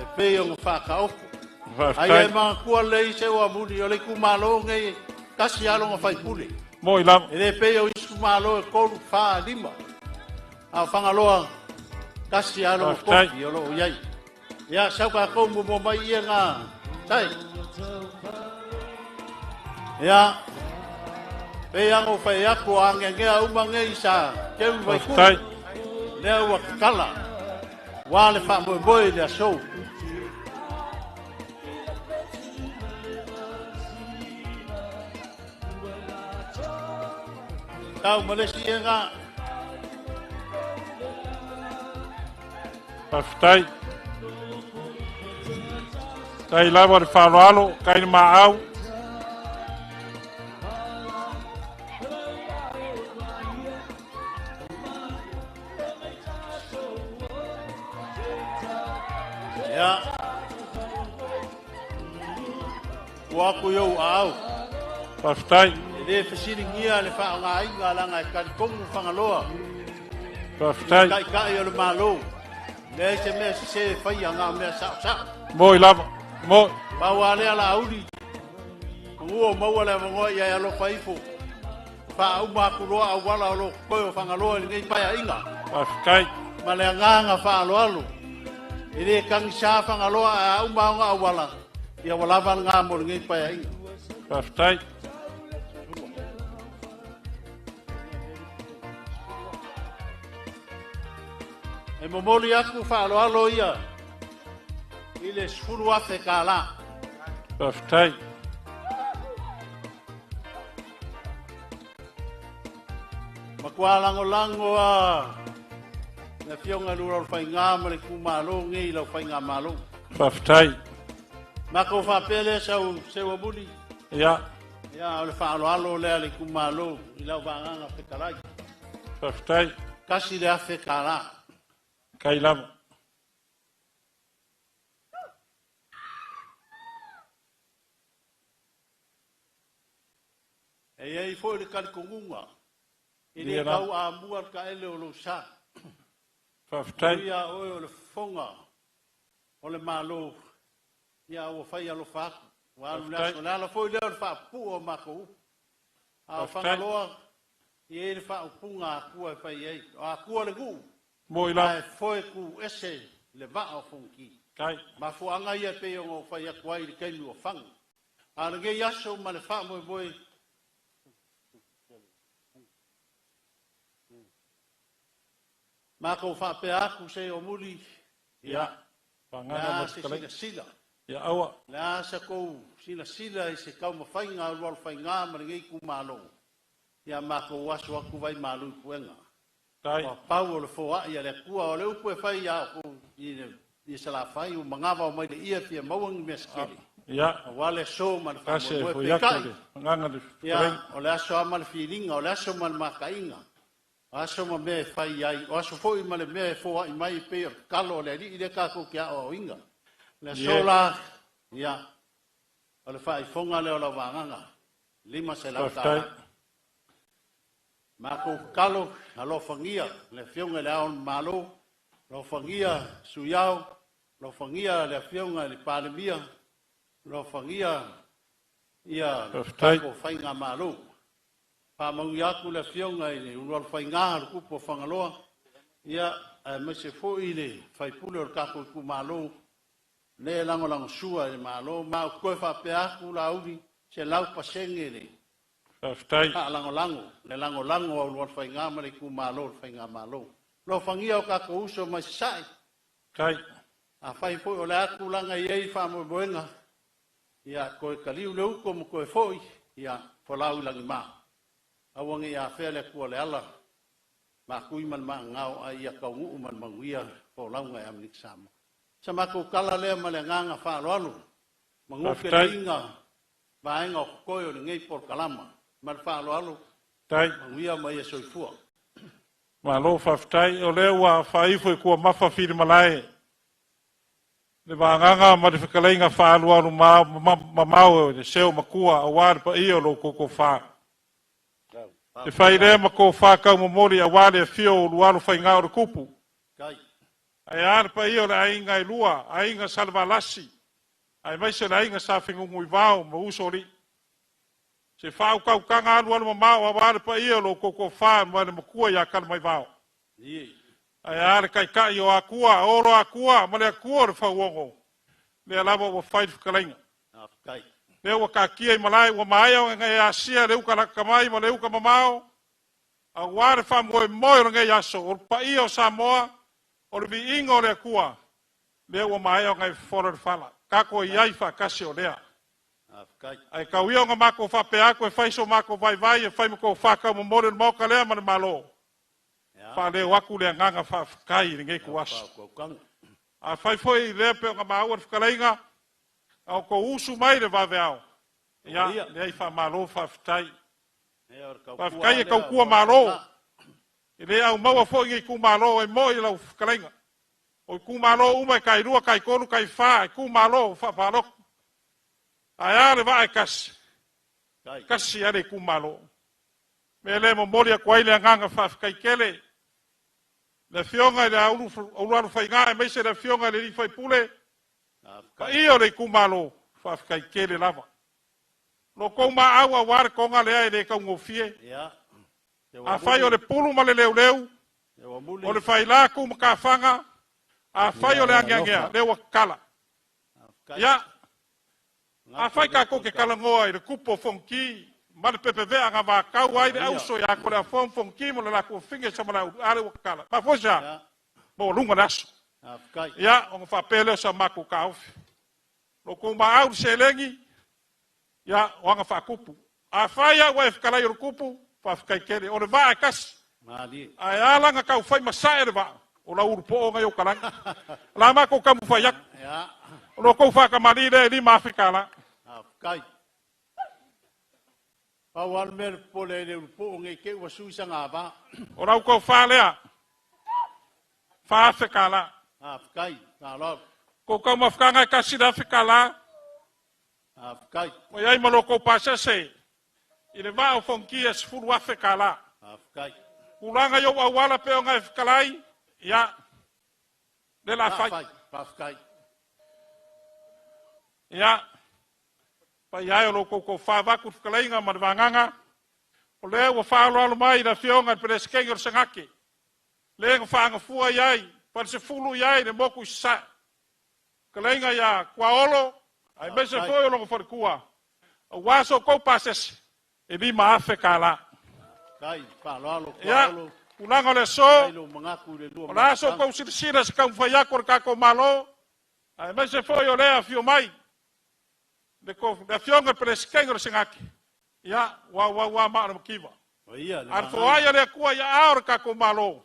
[SPEAKER 9] e pei ona faataoto.
[SPEAKER 3] Faafetai.
[SPEAKER 9] Ai e manatua lelei se ua muli o le itumalo nei tasi lava lona faipule.
[SPEAKER 3] Moi lava.
[SPEAKER 9] E le pei o isi itumalo e 3, 4, 5. A o Fagaloa tasi lava lona
[SPEAKER 3] Faafetai.
[SPEAKER 9] tofi o lo o i ai. Ia, sau tatou muamua mai ia ngā tai. Ia, pei ana fai atu o ageagea uma nei sa teu i Vaitupu.
[SPEAKER 3] Faafetai.
[SPEAKER 9] Lea ua tatala, ua le faamoemoe i le aso. Tau ma le isi ia ngā.
[SPEAKER 3] Faafetai. Tai lava le faaaloalo, kai le maau.
[SPEAKER 9] Ia. Ua aku i ou aao.
[SPEAKER 3] Faafetai.
[SPEAKER 9] E le fesiligia le faaaogaina leaga e talitonu Fagaloa.
[SPEAKER 3] Faafetai.
[SPEAKER 9] Taitai o le Malo. Leai se mea sese e faia ngā mea saosao.
[SPEAKER 3] Moi lava. Moi.
[SPEAKER 9] Pau lava lea Laauli. Manu o maua le avanoa ia e alofa ifo. Faauma atu loa auala o lo o totoe o Fagaloa i lenei Paeaiga.
[SPEAKER 3] Faafetai.
[SPEAKER 9] Ma le agaga faaaloalo. E le tagisa Fagaloa ae a uma ona auala, ia ua lava lena mo lenei Paeaiga.
[SPEAKER 3] Faafetai.
[SPEAKER 9] E momoli atu faaaloalo ia i le $10,000.
[SPEAKER 3] Faafetai.
[SPEAKER 9] Matua lagolago a le Afioga i le Ulualofaiga ma le itumalo nei i lau faigamalo.
[SPEAKER 3] Faafetai.
[SPEAKER 9] Matou faapea lea sau Seuamuli.
[SPEAKER 3] Ia.
[SPEAKER 9] Ia, o le faaaloalo lea a le itumalo i lau Vaagaga Fetalai.
[SPEAKER 3] Faafetai.
[SPEAKER 9] $1,000.
[SPEAKER 3] Kai lava.
[SPEAKER 9] E i ai foi le talitonuga, e le tau amua le taele o lou sa.
[SPEAKER 3] Faafetai.
[SPEAKER 9] Ui a oe o le fofoga o le Malo, ia ua fai alofa atu. Ua alu le aso. O le ala foi lea o le faapupuu o matou upu. A o Fagaloa, e i ai le faaupuga a Atua e fai ai. O Atua le nuu, ae foe tu ese le vaa o Fonoti. Mafuaaga ia e pei ona ou fai atu ai i le taimi ua fano. A o lenei aso ma le faamoemoe, matou faapea atu Seiomuli, ia, le a se silasila, le a sa tou silasila i se taumafaiga a Ulualofaiga ma lenei itumalo, ia matou aso atu vai malu i puega. Ua pau o le foai a le Atua, o le upu e fai ia outou i Salafai, ua manava mai le ia fia maua ni mea se tele. Aua le aso ma le faamoemoe. Peitai, ia, o le aso lava ma le filiga, o le aso ma le mataiga, o aso ma mea e fai ai, o aso foi ma le mea e foai mai e pei o le tatalo a le Alii lea tatou te aoaoina. Le aso la, ia, o le faaifoga lea o lau vagaga, $500. Matou tatalo, alofagia le Afioga i le Ao o le Malo, alofagia Sui Ao, alofagia le Afioga i le Palemia, alofagia ia tatou faigamalo. Faamanuia atu le Afioga i le Ulualofaiga, le Tupu o Fagaloa, ia, aemaise foi le faipule o le tatou itumalo, le lagolagosua i le Malo. Ma ou toe faapea atu Laauli, 100% le faalagolago, le lagolago a Ulualofaiga ma le itumalo o le faigamalo. Alofagia o tatou uso mai Sasae. Afai foi o le a tulaga e i ai faamoemoega, ia toe taliu le uto ma toe foi, ia folau i lagima. Aua ne i afea le Atua o le ala, matui ma le maagao, a ia taunuu ma le manuia folauga e Amerika Samoa. Sa matou tala lea ma le agaga faaaloalo, manu feleiga vaega o totoe o lenei polokalama. Ma le faaaloalo, manuia ma ia soifua.
[SPEAKER 3] Malo faafetai. O lea ua faaifo i tuamafa filimalae le vagaga ma le fetalaiga faaalualu mamao e le seo matua aua le paia o lo outou tofa. E fai lea ma tofa taumomoli aua le afio o Ulualofaiga o le Tupu. Ae a le paia o le aiga e lua, aiga Salevalasi, aemaise le aiga Sa Fenunuivao ma Usoalii. Se faautautaga alualu mamao aua le paia o lo outou tofa ma le matua ia Kalamaivao. Ae a le taitai o Atua, Olo Atua ma le Atua o le Fauono, lea lava ua fai le fetalaiga. Lea ua taatia i malae ua maea ona e asia le uta lata mai ma le uta mamao, aua le faamoemoe o lenei aso, o le paia o Samoa, o le viiga o le Atua, lea ua maea ona e fofola le fala. Tatou i ai faatasi o lea. Ae tau ia ona matou faapea atu e fai so matou vaivai, e fai ma tofa taumomoli o le Maota lea ma le Malo, faaleo atu le agaga faafetai i lenei ituaso. Afai foi lea pei ona maua le fetalaiga, a o tou usu mai le vaveao, ia, leai, faamalo faafetai. Faafetai e tautua Malo. E le aumaua foi ni itumalo e moi lau fetalaiga. O itumalo uma e tai 2, tai 3, tai 4, itumalo faapalota. Ae a le vaa e tasi, tasi lava le itumalo. Mea lea e momoli atu ai le agaga faafetai tele. Le Afioga i le Ulualofaiga aemaise le Afioga i le sui usufono, paia o le itumalo, faafetai tele lava. Lo kou maau auā le toga lea e lē taugofie. Afai o le pulu ma le leuleu, o le failā tu matafaga, afai o le ageagea, lea ua tatala. Ia, afai tatou te talanoa i le tupu o Fonoti ma le pepevea na vatau ai le auso ia Toleafoa ma Fonoti ma le latou afine Samalaeulu, a lea ua tatala. Mafua se a? Maualuga le aso. Ia, ona faapea lea o sa matou taofi. Lo outou maau i le seleni, ia, o aga faatupu. Afai lava ua e fetalai o le tupu, faafetai tele. O le vaa e tasi. Ae ala ona taufai masae le vaa, o lau ulupoo na i ou talagi. O la matou taumafai atu. O lo outou faatamalii lea e $5,000.
[SPEAKER 9] Faafetai. Pau lava le mea e popole ai i le ulupuu ne i te i ua sui sana ava.
[SPEAKER 3] O lau tofa lea, $4,000.
[SPEAKER 9] Faafetai. Malo.
[SPEAKER 3] Kou taumafataga e $1,000.
[SPEAKER 9] Faafetai.
[SPEAKER 3] Ua i ai ma lo outou pasese i le vaa o Fonoti e $10,000.
[SPEAKER 9] Faafetai.
[SPEAKER 3] Tulaga i ou auala pe ona e fetalai, ia, le la fai.
[SPEAKER 9] Faafetai.
[SPEAKER 3] Ia, paia e o lo outou tofa vaeatu le fetalaiga ma le vagaga, o lea ua faaaloalo mai le Afioga i le Peresetene o le Senate, le na faagafua i ai, falesefulu i ai le motu i Sasae. Fetalaiga ia Tuaolo, aemaise foi o lona faletua, aua so outou pasese, e $5,000.
[SPEAKER 9] Faafetai, faaaloalo
[SPEAKER 3] Ia,
[SPEAKER 9] Tuaolo.
[SPEAKER 3] tulaga o le aso,
[SPEAKER 9] Faafetai lou manatu i le lua
[SPEAKER 3] o le a so outou silasila i se taumafai atu o le tatou Malo, aemaise foi o lea afio mai le Afioga i le Peresetene o le Senate, ia, ua auau lava maa o le mativa.
[SPEAKER 9] O ia le
[SPEAKER 3] A le
[SPEAKER 9] vagaga.
[SPEAKER 3] foai a le Atua i aao o le tatou Malo,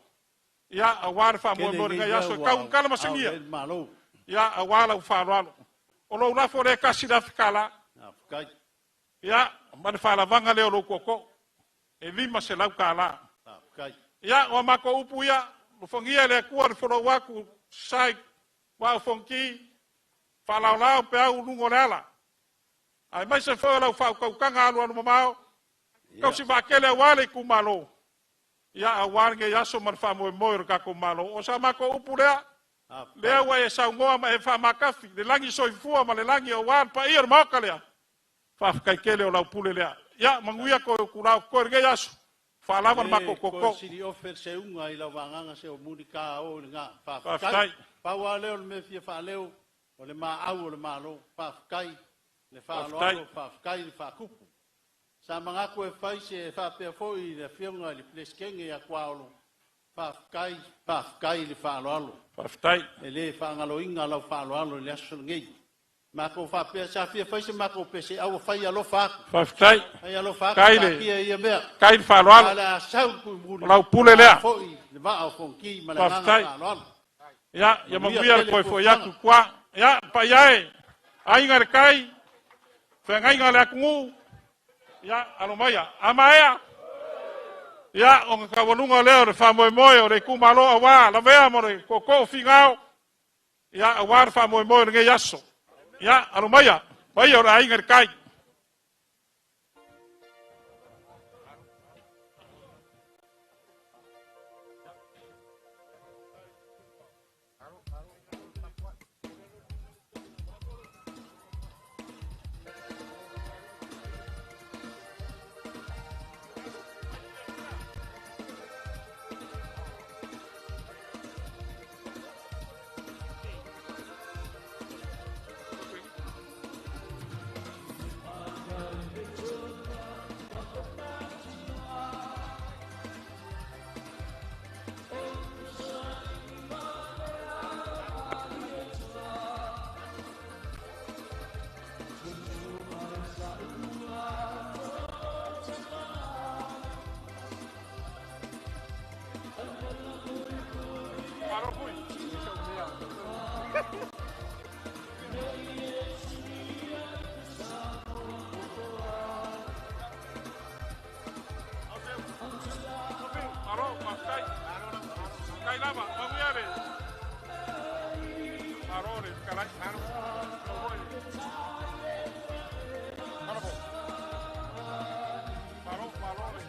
[SPEAKER 3] ia, aua le
[SPEAKER 9] Tele
[SPEAKER 3] faamoemoe o
[SPEAKER 9] nei
[SPEAKER 3] lenei
[SPEAKER 9] mea
[SPEAKER 3] aso e
[SPEAKER 9] ua
[SPEAKER 3] tau i tala
[SPEAKER 9] ao i
[SPEAKER 3] masegia,
[SPEAKER 9] ai le Malo.
[SPEAKER 3] ia, aua lau faaaloalo. O lou lafo lea e $1,000.
[SPEAKER 9] Faafetai.
[SPEAKER 3] Ia, ma le faalavaga lea o lou tootoo, e $500.
[SPEAKER 9] Faafetai.
[SPEAKER 3] Ia, o a matou upu ia, alofagia e le Atua le folau atu, Sasae, Vaa o Fonoti, faalaolao peau i luga o le ala. Aemaise foi o lau faautautaga alualu mamao, tausi vaatele aua le itumalo, ia, aua lenei aso ma le faamoemoe o le tatou Malo. O sa matou upu lea, lea ua e saunoa ma e faamatafi le lagi soifua ma le lagi aua le paia o le Maota lea. Faafetai tele o lau pule lea. Ia, manuia toe o tulao totoe i lenei aso. Faalava le matou
[SPEAKER 9] E koe
[SPEAKER 3] tootoo.
[SPEAKER 9] sili ofe le seuga i lau vagaga se o muli ka o i lena. Faafetai.
[SPEAKER 3] Faafetai.
[SPEAKER 9] Pau lava lea o le mea e fia faaleo, o le maau o le Malo. Faafetai le
[SPEAKER 3] Faafetai.
[SPEAKER 9] faaaloalo, faafetai le faatupu. Sa manatu e fai se faapea foi i le Afioga i le Peresetene ia Tuaolo, faafetai, faafetai le faaaloalo.
[SPEAKER 3] Faafetai.
[SPEAKER 9] E le faagaloina lau faaaloalo i le aso lenei. Matou faapea, sa fia fai se matou pese, a ua fai alofa atu.
[SPEAKER 3] Faafetai.
[SPEAKER 9] Fai alofa atu,
[SPEAKER 3] Faafetai le
[SPEAKER 9] taatia ia mea.
[SPEAKER 3] Faafetai le faaaloalo.
[SPEAKER 9] A o le a sau le tuimuli,
[SPEAKER 3] O lau pule lea.
[SPEAKER 9] foi le vaa o Fonoti ma le agaga
[SPEAKER 3] Faafetai.
[SPEAKER 9] faaaloalo.
[SPEAKER 3] Ia, ia
[SPEAKER 9] Manuia
[SPEAKER 3] manuia le
[SPEAKER 9] tele
[SPEAKER 3] toe foi
[SPEAKER 9] fuafuaga.
[SPEAKER 3] atu i tua. Ia, paia e, aiga i le tai, feagaiga a le atunuu, ia, alo maia. A maea, ia, ona taualuga lea o le faamoemoe o le itumalo aua lavea ma le tootoo Finao, ia, aua le faamoemoe o lenei aso. Ia, alo maia, paia o le aiga i le tai. Malo, faafetai. Faafetai lava, manuia le. Malo le fetalai. Malo. Malo. Malo, malo le.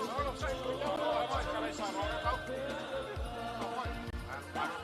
[SPEAKER 3] Malo, sai. Malo, fetalai sa, malo. Malo.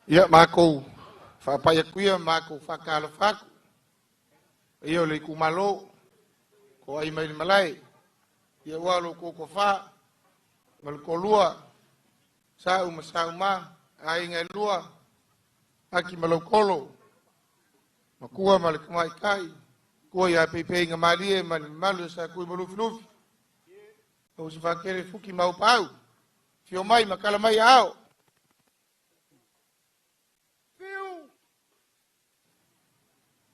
[SPEAKER 2] Ia makou faapai aku ia makou faatalofa atu ia o le itumalo ko ai mai le malae ia ua lo kou tofa ma le toalua sa'u ma sa'umā aiga e lua Aki ma Lautolo matua ma le tamaitai tua ia peipeiga malie ma le mamalu e sa tui ma lufilufi o se faatele fuki ma aupaau fio mai ma kala mai ao.
[SPEAKER 6] Fiu.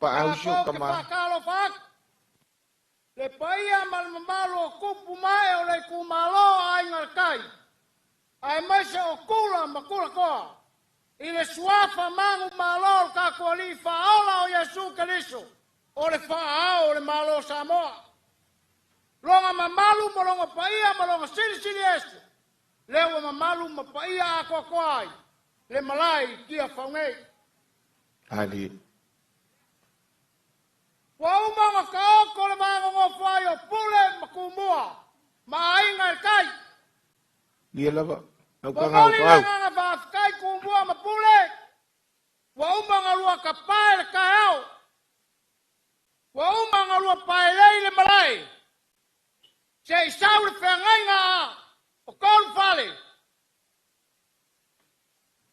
[SPEAKER 2] Paau si o kama.
[SPEAKER 6] Faatalofa atu le paia ma le mamalu o tupu mae o le itumalo Aiga i le Tai, aemaise o Tula ma Tulatoa, i le suafa manumalo o le tatou Alii Faaola o Iesu Keriso, o le faaao o le Malo o Samoa. Lona mamalu ma lona paia ma lona silisili ese, lea ua mamalu ma paia atoatoa ai le malae i Tiafau nei.
[SPEAKER 2] Ali.
[SPEAKER 6] Ua uma ona taoto le vagonofo ai o Pule ma Tumua ma Aiga i le Tai.
[SPEAKER 2] Ia lava. Au kanga au
[SPEAKER 6] Momoli le
[SPEAKER 2] paau.
[SPEAKER 6] agaga faafetai Tumua ma Pule, ua uma ona lua tapae le taeao, ua uma ona lua paelei le malae, se i sau le feagaiga a o tolu fale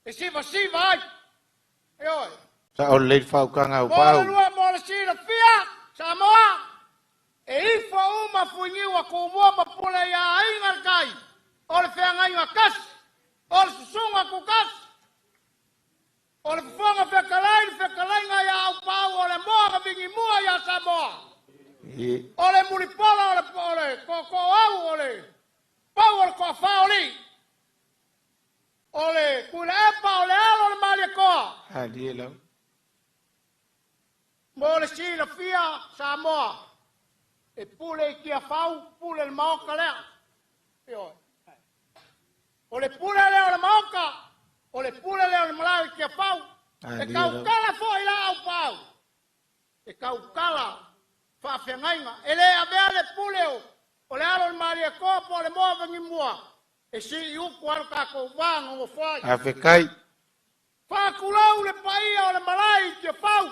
[SPEAKER 6] e sivasiva ai. E oe.
[SPEAKER 2] Sa o le lei faaukanga au
[SPEAKER 6] Mo le
[SPEAKER 2] paau.
[SPEAKER 6] lua mo le silafia, Samoa, e ifo uma fuiniu a Tumua ma Pule ia Aiga i le Tai, o le feagaiga tasi, o le susuga tutasi, o le fofoga fetalai, le fetalaiga ia Aupaau, o le moa na vigimua ia Samoa, o le mulipola, o le, o le tootooau, o le pau o le toafa o lii, o le Tuilaepa, o le alo o le Malietoa.
[SPEAKER 2] Ali lau.
[SPEAKER 6] Mo le silafia Samoa, e pule i Tiafau, pule le maota lea. Ioe. O le pule lea o le maota, o le pule lea o le malae i Tiafau. E
[SPEAKER 2] Ali lau.
[SPEAKER 6] tautala foi la Aupaau, e tautala faafeagaiga. E le avea le pule o le alo o le
[SPEAKER 11] Malietoa po o le moa vagimua e si'i upu ai lo tatou va gogofo ai.
[SPEAKER 2] Afekai.
[SPEAKER 11] Faatulou le paia o le malae i Tiafau,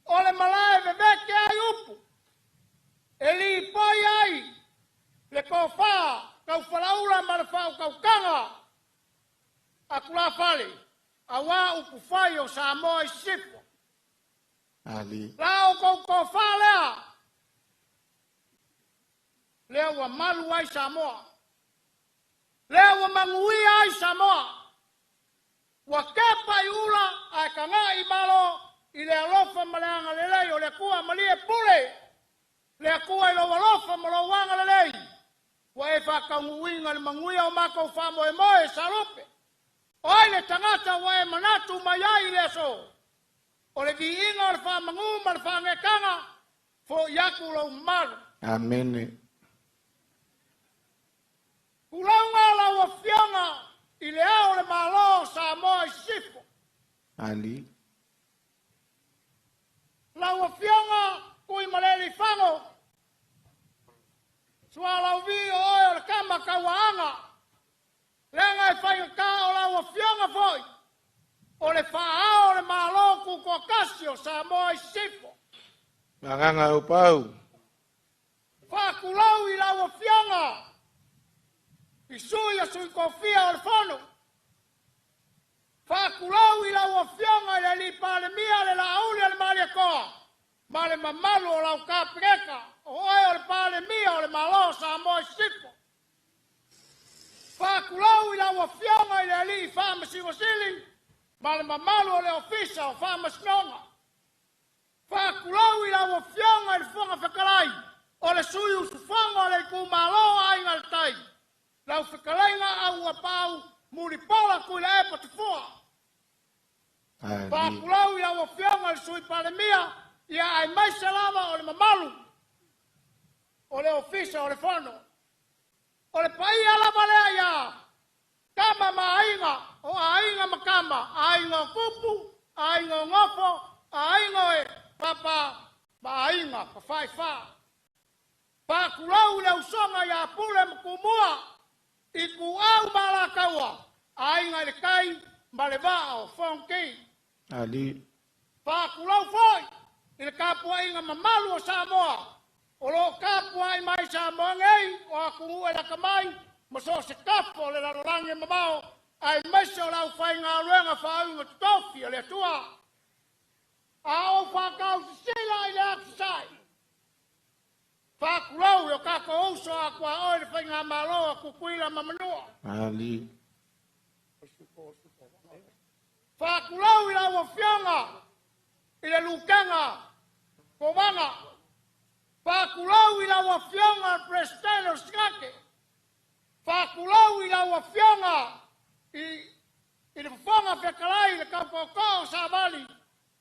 [SPEAKER 11] o le malae veveke ai upu, e lipoi ai le tofa taufalaula ma le faautautaga a tulafale auā upufai o Samoa i Sisifo.
[SPEAKER 2] Ali.
[SPEAKER 11] La outou tofā lea, lea ua malu ai Samoa, lea ua manuia ai Samoa, ua kepa i ula ae taga'i malo i le alofa ma le agalelei o le Atua. Malie pule le Atua i lou alofa ma lou agalelei ua e faataunuuina le manuia o matou faamoemoe Salupe. O ai le tagata ua e manatu mai ai i le aso? O le viiga o le faamagū ma le faaneetaga, fo'i atu lou mamalu.
[SPEAKER 2] Amene.
[SPEAKER 11] Tulauga lau Afioga i le Ao o le Malo o Samoa i Sisifo.
[SPEAKER 2] Ali.
[SPEAKER 11] Lau Afioga Tuimalealiifano Sualauvi, o oe o le tama tauaana, leaga e faigata o lau Afioga foi o le faa-ao o le Malo Tutoatasi o Samoa i Sisifo.
[SPEAKER 2] Agaga o pau.
[SPEAKER 11] Faatulou i lau Afioga i sui o sui tofia o le Fono. Faatulou i lau Afioga i le Alii Palemia, le Laauli a le Malietoa ma le mamalu o lau Kapeneta, o oe o le Palemia o le Malo o Samoa i Sisifo. Faatulou i lau Afioga i le Alii Faamasino Sili ma le mamalu o le Ofisa o Faamasinoga. Faatulou i lau Afioga i le Fofoga Fetalai, o le sui usufono a le itumalo Aiga i le Tai, lau fetalaiga Auuapaau Mulipola Tuilaepa Tafua.
[SPEAKER 2] Ali.
[SPEAKER 11] Faatulou i lau Afioga i le Sui Palemia, ia aemaise lava o le mamalu o le Ofisa o le Fono. O le paia lava lea ia Tama ma Aiga, o Aiga ma Tama, Aiga o Tupu, Aiga o Nofo, Aiga e Papa ma Aiga Tafaifa. Faatulou i le usoga ia Pule ma Tumua, Ituau ma Alataua, Aiga i le Tai ma le Vaa o Fonoti.
[SPEAKER 2] Ali.
[SPEAKER 11] Faatulou foi i le tapuaiga mamalu o Samoa o lo o tapuai mai Samoa nei, o atunuu e lata mai ma so o se tafa o le lalolagi e mamao, aemaise o le aufaigaluega faauiga totofi a le Atua. A ou faatausisila i le atu sasae, faatulou i o tatou uso a tuaoi le faigamalo a Tutuila ma Manua.
[SPEAKER 2] Ali.
[SPEAKER 11] Faatulou i lau Afioga i le Lutena Kovana. Faatulou i lau Afioga i le Peresetene o le Senate. Faatulou i lau Afioga i le Fofoga Fetalai, le tautootoo o Savali,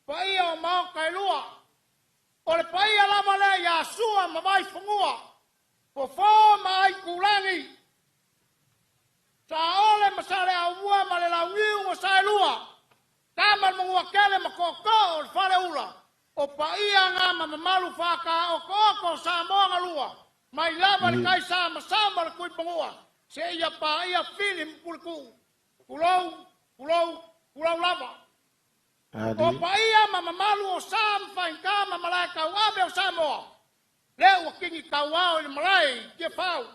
[SPEAKER 11] paia o Maota e lua. O le paia lava lea ia Sua ma Vaifanua, Fofo ma Aitulagi, Saole ma Saleaaumua ma le Launiu ma Saelua, Tama le Manuatele ma Tootoo o le Faleula, o paia na ma mamalu faataotooto o Samoa na lua, mai lava le taisamasama o le Tuimanua, seia paia Fili ma Puletuu. Tulou, tulou, tulou lava. O
[SPEAKER 2] Ali.
[SPEAKER 11] paia ma mamalu o sa ma faigā ma malae tauave o Samoa, lea ua tini tauao i le malae i Tiafau.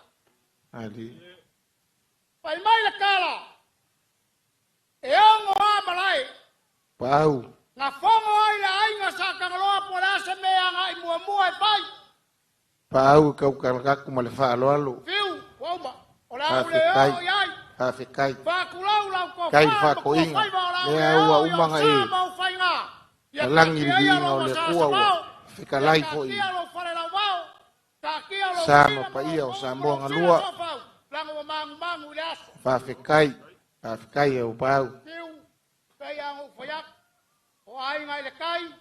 [SPEAKER 2] Ali.
[SPEAKER 11] Fai mai le tala, e ono a malae,
[SPEAKER 2] Pau.
[SPEAKER 11] na fogo ai le aiga sa Tagaloa po o le a se mea agai muamua e fai.
[SPEAKER 2] Pau kaukalakaku ma le faaaloalo.
[SPEAKER 11] Fiu, ua uma. O le a ou le
[SPEAKER 2] Faafetai.
[SPEAKER 11] oo i ai.
[SPEAKER 2] Faafetai.
[SPEAKER 11] Faatulou lau
[SPEAKER 2] Kai
[SPEAKER 11] tofa
[SPEAKER 2] faakoiga.
[SPEAKER 11] ma faiva o le a ou
[SPEAKER 2] Lea
[SPEAKER 11] le
[SPEAKER 2] ua
[SPEAKER 11] oo i
[SPEAKER 2] uma
[SPEAKER 11] o
[SPEAKER 2] na
[SPEAKER 11] sa
[SPEAKER 2] e
[SPEAKER 11] ma ou faiga. Ia
[SPEAKER 2] lalagi le
[SPEAKER 11] taatia ia
[SPEAKER 2] viiga
[SPEAKER 11] lou
[SPEAKER 2] o le
[SPEAKER 11] asa
[SPEAKER 2] Atua ua
[SPEAKER 11] asamao.
[SPEAKER 2] fetalai
[SPEAKER 11] Ia
[SPEAKER 2] foi
[SPEAKER 11] taatia lou falelauvao. Taatia lou
[SPEAKER 2] sa
[SPEAKER 11] sila
[SPEAKER 2] ma
[SPEAKER 11] ma
[SPEAKER 2] paia
[SPEAKER 11] lou
[SPEAKER 2] o
[SPEAKER 11] puu ma
[SPEAKER 2] Samoa
[SPEAKER 11] lou sila
[SPEAKER 2] galua.
[SPEAKER 11] sofau. Leaga ua magumagu i le aso.
[SPEAKER 2] Faafetai. Faafetai e pau.
[SPEAKER 11] Fiu, pei lava ona ou fai atu. O Aiga i le Tai,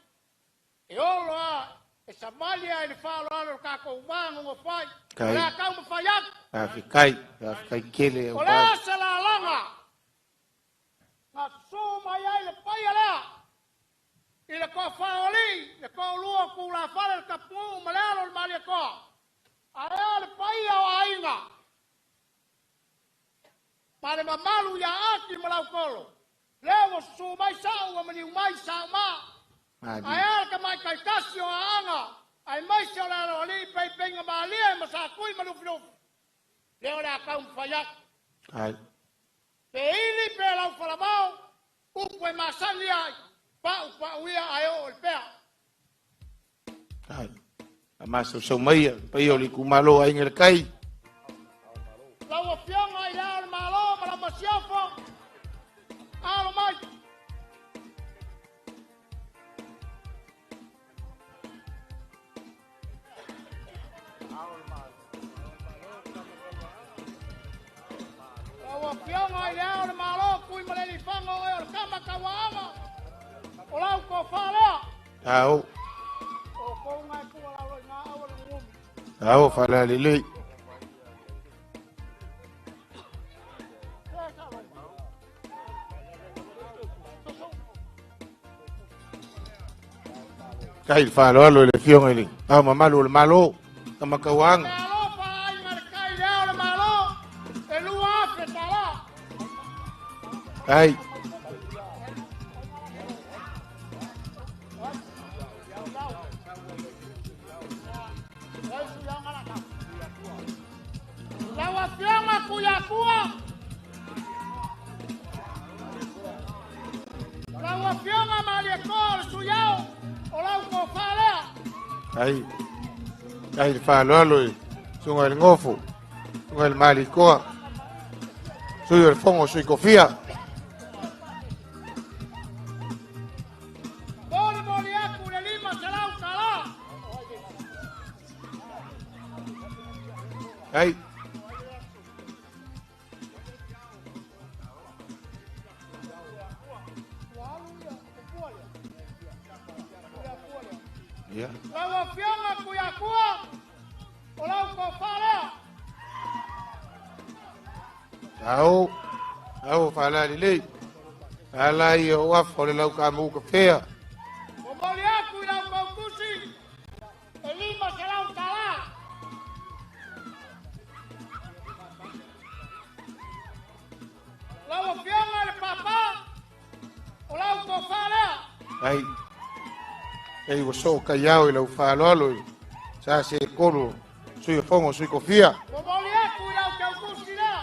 [SPEAKER 11] e olo a, e savali a i le faaaloalo o le tatou va gogofai. O
[SPEAKER 2] Kai.
[SPEAKER 11] le a taumafai atu.
[SPEAKER 2] Faafetai. Faafetai tele e
[SPEAKER 11] O le
[SPEAKER 2] pau.
[SPEAKER 11] a se lalaga na susū mai ai le paia lea i le toafa o alii, le toalua o tulafale, le tapunuu ma le alo o le Malietoa. Ae a le paia Ma le mamalu ia Aki ma Laukolo. Lea ua susū mai sa'u ua maliu mai Sa'umā. Ae a le tamaitai tasi o Aana, aemaise o le aloalii peipeiga malie ma Satui ma Lufilufi. Lea o le a taumafai atu. Pe ili pe laufalavao, upu e masani ai, pa'upa'u ia ae oo i le pea.
[SPEAKER 2] Ai. A masausau mai le paia o le itumalo Aiga i le Tai.
[SPEAKER 11] Lau Afioga i Le Ao o le Malo ma lau Masiofo, alo mai. Lau Afioga i Le Ao o le Malo, Tuimalealiifano, oe o le tama tauaava, o lau tofa lea.
[SPEAKER 2] Ao.
[SPEAKER 11] O kouga e tua lalo i ngā aua le nunumi.
[SPEAKER 2] Ao faalalelei. Kai le faaaloalo i le Afioga i le Ao Mamalu o le Malo, Tamatauaga.
[SPEAKER 11] Alofa aiga le tai le ao le Malo, e 2,000 tala.
[SPEAKER 2] Ai.
[SPEAKER 11] Lau Afioga Tuiatua, lau Afioga Malietoa o le Suiao, o lau tofa lea.
[SPEAKER 2] Ai. Ai le faaaloalo i susuga i le Gofo, susuga i le Malikoa, sui o le Fono o Sui Tofia.
[SPEAKER 11] Molimoli atu le 500 tala.
[SPEAKER 2] Ai. Ia.
[SPEAKER 11] Lau Afioga Tuiatua, o lau tofa lea.
[SPEAKER 2] Ao. Ao faalalelei. Ala ia o afa o le laukamu kafea.
[SPEAKER 11] Momoli atu i lau mautusi, e 500 tala. Lau Afioga le Papa, o lau tofa lea.
[SPEAKER 2] Ai. Ei ua soo kaiao i lau faaaloalo i sa se kolo sui o Fono o Sui Tofia.
[SPEAKER 11] Momoli atu i lau tautusi lea.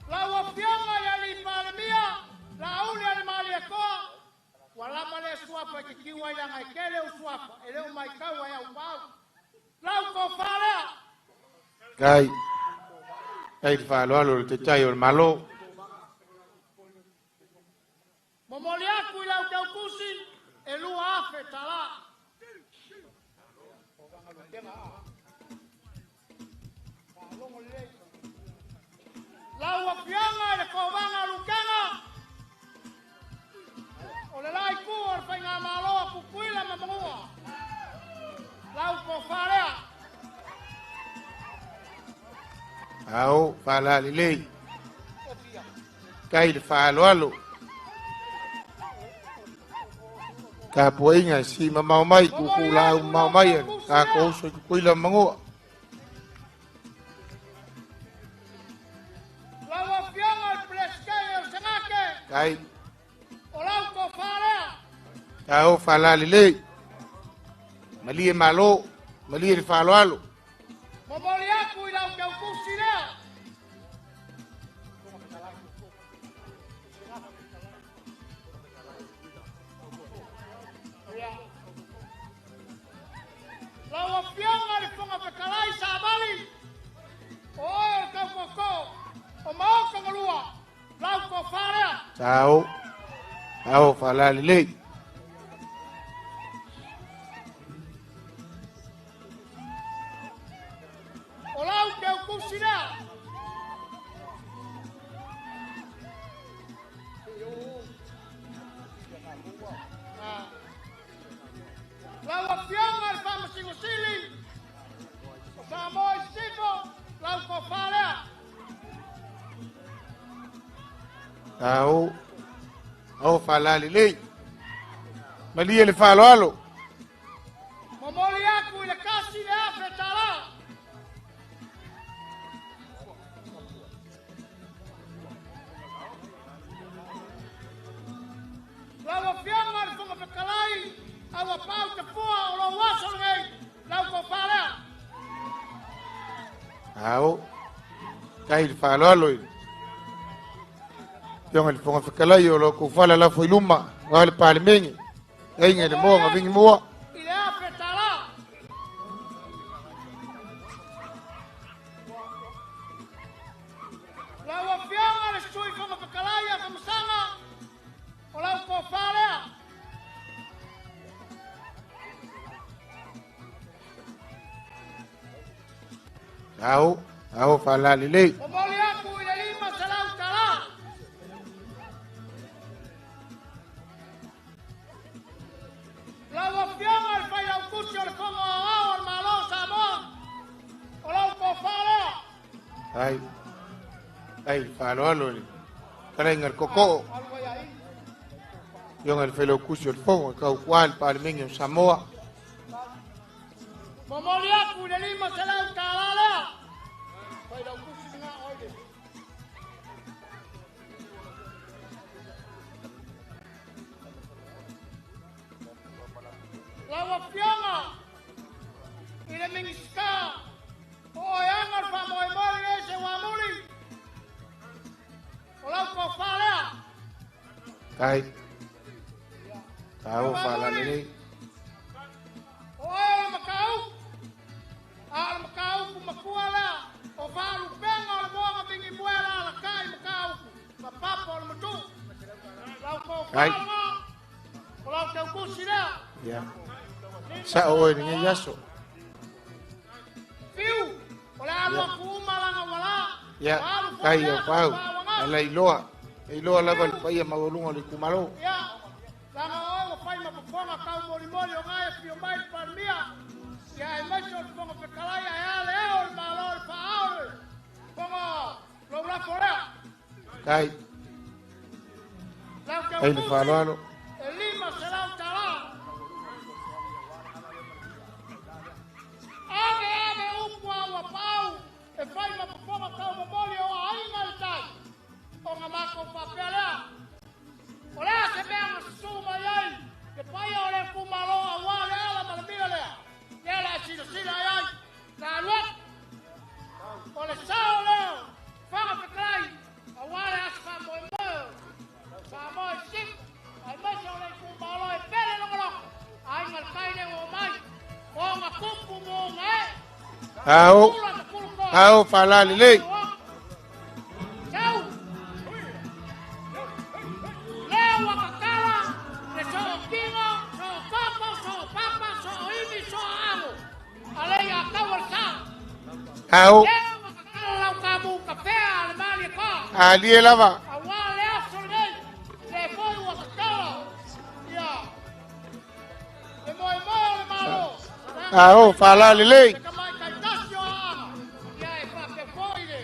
[SPEAKER 11] Lau Afioga i Alii Palemia, Laauli a le Malietoa, ua lava le suafa i te tiu ai laga e tele ou suafa, e le o maitau ai au paau. Lau tofa lea.
[SPEAKER 2] Kai. Kai le faaaloalo i le Taitai o le Malo.
[SPEAKER 11] Momoli atu i lau tautusi, e 2,000 tala. Lau Afioga i le Kovana Lutena, o le la itu o le Faigamalo a Tutuila ma Manua, lau tofa lea.
[SPEAKER 2] Ao faalalelei. Kai le faaaloalo. Tapuaiga si mamao mai, kuku lau mamao mai, tākou uso i Tutuila ma Manua.
[SPEAKER 11] Lau Afioga i le Peresetene o le Senate,
[SPEAKER 2] Kai.
[SPEAKER 11] o lau tofa lea.
[SPEAKER 2] Ao faalalelei. Malie malo, malie le faaaloalo.
[SPEAKER 11] Momoli atu i lau tautusi lea. Lau Afioga i le Fofoga Fetalai Savali, o oe o le taukoko o Maota na lua, lau tofa lea.
[SPEAKER 2] Ao. Ao faalalelei.
[SPEAKER 11] O lau teutusi lea. Lau Afioga i le Faamasino Sili, o Samoa i Sisifo, lau tofa lea.
[SPEAKER 2] Ao. Ao faalalelei. Malie le faaaloalo.
[SPEAKER 11] Momoli atu i le 1,000 Aua pau te fua o lou aso lenei, lau tofa lea.
[SPEAKER 2] Ao, tai le faaaloalo i le Afioga i le Fofoga Fetalai o lo kou fala lafo i luma, aua le Palemene, aiga i le moa ma vingi mua.
[SPEAKER 11] I le $1,000. Lau Afioga le Sui Fofoga Fetalai a Famasaga, o lau tofa lea.
[SPEAKER 2] Ao, ao faalalelei.
[SPEAKER 11] Momoli atu i le $500. Lau Afioga le Failautusi o le Fono Aoao a le Malo o Samoa, o lau tofa lea.
[SPEAKER 2] Ai, ai le faaaloalo i le fetalaiga i le Tootoo. Afioga i le Failautusi o le Fono e tautua le Palemene o Samoa.
[SPEAKER 11] Momoli atu i le $500 lea. Failautusi lena oi le. Lau Afioga i le Minisita o Oeaga le faamoemoe lenei se uamuli, o lau tofa lea.
[SPEAKER 2] Ai, ao faalalelei.
[SPEAKER 11] O oe o le mataupu, a o le mataupu matua lea, o faalupega o le moa vingi moe la alakai mataupu, ma papa o le matu. Lau tofa lena, o lau tautusi lea.
[SPEAKER 2] Ia, sao oe lenei aso.
[SPEAKER 11] Fiu, o le alu atu uma lana uala.
[SPEAKER 2] Ia, tai au pau, ala iloa, e iloa lava le paia maualuga o le itumalo.
[SPEAKER 11] Ia, lana oe ua fai ma fofoga tau molimoli o ngai e fio mai le Palemia, ia aemaise o le Fofoga Fetalai ae a le ao o le Malo o le faaao le fofoga lou lafo lea.
[SPEAKER 2] Tai,
[SPEAKER 11] Lau
[SPEAKER 2] ai le
[SPEAKER 11] tautusi,
[SPEAKER 2] faaaloalo.
[SPEAKER 11] e $500. Ave ave upu a ua pau e fai ma fofoga tau momoli o aiga le tai. O nga matou faapea lea. O lea se mea na susu mai ai le paia o le itumalo aua le ala ma le mila lea. Lea la e silasila ai ai. La alu atu. O le sao lea, Fofoga Fetalai, aua le aso faamoemoe Samoa i Sisifo, aemaise o le itumalo e pele logologo. Aiga le tai le ua omai. O nga tupu mo nga e.
[SPEAKER 2] Ao,
[SPEAKER 11] Kula ma kulukoa.
[SPEAKER 2] ao faalalelei.
[SPEAKER 11] Sau! Lea ua tatala le sootino, sookoko, soopapa, sooimi, sooago. Ale ia tau o le sa.
[SPEAKER 2] Ao,
[SPEAKER 11] Lea ua tatala lau kamu kafea a le mali e pa.
[SPEAKER 2] alie lava.
[SPEAKER 11] Aua le aso lenei, le foi ua tatala. Ia, le moemoe o le Malo.
[SPEAKER 2] Ao faalalelei.
[SPEAKER 11] Le tamaitai tasi o Aaga. Ia e faapea foi le.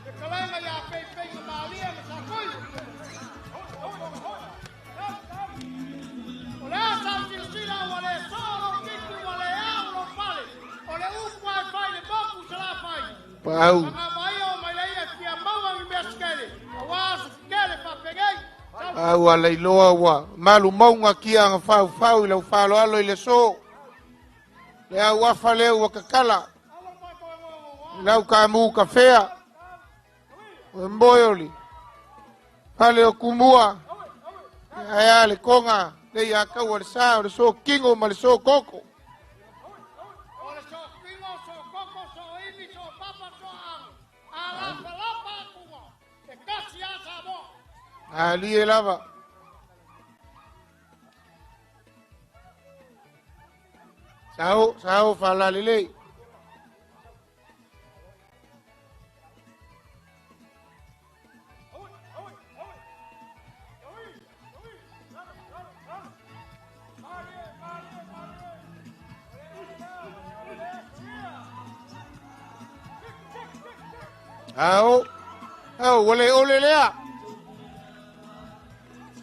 [SPEAKER 11] Le kalenga ia peipeiga malia ma sakui. O le asa o silasila ua le soo lou titi ua le ao lou fale. O le upu ae fai le moku sa la fai.
[SPEAKER 2] Pau,
[SPEAKER 11] Aga o mai leia fia maua ni mea sekele. Aua aso sekele faapenei. Sau.
[SPEAKER 2] Au ala iloa ua malu maunga kia nga fau fau i lau faaaloalo i le so. Le au afa lea ua kakala. Lau kamu kafea. O moe oli. Fale o kumua. Ae a le konga. Le ia kau o le sa o le so kingo ma le so koko.
[SPEAKER 11] O le soopingo, sookoko, sooimi, soopapa, sooago. Alapalapa akuga. E kasi a Samoa.
[SPEAKER 2] Alie lava. Sao, sao faalalelei. Ao, ao, ua le ole lea.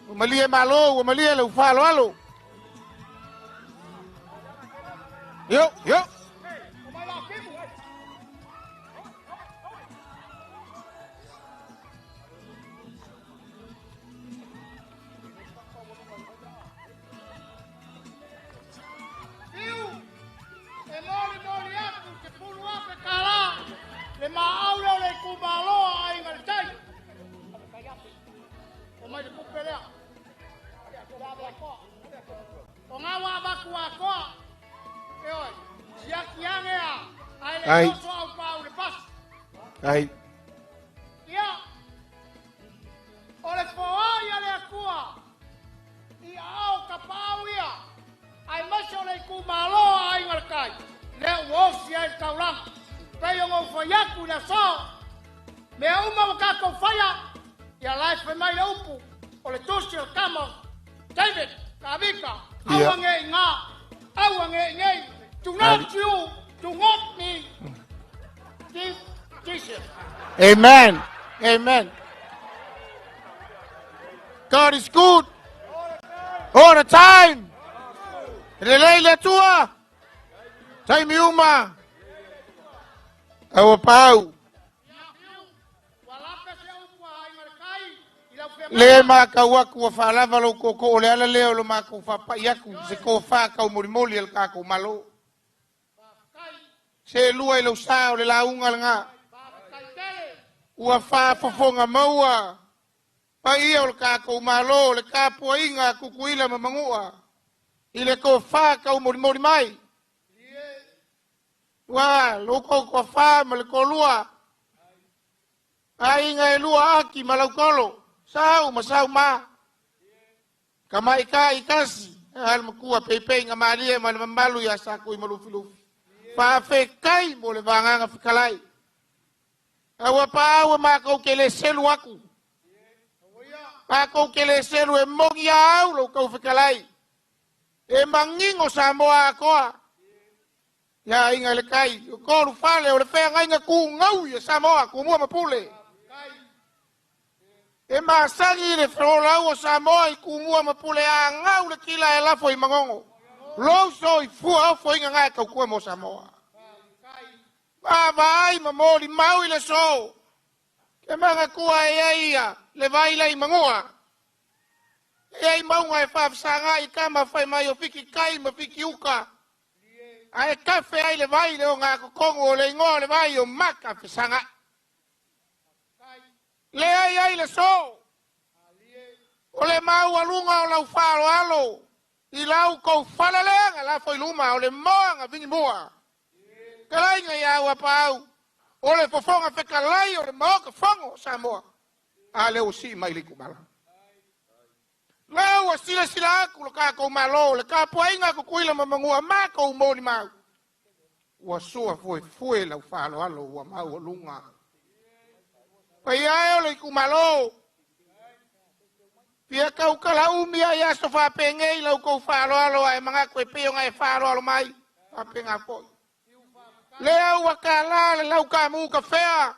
[SPEAKER 2] Ua malie malo, ua malie lau faaaloalo. Yo, yo.
[SPEAKER 11] O mai la kimu. O ngā wā vaku atoa, e oi, siaki ane a, ai le
[SPEAKER 2] Ai.
[SPEAKER 11] oso au pau le pasi.
[SPEAKER 2] Ai.
[SPEAKER 11] Ia, o le foai a le akua, i ao ka pau ia, ai maise o le iku malo a ai ngalakai, le uosi ai le taulanga. Pei o ngau whai aku i le aso, mea uma wa kākou whaia, ia lai whai mai le upu, o le tusi o le kama, David, ka vika,
[SPEAKER 2] Ia.
[SPEAKER 11] aua nge i ngā, aua nge i ngei, do not you, do not me, give Jesus.
[SPEAKER 2] Amen. Amen. God is good all the time. Lelei le Atua. Taimi uma. Aua pau.
[SPEAKER 11] Ua lape se upu a ai ngalakai, i lau whea
[SPEAKER 2] Le makau aku ua faalava lou koko o le ala lea o lo makou faapa'i aku se kofā kaumolimoli a le kakou malo. Se lua i lau sa o le lauga lagā. Ua faafofoga maua paia o le kakou malo le tapuaiga a Tutuila ma Manu'a i le tofā kaumolimoli mai. Ua lou kou toafā ma le toalua. Aiga e lua Aki ma Lautolo, Sau ma Saumā. Tamaita'i tasi, a le matua peipeiga malie ma le mamalu iā Satui ma Lufilufi. Faafetai mo le vagaga fetalai. Aua paau e matou te le selu atu. Matou te le selu e moni a au lou tau fetalai. E manino Samoa atoa. Ia aiga i le tai, o tolu fale o le feagaiga tugaui e Samoa, Tumua ma Pule. E masani le folau o Samoa i Tumua ma Pule a gau le tila e lafo i Manono. Lou soifua ofoina gā e tautua mo Samoa. Vaavaai ma molimau i le aso. Ke manatua e ai ia le vai lai manua. E ai mauga e faafesagaai tama fai mai o fiki kai ma fiki uka. Ae kafe ai le vai le ogatotonu o le igoa o le vai o maka fesagai. Leai ai le so. O le maualuga o lau faaaloalo i lau kou faleleaga lafo i luma o le moaga vigimua. Talaiga ia ua paau o le fofoga fetalai o le Maota Fono o Samoa. A lea ua sii mai le itumalo. Lea ua silasila atu le tatou Malo, le tapuaiga a Tutuila ma Manua matou molimau. Ua sua fuefue lau faaaloalo ua maualuga. Paia e o le itumalo. Fia tautala umi ai aso faapenei lau tou faaaloalo ae manatu e pei ona e faaaloalo mai. Faapena foi. Lea ua kalā le lau kamu kafea.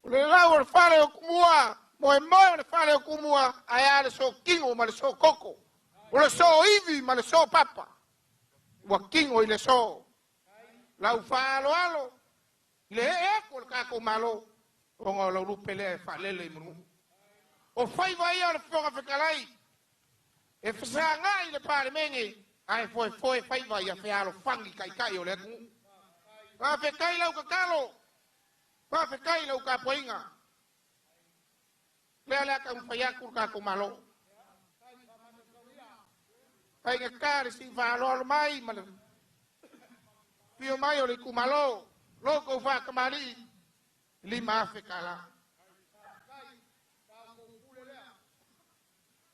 [SPEAKER 2] O le lau o le fale o Tumua, moemoe o le fale o Tumua, ae a le sootino ma le sootoko. O le sooivi ma le soopapa. Ua tino i le so. Lau faaaloalo, i le ee aku o le tatou Malo, ona o lau lupe lea e faalele i manu. O faiva ia o le Fofoga Fetalai, e fesagai le Palemene, ae foefoe faiva ia fealofani taitai o le atunuu. Faafetai lau tatalo, faafetai lau tapuaiga. Lea le a taumafai atu le tatou Malo. Faigata le sii faaaloalo mai ma le fio mai o le itumalo, lo tou faatamalii, $5,000.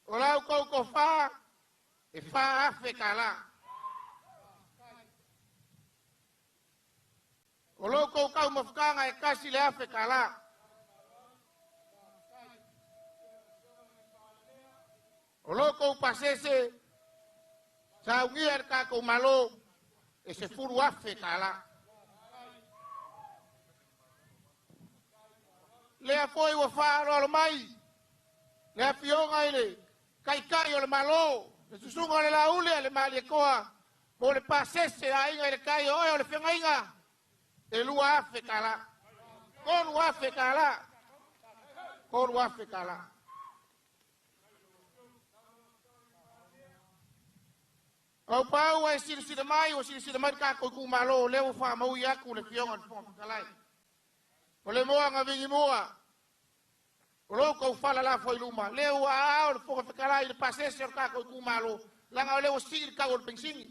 [SPEAKER 2] O lau tou tofa, e $4,000. O lo tou taumafataga e $1,000. O lo tou pasese, saunia le tatou Malo, e $10,000. Lea foi ua faaaloalo mai, le afioga i le taitai o le Malo, le susuga o le Laule a le Malietoa, mo le pasese a aiga i le tai o oe o le feagaiga, e $2,000. $3,000. $3,000. Au pau e silasila mai, ua silasila mai le tatou itumalo, lea ua faamaui atu le afioga i le Fofoga Fetalai. O le moaga vigimua, o lo tou fala lafo i luma, lea ua aao le Fofoga Fetalai i le pasese o le tatou itumalo, Laga o lea ua sii le tau o le penisini.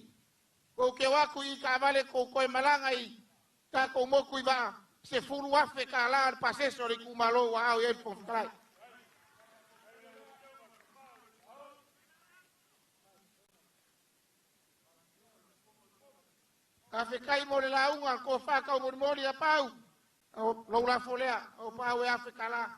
[SPEAKER 2] Ua ou te o atu i taavale tou toe malaga i tatou motu i vaa, $10,000 le pasese o le itumalo ua ao i ai le Fofoga Fetalai. Faafetai mo le lauga a le tofa taumolimoli a Pau. O lou lafo lea, o Pau e $1,000.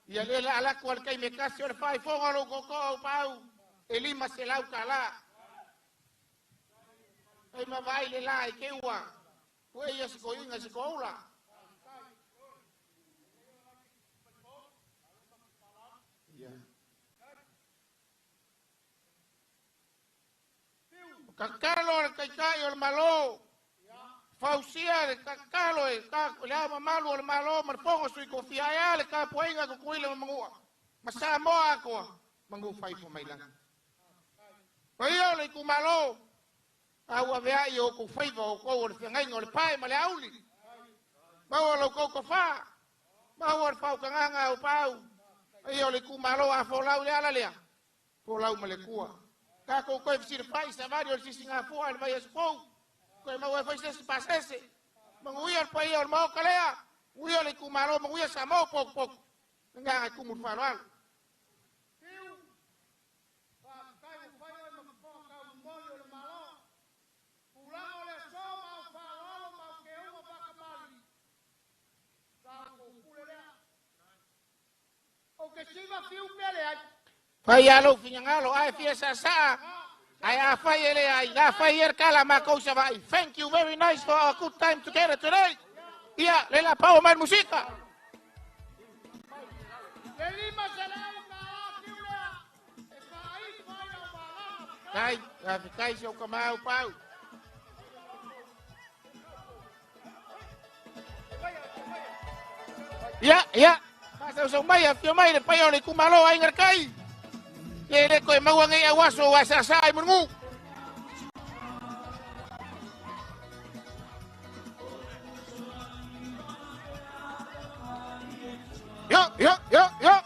[SPEAKER 2] Ia lea le alatu a le taimi e tasi o le faaifoga o lou tootoo o Pau e $500. Fai ma vaai le la i te ua ua ia se toeaina se toaula. Tatalo a le Taitai o le Malo, fausia le tatalo e le Ao Mamalu o le Malo ma le Fono a Sui Tofia, ae a le tapuaiga a Tutuila ma Manua ma Samoa atoa, manu faifo mai lagi. Paia o le itumalo, tauaveai o outou faiva o outou o le feagaiga o le pae ma le auli. Maua lo outou tofa, maua le faautagaga o Pau. Paia o le itumalo, a folau i le ala lea, folau ma le Atua. Tatou toe fesilafai savali o le sisigafua i le vaiaso fou, toe maua ai foi se isi pasese. Manuia le paia o le Maota lea, manuia le itumalo, manuia Samoa potopoto. Le agaga e tumu i le faaaloalo.
[SPEAKER 11] Fiu, faafetai ua fai oe ma fofoga taumomoli o le Malo. Tulaga o le aso ma au faaaloalo ma au keuga faatamalii, sa outou pule lea. Ou te siva fiu pe leai.
[SPEAKER 2] Fai lava lou finagalo, a e fia saasaa, ae afai e leai, a fai ia le tala a matou i Savaii. Thank you very nice for our good time together today. Ia, le la paua mai le musika.
[SPEAKER 11] Le $500 fiu lea e faaifo ai lau vagaga fetalai.
[SPEAKER 2] Tai, faafetai si ou tama au Pau. Ia, ia, faasausau mai, afio mai le paia o le itumalo Aiga i le Tai. E le toe maua nei auaso ua e saasaa i Mulimu. Yo, yo, yo, yo.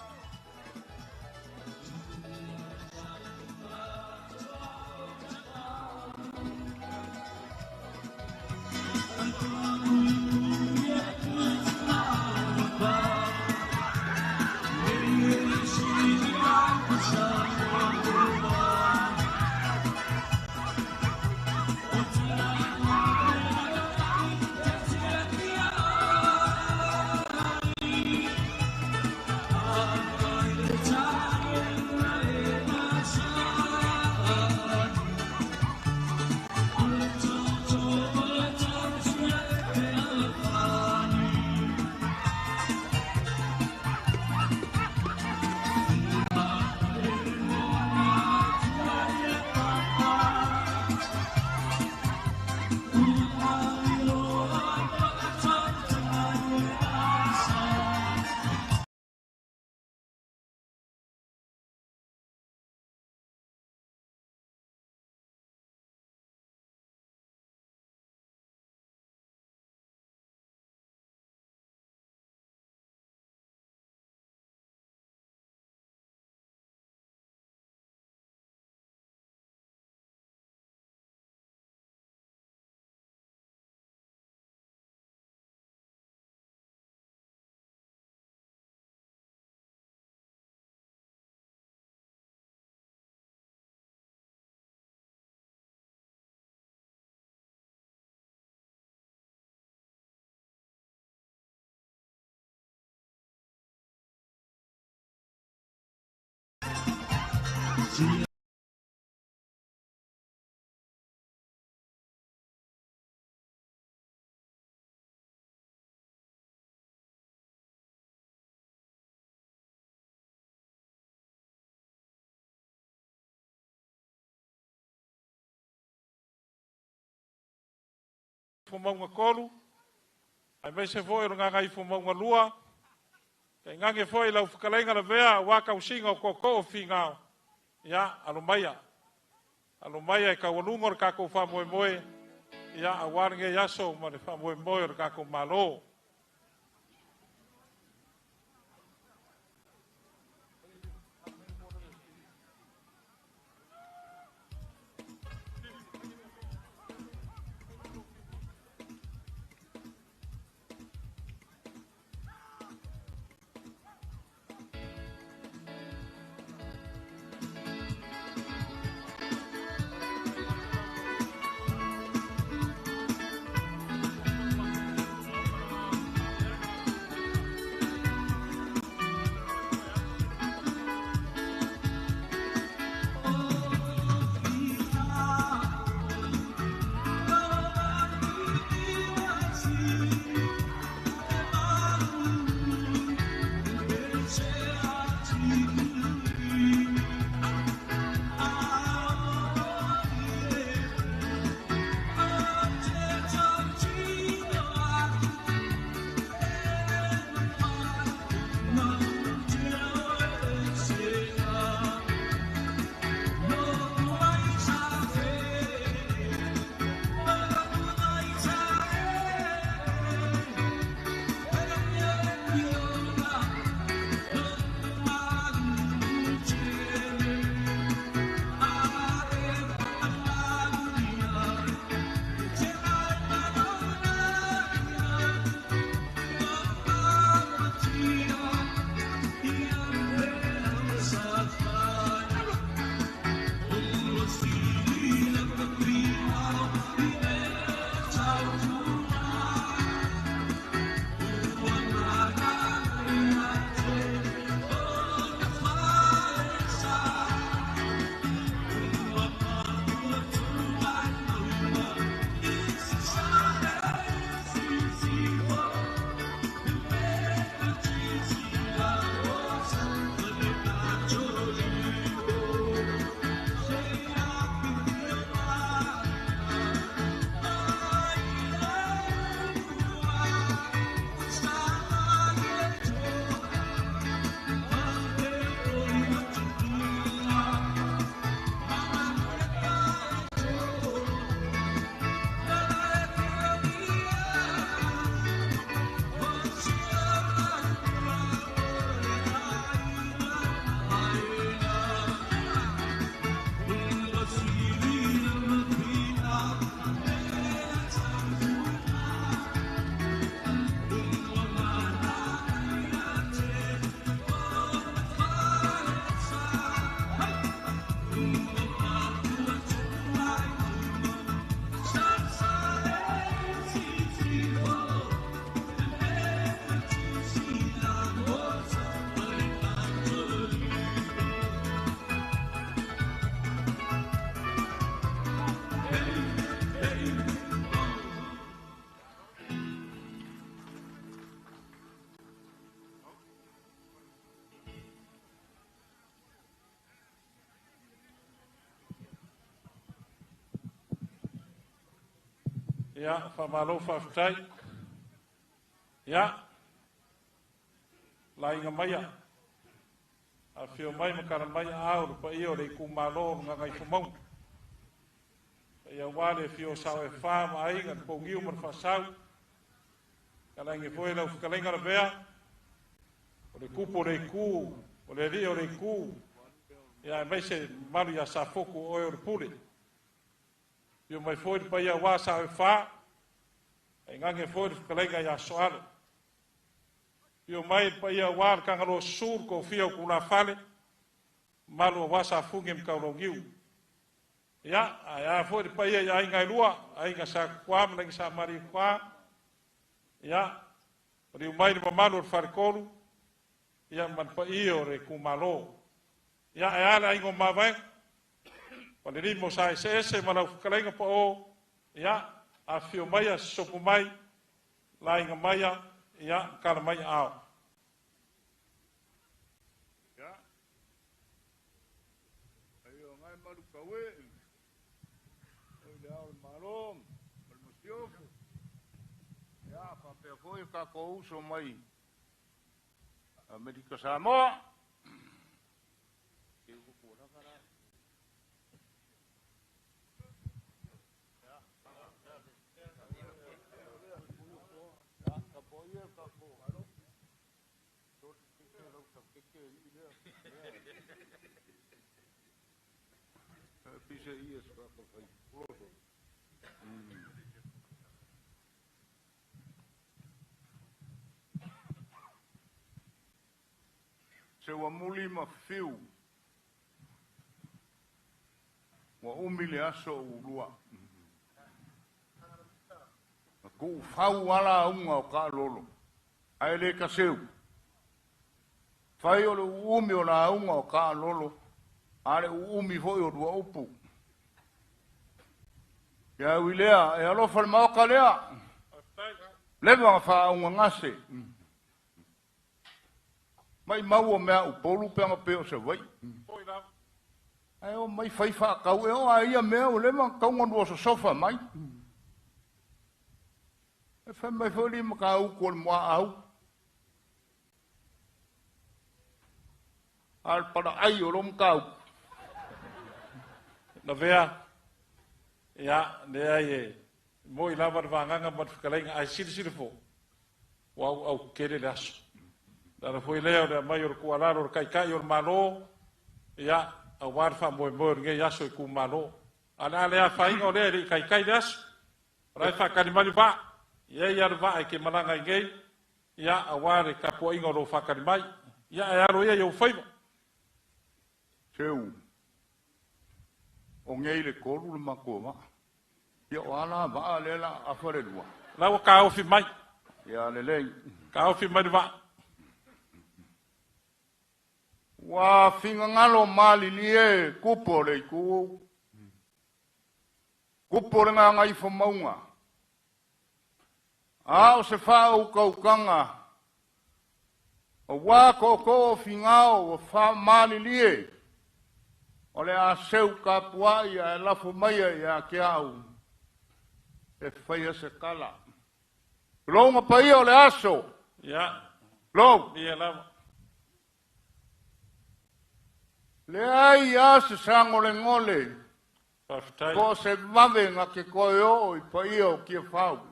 [SPEAKER 3] Mauga 3, aemaise foi o le Gagaifomauga 2, tainane foi lau fetalaiga Lavea aua tausiga o tootoo o Finao, ia, alo maia. Alo maia e taualuga o le tatou faamoemoe, ia, aua lenei aso ma le faamoemoe o le tatou Malo. Ia, faamalo faafetai. Ia, laiga maia, afio mai ma tala mai aao le paia o le itumalo o le Gagaifomauga. Paia aua le afio o Sao e Fa ma Aiga, le Pouniu ma le Faasau. Talaiga foi lau fetalaiga Lavea, o le tupu o le itu, o le alii o le itu, ia aemaise mamalu ia Safotu o oe o le pule. Afio mai foi le paia aua Sao e Fa, tainane foi le fetalaiga ia Soalo. Afio mai le paia aua le Tagaloa Susu, le toafia o tulafale, mamalu aua Safune ma Taulauniu. Ia, ae a foi le paia i aiga e lua, aiga Sa Tutua ma le aiga Sa Malietoa, ia, maliu mai le mamalu o le Faletolu, ia ma le paia o le itumalo. Ia, ae a le aiga o Mavaega, Falelima o Sa Eseese ma lau fetalaiga Pao, ia, afifio maia, sosopo mai, laiga maia, ia, tala mai aao.
[SPEAKER 1] Ia, ai o ngai malu kaue, o i le ao le malo, ma le masiofo. Ia, faapea foi tatou uso mai Amerika Samoa. Se ua muli ma fiu, ua umi le aso ulua. Na tuufau ala auga o taalolo, ae le kaseu. Fai o le uumi o la auga o taalolo, a le uumi foi o lua upu. Ia ui lea, e alofa le maoka lea. Leva na faaugagase. Mai mau o mea upolu pe aga pe o se vai. Ae o mai fai faakau e o a ia mea o leva na tau lua sosofa mai. E fai mai foi li mataupu o le muaau. A le palaai o lo mataupu.
[SPEAKER 3] Lavea, ia, leai e moi lava le vagaga ma le fetalaiga, ae silasila fo, ua au au tele le aso. Le ala foi lea o le aumai o le tuualalo o le Taitai o le Malo, ia, aua le faamoemoe o lenei aso i itumalo. A o le a le afaina o lea e le i taitai le aso. O la e faatali mai le vaa, e i ai lava le vaa e te malaga ai nei, ia, aua le tapuaiga o lo o faatali mai. Ia, ae alo ia i ou faiva.
[SPEAKER 1] Seu, o nei le tolu le matua vaa. Ia o ala vaa lea la afa le lua.
[SPEAKER 3] La ua taofi mai.
[SPEAKER 1] Ia lelei.
[SPEAKER 3] Taofi mai le vaa.
[SPEAKER 1] Ua fingagalo malilie kupu o le itu. Kupu o le Gagaifomauga. A o se faautautaga, aua tootoo o Figao ua faamalilie, o le a seu tapuai ae lafo maia ia te au e faia se tala. Tulouna paia o le aso.
[SPEAKER 3] Ia.
[SPEAKER 1] Lou.
[SPEAKER 3] Ia lava.
[SPEAKER 1] Leai a se sagolegole.
[SPEAKER 3] Faafetai.
[SPEAKER 1] Po o se vave na te toe oo i paia o Tiafau.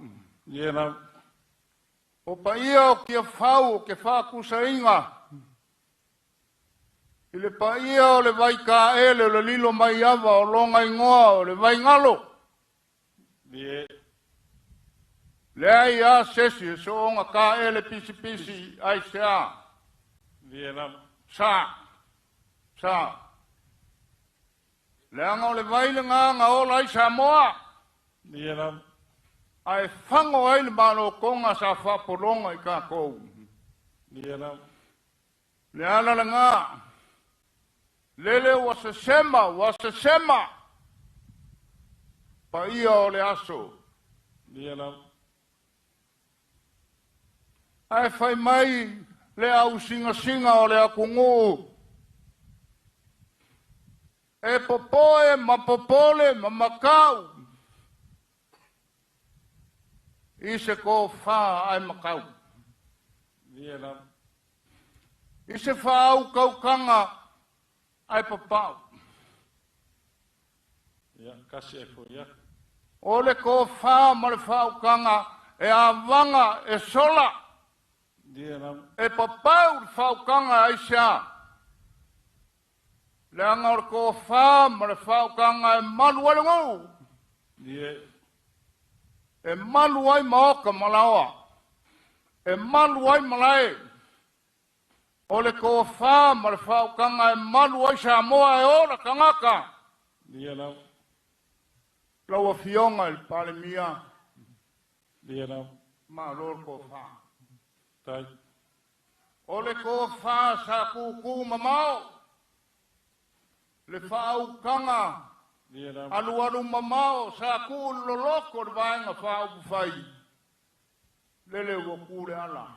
[SPEAKER 3] Ia lava.
[SPEAKER 1] O paia o Tiafau o ke faakusaina i le paia o le Vaikaele o le lilo mai ava o longa igoa o le Vaigalo.
[SPEAKER 3] Ie.
[SPEAKER 1] Leai a sesi e soonga kaele pisipisi ai se a.
[SPEAKER 3] Ie lava.
[SPEAKER 1] Sa. Sa. Leaga o le vai le gā ola ai Samoa.
[SPEAKER 3] Ie lava.
[SPEAKER 1] Ae fago ai le malotoga sa faapologa i tatou.
[SPEAKER 3] Ie lava.
[SPEAKER 1] Le ala lagā. Lele ua sesema, ua sesema. Paia o le aso.
[SPEAKER 3] Ie lava.
[SPEAKER 1] Ae fai mai le au singasinga o le atunuu. E popoe ma popole ma makau. I se kofā ae makau. I se faaukaukaga ae papau. O le kofā ma le faaukaga e avaga e sola. E papau le faaukaga aisea? Leaga o le kofā ma le faaukaga e malu ai le nuu. E malu ai maoka ma laoa. E malu ai malae. O le kofā ma le faaukaga e malu ai Samoa e ola tagata. Lau Afioga i le Palemia, malo le kofā. O le kofā sa kūkū mamao, le faaukaga alualu mamao sa kuu i le loloko o le vaega faaupufai, lele ua ku le ala.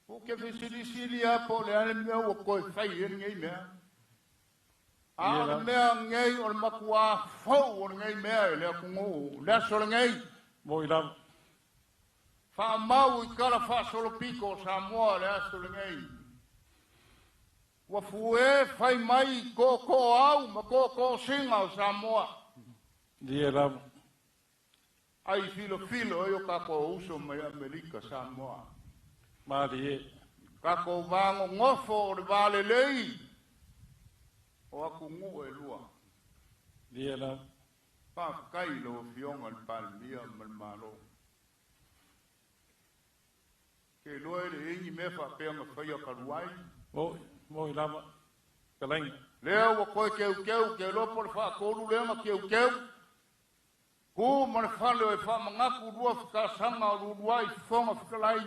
[SPEAKER 1] Ou te fesilisili lava po o le a le mea ua toe fai ai lenei mea. A o le mea lenei o le matuā fou o lenei mea i le atunuu, le aso lenei. Faamau i tala faasolopito o Samoa le aso lenei. Ua fue fai mai tootooau ma tootoosina o Samoa. Ai filofilo ai o tatou uso mai Amerika Samoa. Tatou vagonofo o le valelei o atunuu e lua. Faafetai i lau Afioga i le Palemia ma le Malo. Ke iloa e leai ni mea faapea na faia talu ai. Lea ua toe teuteu, ke iloa po o le faatolu lea na teuteu. Tu ma le fale o e faamanatu lua fetasaga o Lualuai Fofoga Fetalai,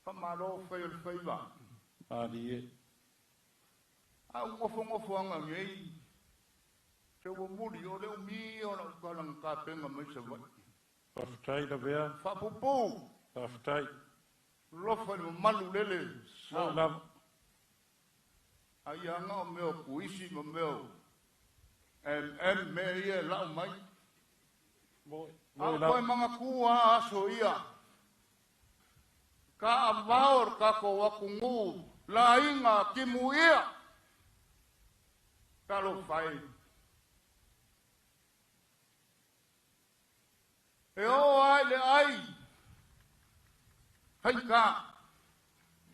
[SPEAKER 1] faamalo fai o le faiva. A ou nofonofoaga nei, se ua muli o le umi ia o lau tala na tapena mai Savaii. Faapuupuu. Lofa i le mamalu lele sao. Ai aga o mea o kuisi ma mea o MM mea ia e lau mai. A o toe manatua lava aso ia. Ka avao le tatou atunuu laiga timuia. Talofa e. E oo lava i le ai faigata.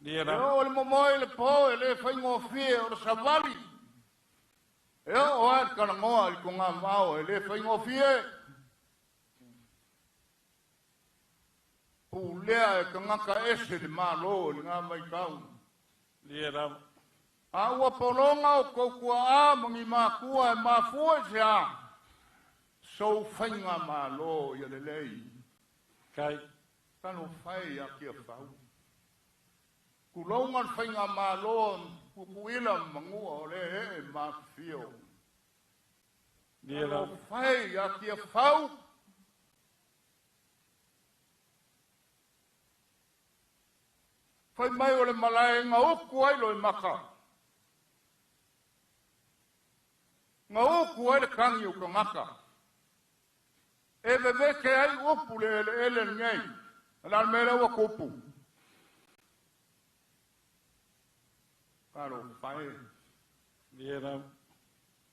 [SPEAKER 1] E oo i le momoe i le po e le faigofie o le savali. E oo lava i le talanoa i le togavao e le faigofie. Pulea e tagata ese le Malo i lena vaitau. A ua pologa o tou tuaa ma ni matua e mafua i se a? Sou faiga malo ia lelei. Talofa e ia Tiafau. Tulouna le faiga malo Tutuila ma Manua o lea ee ma afifio. Talofa e ia Tiafau. Fai mai o le malae gauku ai Loimata. Gauku ai le tagi o tagata. E vevete ai upu le eleele lenei. O le a le mea lea ua tupu? Talofa e.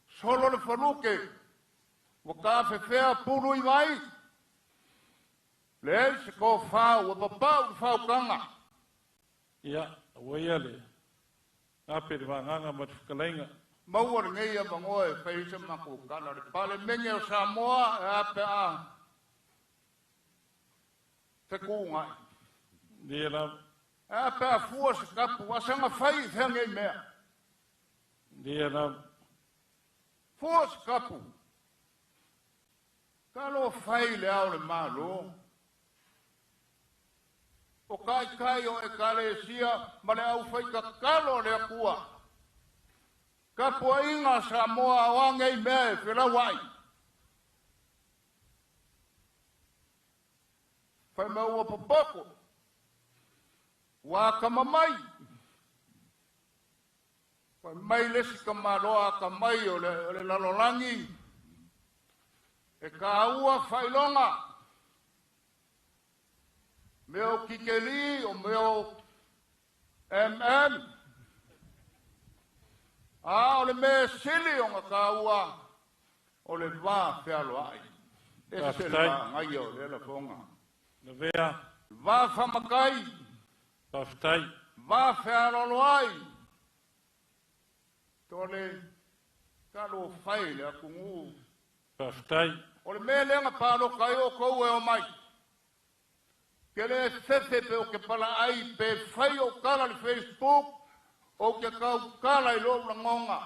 [SPEAKER 1] Solo le faluke. Ua tafefea pulu i vai. Leai se tofa ua papau le faukaga.
[SPEAKER 3] Ia, ua ia le gape i le vagaga ma le fetalaiga.
[SPEAKER 1] Maua lenei avanoa e fai ai se matou tala. Le Palemene o Samoa e a pe a fetuunai. E a pe a fua se tapu, a saga fai i fea nei mea. Fua se tapu. Talofa i le Ao o le Malo, o taitai o Ekalesia ma le aufaitatalo a le Atua. Tapuaiga a Samoa o a nei mea e felauai? Fai mai ua popoto, ua atamamai. Fai mai le isi tamaloa atamai o le lalolagi, E kāua whailoga. Mea o kikeli o mea o MM. A o le mea sili o ngā kāua o le vā fealo ai. E se le vā ngai o le lafonga.
[SPEAKER 3] Lavea.
[SPEAKER 1] Vā whamakai.
[SPEAKER 3] Faafetai.
[SPEAKER 1] Vā fealolo ai. Tole kalo fai le atunuu.
[SPEAKER 3] Faafetai.
[SPEAKER 1] O le mea lea na paloka ai o kou e o mai. Ke le fefe pe o ke pala ai pe fai o kala le Facebook o ke kau kala i lou lagonga.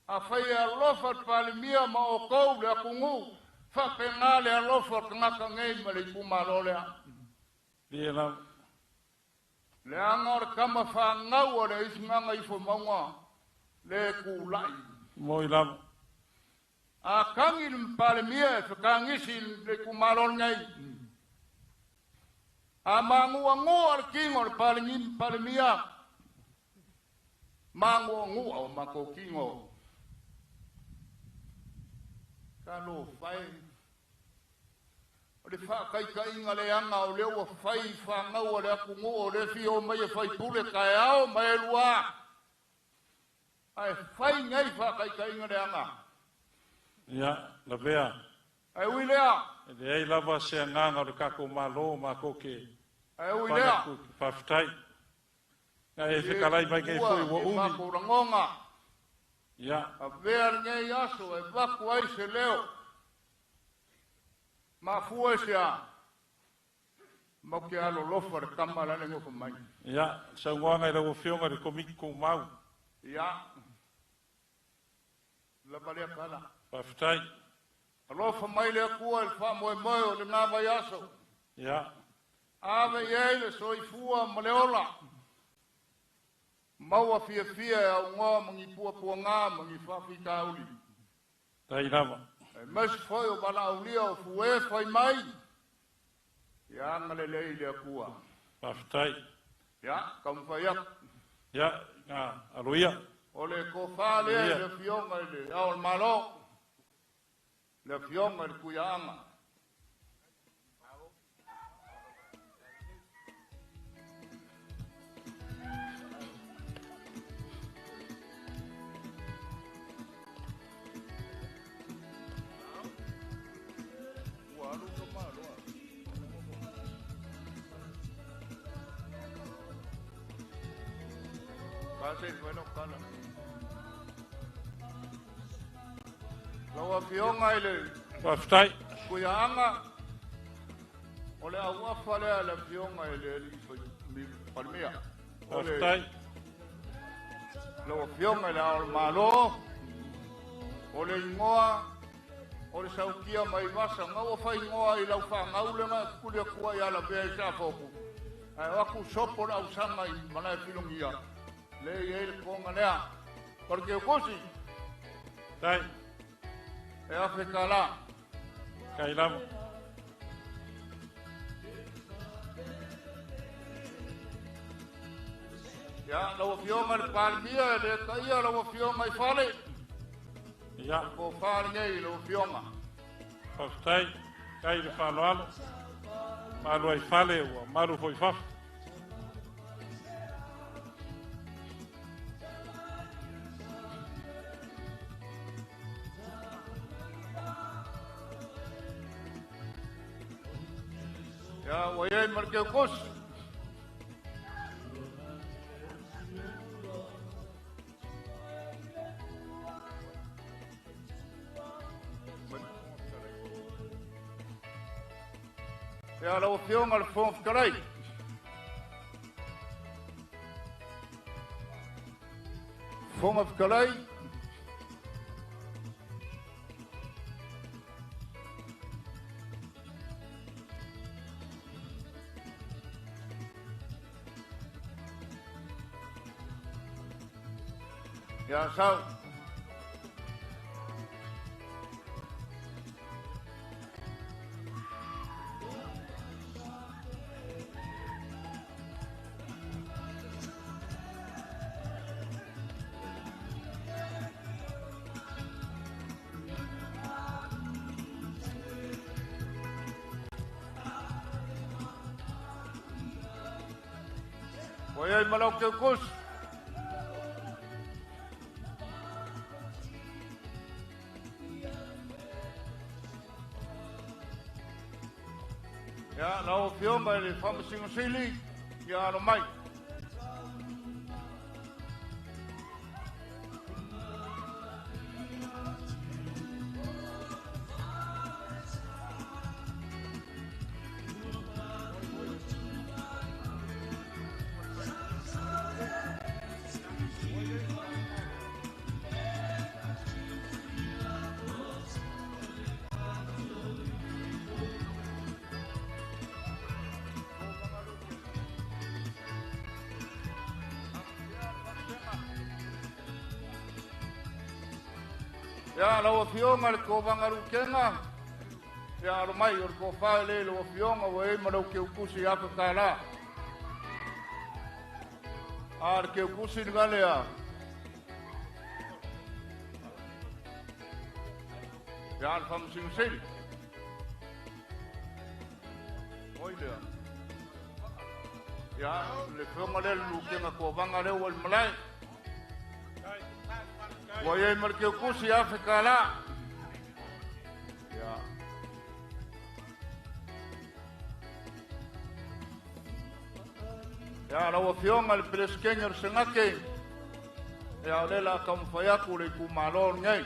[SPEAKER 1] A fai e alofa le Palemia ma o kou le atunuu. Whapenga le alofa le tagata nei ma le itumalo lea.
[SPEAKER 3] Lie lava.
[SPEAKER 1] Le anga o le kama whangau o le isinganga ifo maunga le kulai.
[SPEAKER 3] Moi lava.
[SPEAKER 1] A kangi le Palemia e whakangisi le itumalo nei. A mangua ngua le kingo le Palemia. Mangua ngua o mako kingo. Ka lo whai. O le whakaikainga le anga o leo wa whai whangau o le akungu o le whio mai e whai pule ka e ao mai e lua. Ai whai ngai whakaikainga le anga.
[SPEAKER 3] Ia, lavea.
[SPEAKER 1] Ai ui lea.
[SPEAKER 3] E leai lava se agaga o le tatou Malo matou ke
[SPEAKER 1] Ai ui lea.
[SPEAKER 3] Faafetai. Na e fetalai mai nei foi ua umi.
[SPEAKER 1] Makou lagonga.
[SPEAKER 3] Ia.
[SPEAKER 1] Avea lenei aso e vaku ai se leo. Mafua e se a. Mau ke alolofa le kama la le ngofo mai.
[SPEAKER 3] Ia, saunoaga i lau Afioga i le Komiti Tumau.
[SPEAKER 1] Ia. Lava lea tala.
[SPEAKER 3] Faafetai.
[SPEAKER 1] Alofa mai le Atua i le faamoemoe o lena vaiaso.
[SPEAKER 3] Ia.
[SPEAKER 1] Ave i ai le soifua ma le ola. Maua fiafia e augoa ma ni puapuaga ma ni faafitauli.
[SPEAKER 3] Tai lava.
[SPEAKER 1] E maise foi o valaaulia o fuē fai mai. Ia agalelei le Atua.
[SPEAKER 3] Faafetai.
[SPEAKER 1] Ia, taumafai atu.
[SPEAKER 3] Ia, ga aloia.
[SPEAKER 1] O le tofā lea i le Afioga i le Ao o le Malo, le Afioga i le Tuiaaga. Ua alu le Malo a. Pase fai lau tala. Lau Afioga i le
[SPEAKER 3] Faafetai.
[SPEAKER 1] Tuiaaga, o le auafa lea le Afioga i le Alii Palemia. O le
[SPEAKER 3] Faafetai.
[SPEAKER 1] Lau Afioga i le Ao o le Malo, o le igoa o le sautia mai vasa, nga ua whaingoa i lau whangau le nga kuli akua i ala pea i sa fōku. Ai o aku sopo le ausanga i mana e filongia. Le i e le konga lea. Kore ke ukosi.
[SPEAKER 3] Tai.
[SPEAKER 1] E afe ka la.
[SPEAKER 3] Kai lava.
[SPEAKER 1] Ia, lau Afioga i le Palemia e le taia lau Afioga i fale.
[SPEAKER 3] Ia.
[SPEAKER 1] Ko whare nei lau Afioga.
[SPEAKER 3] Faafetai. Kai le faaaloalo. Malu ai fale ua malu foi fafo.
[SPEAKER 1] Ia, ua iai ma le keukosi. Ia, lau Afioga i le Fofoga Fetalai. Fofoga Fetalai, ia sau. Ua i ai ma lau keukusi. Ia, lau Afioga i le Faamasino Sili, ia alo mai. Ia, lau Afioga i le Kovana Lutena, ia alo mai o le tofa e le lau Afioga ua i ai ma lau keukusi $1,000. A le keukusi lena lea. Ia, le Faamasino Sili. Oi lea. Ia, le Afioga lea le Lutena Kovana lea ua i le malae. Ua i ai ma le keukusi $1,000. Ia. Ia, lau Afioga i le Peresetene o le Senate, ia o lea o le a taumafai atu le itumalo lenei.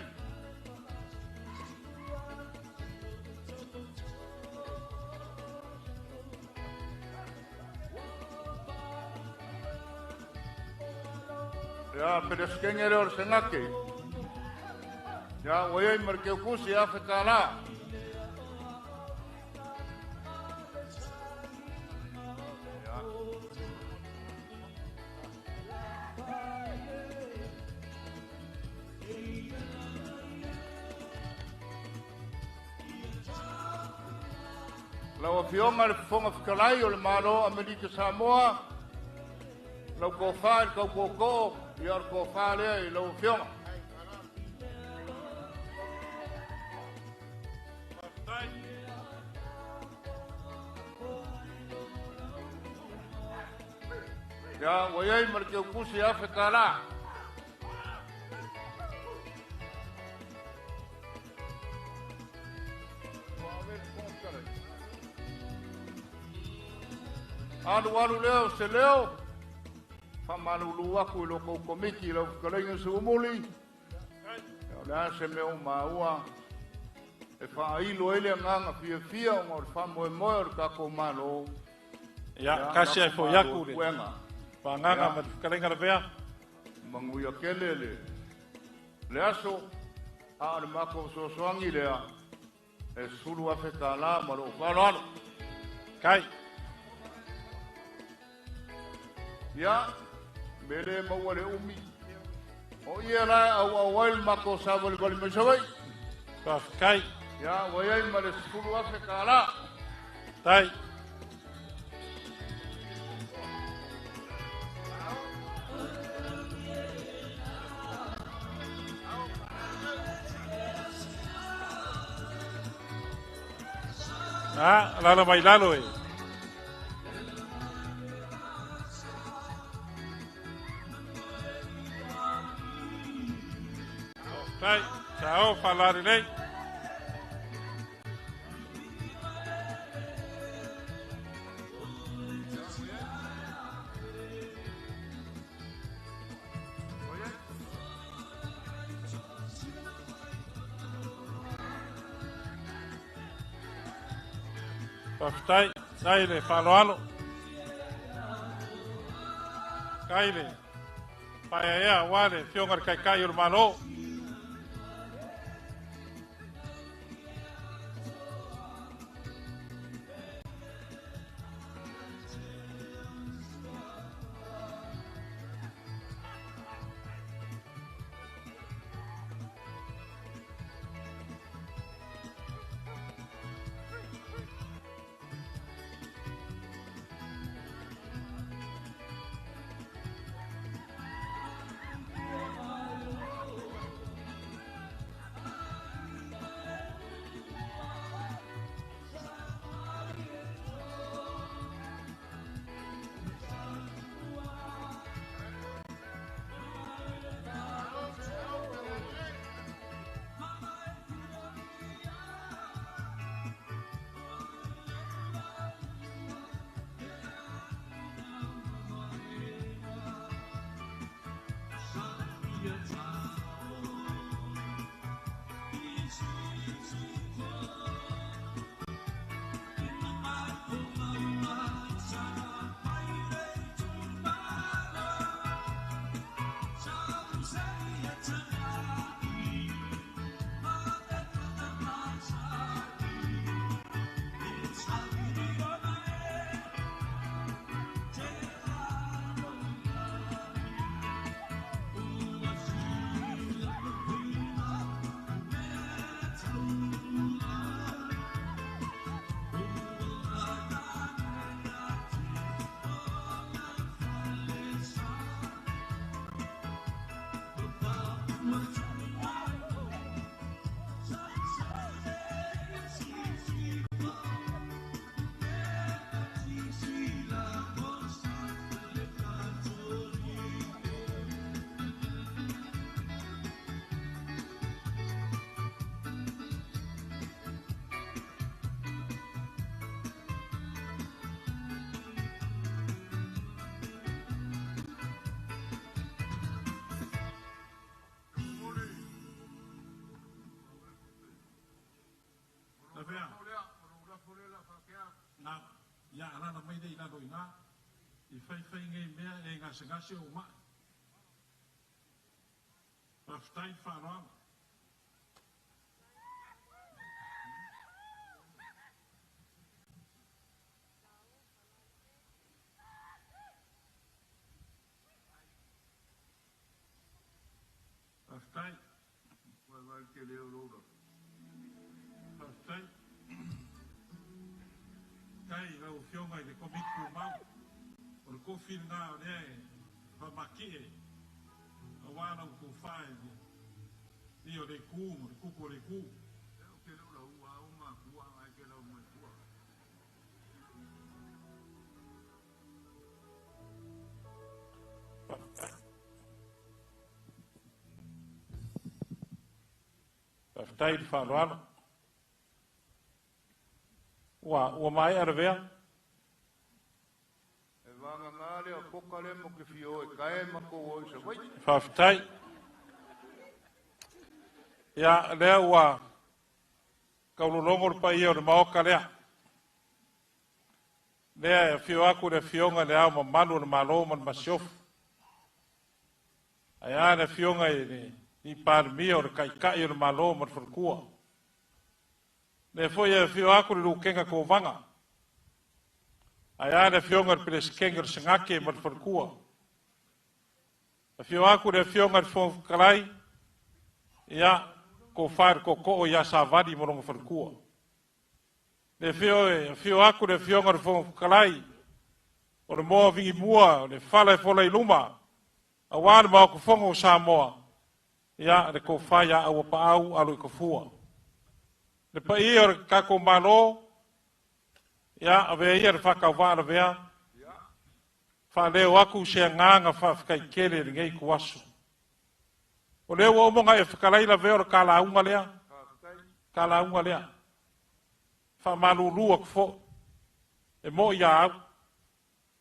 [SPEAKER 1] Ia, Peresetene lea o le Senate. Ia, ua i ai ma le keukusi $1,000. Lau Afioga i le Fofoga Fetalai o le Malo o Amerika Samoa, lau tofa i le tautootoo, ia o le tofa lea i lau Afioga. Ia, ua i ai ma le keukusi $1,000. Alu alu lea o se leo, faamalulu atu i lo tou komiti i lau fetalaiga Seuamuli. Ia, o le a se mea ua maua e faailo ai le agaga fiafia ona o le faamoemoe o le tatou Malo.
[SPEAKER 3] Ia, kasi ai foi aku le pagaga ma le fetalaiga Lavea.
[SPEAKER 1] Manuia tele le aso, a o le matou fesoasoani lea, e $10,000 ma lou faaaloalo.
[SPEAKER 3] Kai.
[SPEAKER 1] Ia, me le maua le umi. O ia la e auau ai le matou savalivali mai Savaii.
[SPEAKER 3] Faafetai.
[SPEAKER 1] Ia, ua i ai ma le $10,000.
[SPEAKER 3] Tai. Ah, lalo mai lalo e. Tai, sao falare lei. Faafetai, tai le faaaloalo. Kai le paeaea aua le Afioga i le Taitai o le Malo. Na, ia alala mai lea i lalo i ina, i faifai nei mea e gasegase ou ma'i. Faafetai le faaaloalo. Faafetai. Faafetai. Faafetai i lau Afioga i le Komiti Tumau. O le kofi lena o lea e faamatie aua lau tofa i le i o le itu ma le tupu o le itu. Faafetai i le faaaloalo. Ua ua maea le vea.
[SPEAKER 1] E vagana lea poka lea mo ke fia o e kae matou o i Savaii.
[SPEAKER 3] Faafetai. Ia, lea ua taulologo le paia o le Maota lea. Lea e afio atu le Afioga i le Ao Mamalu o le Malo ma le Masiofo. Ae a le Afioga i le Palemia o le Taitai o le Malo ma le Faletua. Lea foi e afio atu le Lutena Kovana. Ae a le Afioga i le Peresetene o le Senate ma le Faletua. Afio atu le Afioga i le Fofoga Fetalai, ia, tofa i le Tootoo ia Savali ma lona faletua. Le afio atu le Afioga i le Fofoga Fetalai, o le moa vinimua, o le fala e fola i luma, aua le Maota Fono o Samoa, ia, le tofa ia Auapaau Aloitafua. Le paia o le tatou Malo, ia, avea ia le faatauvaa lavea, faaleo atu se agaga faafetai tele i lenei ituaso. O lea ua uma ona e fetalai lavea o le talauga lea, talauga lea. Faamalulu atu foi, e moi ia au,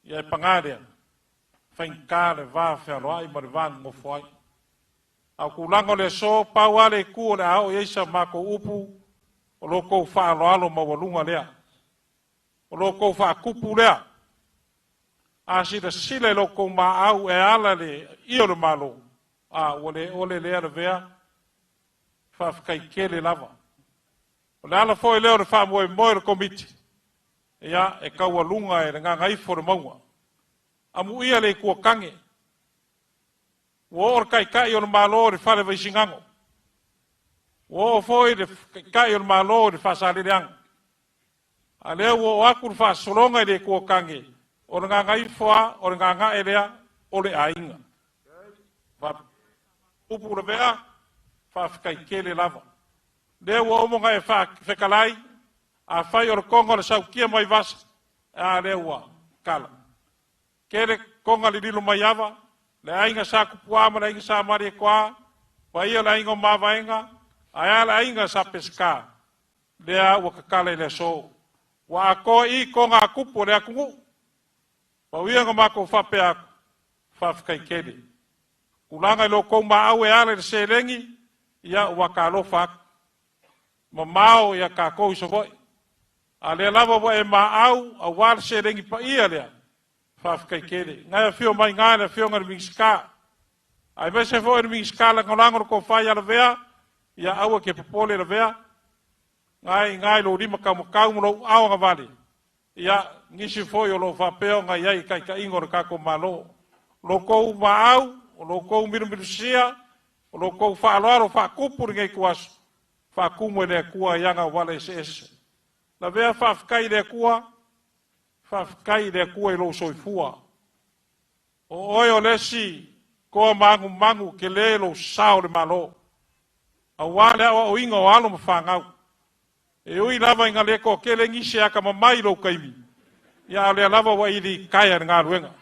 [SPEAKER 3] ia e paga lea, faigata le va fealoai ma le va nonofo ai. A o tulaga o le aso, pau lava le itu o le a oo i ai sa matou upu, o lo outou faaaloalo maualuga lea. O lo outou faatupu lea. A silasila i lo outou maau e ala le ia o le Malo, a ua le ole lea lavea, faafetai tele lava. O le ala foi lea o le faamoemoe o le Komiti, ia, e taualuga e le gagaifo le mauga. Amuia le Itu o Tane, ua oo le Taitai o le Malo i le fale Vaisigano, ua oo foi le Taitai o le Malo i le Faasaleleaga, a lea ua oo atu le faasologa i le Itu o Tane, o le gagaifo lava, o le gagae lea, o le aiga. Upu lavea, faafetai tele lava. Lea ua uma ona e fetalai, afai o le toga o le sautia mai vasa, a lea ua tala. Tele toga lililo mai ava, le aiga sa Tupuā ma le aiga sa Malietoa, paia o le aiga o Mavaega, ae a le aiga sa Peseta, lea ua tatala i le aso. Ua atoa i toga a tupu o le atunuu. Pau ia na matou faapea atu, faafetai tele. Tulaga i lo outou maau e ala i le seleni, ia ua talofa atu. Mamao ia tatou i Savaii. A lea lava ua e maau aua le seleni paia lea, faafetai tele. Na e afio mai i le Afioga i le Minisita, aemaise foi le Minisita Lagolago le Tofa ia Lavea, ia aua e te popole Lavea, na e i ina i lou lima taumatau ma lou aao agavale, ia nisi foi o lo o faapea ona i ai i taitaiga o le tatou Malo. O lo outou maau, o lo outou milumilusia, o lo outou faaaloalo faatupu lenei ituaso, faatumu e le Atua i ana auala eseese. Lavea faafetai i le Atua, faafetai i le Atua i lou soifua. O oe o le isi toa manumanu tele lou sao i le Malo, aua le aoaoina o alo ma fanau. E ui lava ina le toatele nisi e atamamai i lou taimi, ia a o lea lava ua e litaea i le galuega. O le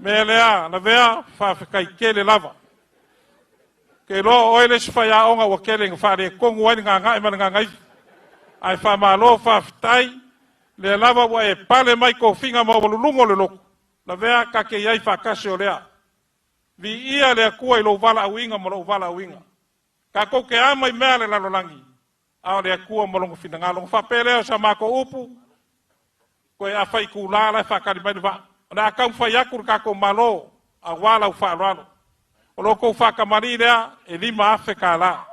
[SPEAKER 3] mea lea, Lavea, faafetai tele lava. Ou te iloa o oe le isi faiaoga ua tele ina faaletonu ai le gagae ma le gagaifo. Ae faamalo faafetai, lea lava ua e pale mai tofiga maualuluga o le lotu, Lavea ta te i ai faatasi o lea. Viia le Atua i lou valaauina ma lou valaauina. Tatou te ama i mea a le lalolagi, a o le Atua ma lona finagalo. Ona faapea lea o sa matou upu, toe afa itula la e faatali mai le vaa. O le a taumafai atu le tatou Malo aua lau faaaloalo. O lo outou faatamalii lea e $5,000.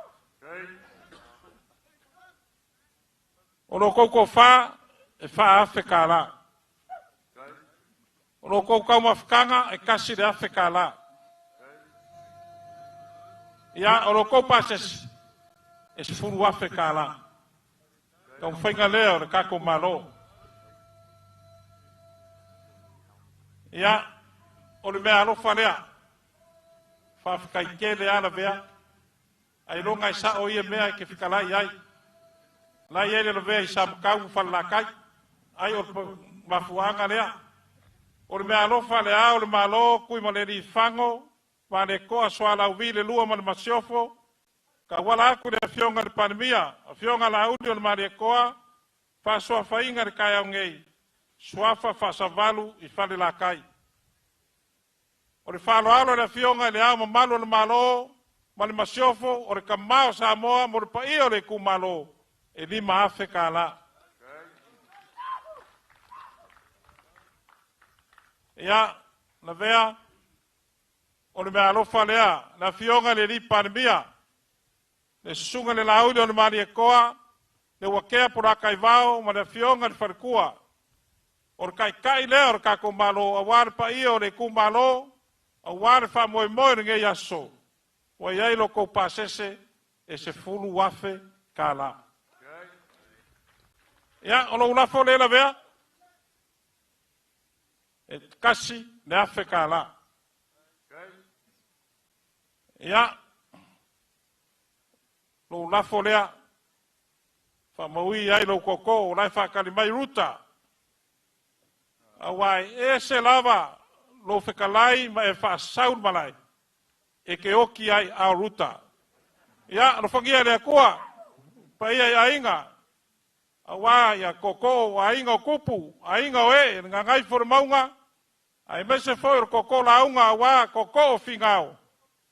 [SPEAKER 3] O lo outou tofa e $4,000. O lo outou taumafataga e $1,000. Ia, o lo outou pasese e $10,000. Taumafaiga lea o le tatou Malo. Ia, o le mea alofa lea. Faafetai tele lava Lavea. Ailoga e sao ia mea e te fetalai ai. La i ai le Lavea i Samatau ma Falelatai. Ai o le mafuaaga lea. O le mea alofa le ao o le Malo, Tuimalealiifano, Vaaletoa Sualauvi le lua ma le Masiofo, tauala atu i le Afioga i le Palemia, Afioga Laauli o le Malietoa, faasuafaina i le taeao nei, suafa faasavalu i Falelatai. O le faaaloalo i le Afioga i le Ao Mamalu o le Malo ma le Masiofo, o le tama o Samoa mo le paia o le itumalo, e $5,000. Ia, Lavea, o le mea alofa lea, le Afioga i le Palemia, le Susuga i le Laauli o le Malietoa, le Uatea Polataivao ma le Afioga i le Faletua, o le taitai lea o le tatou Malo, aua le paia o le itumalo, aua le faamoemoe o lenei aso, ua i ai lo outou pasese e $10,000. Ia, o lou lafo lea Lavea, e $1,000. Ia, lou lafo lea, faamaui ai lou tootoo, o la e faatali mai Ruta, aua e ese lava lou fetalai ma e faasau le malae, e te oti ai a o Ruta. Ia, alofagia e le Atua, paia i aiga, aua ia tootoo, aiga o Tupu, aiga o Ee, le Gagaifolemauga, aemaise foi o le tootoo lauga aua tootoo o Finao,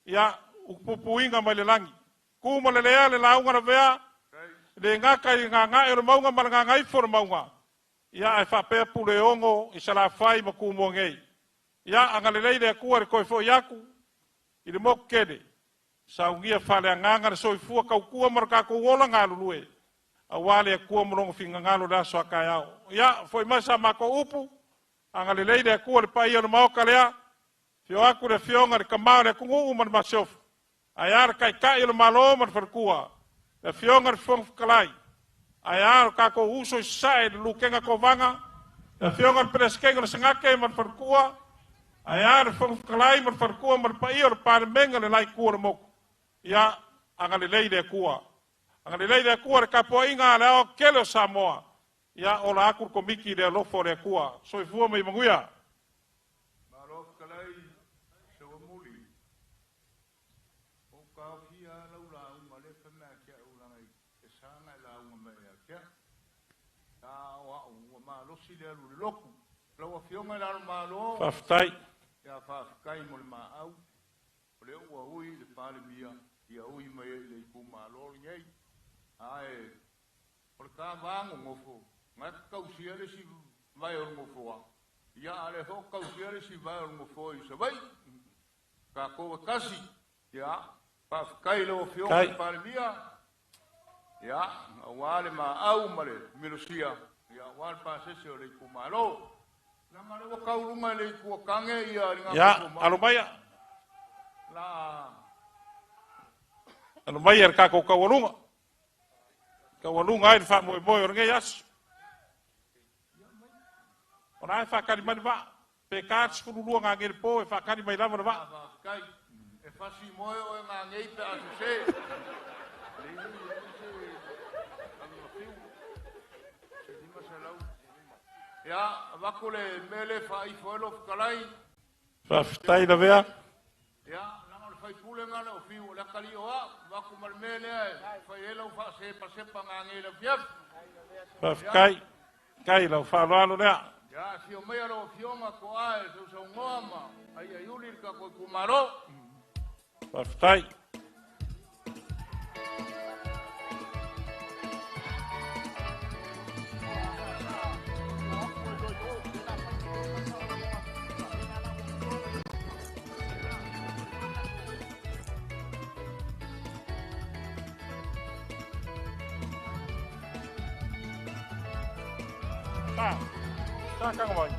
[SPEAKER 3] ia, upupuiga mai le lagi. Tu ma le lea le lauga Lavea, le gata i le gagae o le mauga ma le gagaifo o le mauga, ia ae faapea Puleono i Salafai ma Tumua nei. Ia, agalelei le Atua i le toe foi atu i le motu tele, saunia faaleagaga le soifua tautua ma le tatou ola galulue, aua le Atua ma lona finagalo i le aso a taeao. Ia, foi mai sa matou upu, agalelei le Atua i le paia o le Maota lea, afio atu le Afioga i le Tama o le atunuu ma le Masiofo, ae a le Taitai o le Malo ma le Faletua, le Afioga i le Fofoga Fetalai, ae a lo tatou uso i Sasae le Lutena Kovana, le Afioga i le Peresetene o le Senate ma le Faletua, ae a le Fofoga Fetalai ma le Faletua ma le paia o le Palemene o le la itu o le motu. Ia, agalelei le Atua. Agalelei le Atua i le tapuaiga a le aoaotetele o Samoa. Ia, ola atu le Komiti i le alofa o le Atua. Soifua ma ia manuia.
[SPEAKER 1] Malo fetalai Seuamuli. Ua ou taofia lava lau lauga lea fai mai ia te au leaga e sa ona e lauga mai ia te au. A o au ua malosi le alu i le lotu. Lau Afioga i Le Ao o le Malo,
[SPEAKER 3] Faafetai.
[SPEAKER 1] Ia faafetai mo le maau. O lea ua ui le Palemia ia ui mai ai i le itumalo lenei. Ae o le ta va nonofo, na e tausia le isi vae o le nofoa, ia a o lea foi ua tausia le isi vae o le nofoa i Savaii. Tatou e tasi. Ia, faafetai i lau Afioga i le Palemia, ia, aua le maau ma le minosia, ia, aua le pasese o le itumalo. Leaga o lea ua tau luga e le Itu a Tane ia le
[SPEAKER 3] Ia, alo maia. Alo maia le tatou taualuga. Taualuga ai le faamoemoe o lenei aso. O la e faatali mai le vaa. Pe ta le 12 nanei i le po e faatali mai lava le vaa.
[SPEAKER 1] Faafetai. E fasi moe oe nanei pe a sese. Ia, avatu le mea lea e faaifo ai lou fetalai.
[SPEAKER 3] Faafetai Lavea.
[SPEAKER 1] Ia, leaga o le faipule lena na ou fiu o le atalii o au. Avatu ma le mea lea e fai ai lau faasepasepa nanei i le afiafi.
[SPEAKER 3] Faafetai. Faafetai i lau faaaloalo lea.
[SPEAKER 1] Ia, afio maia lau Afioga Toa e sausaunoa ma aiaiuli le tatou itumalo.
[SPEAKER 3] Faafetai. Tá, tá, kanga mai.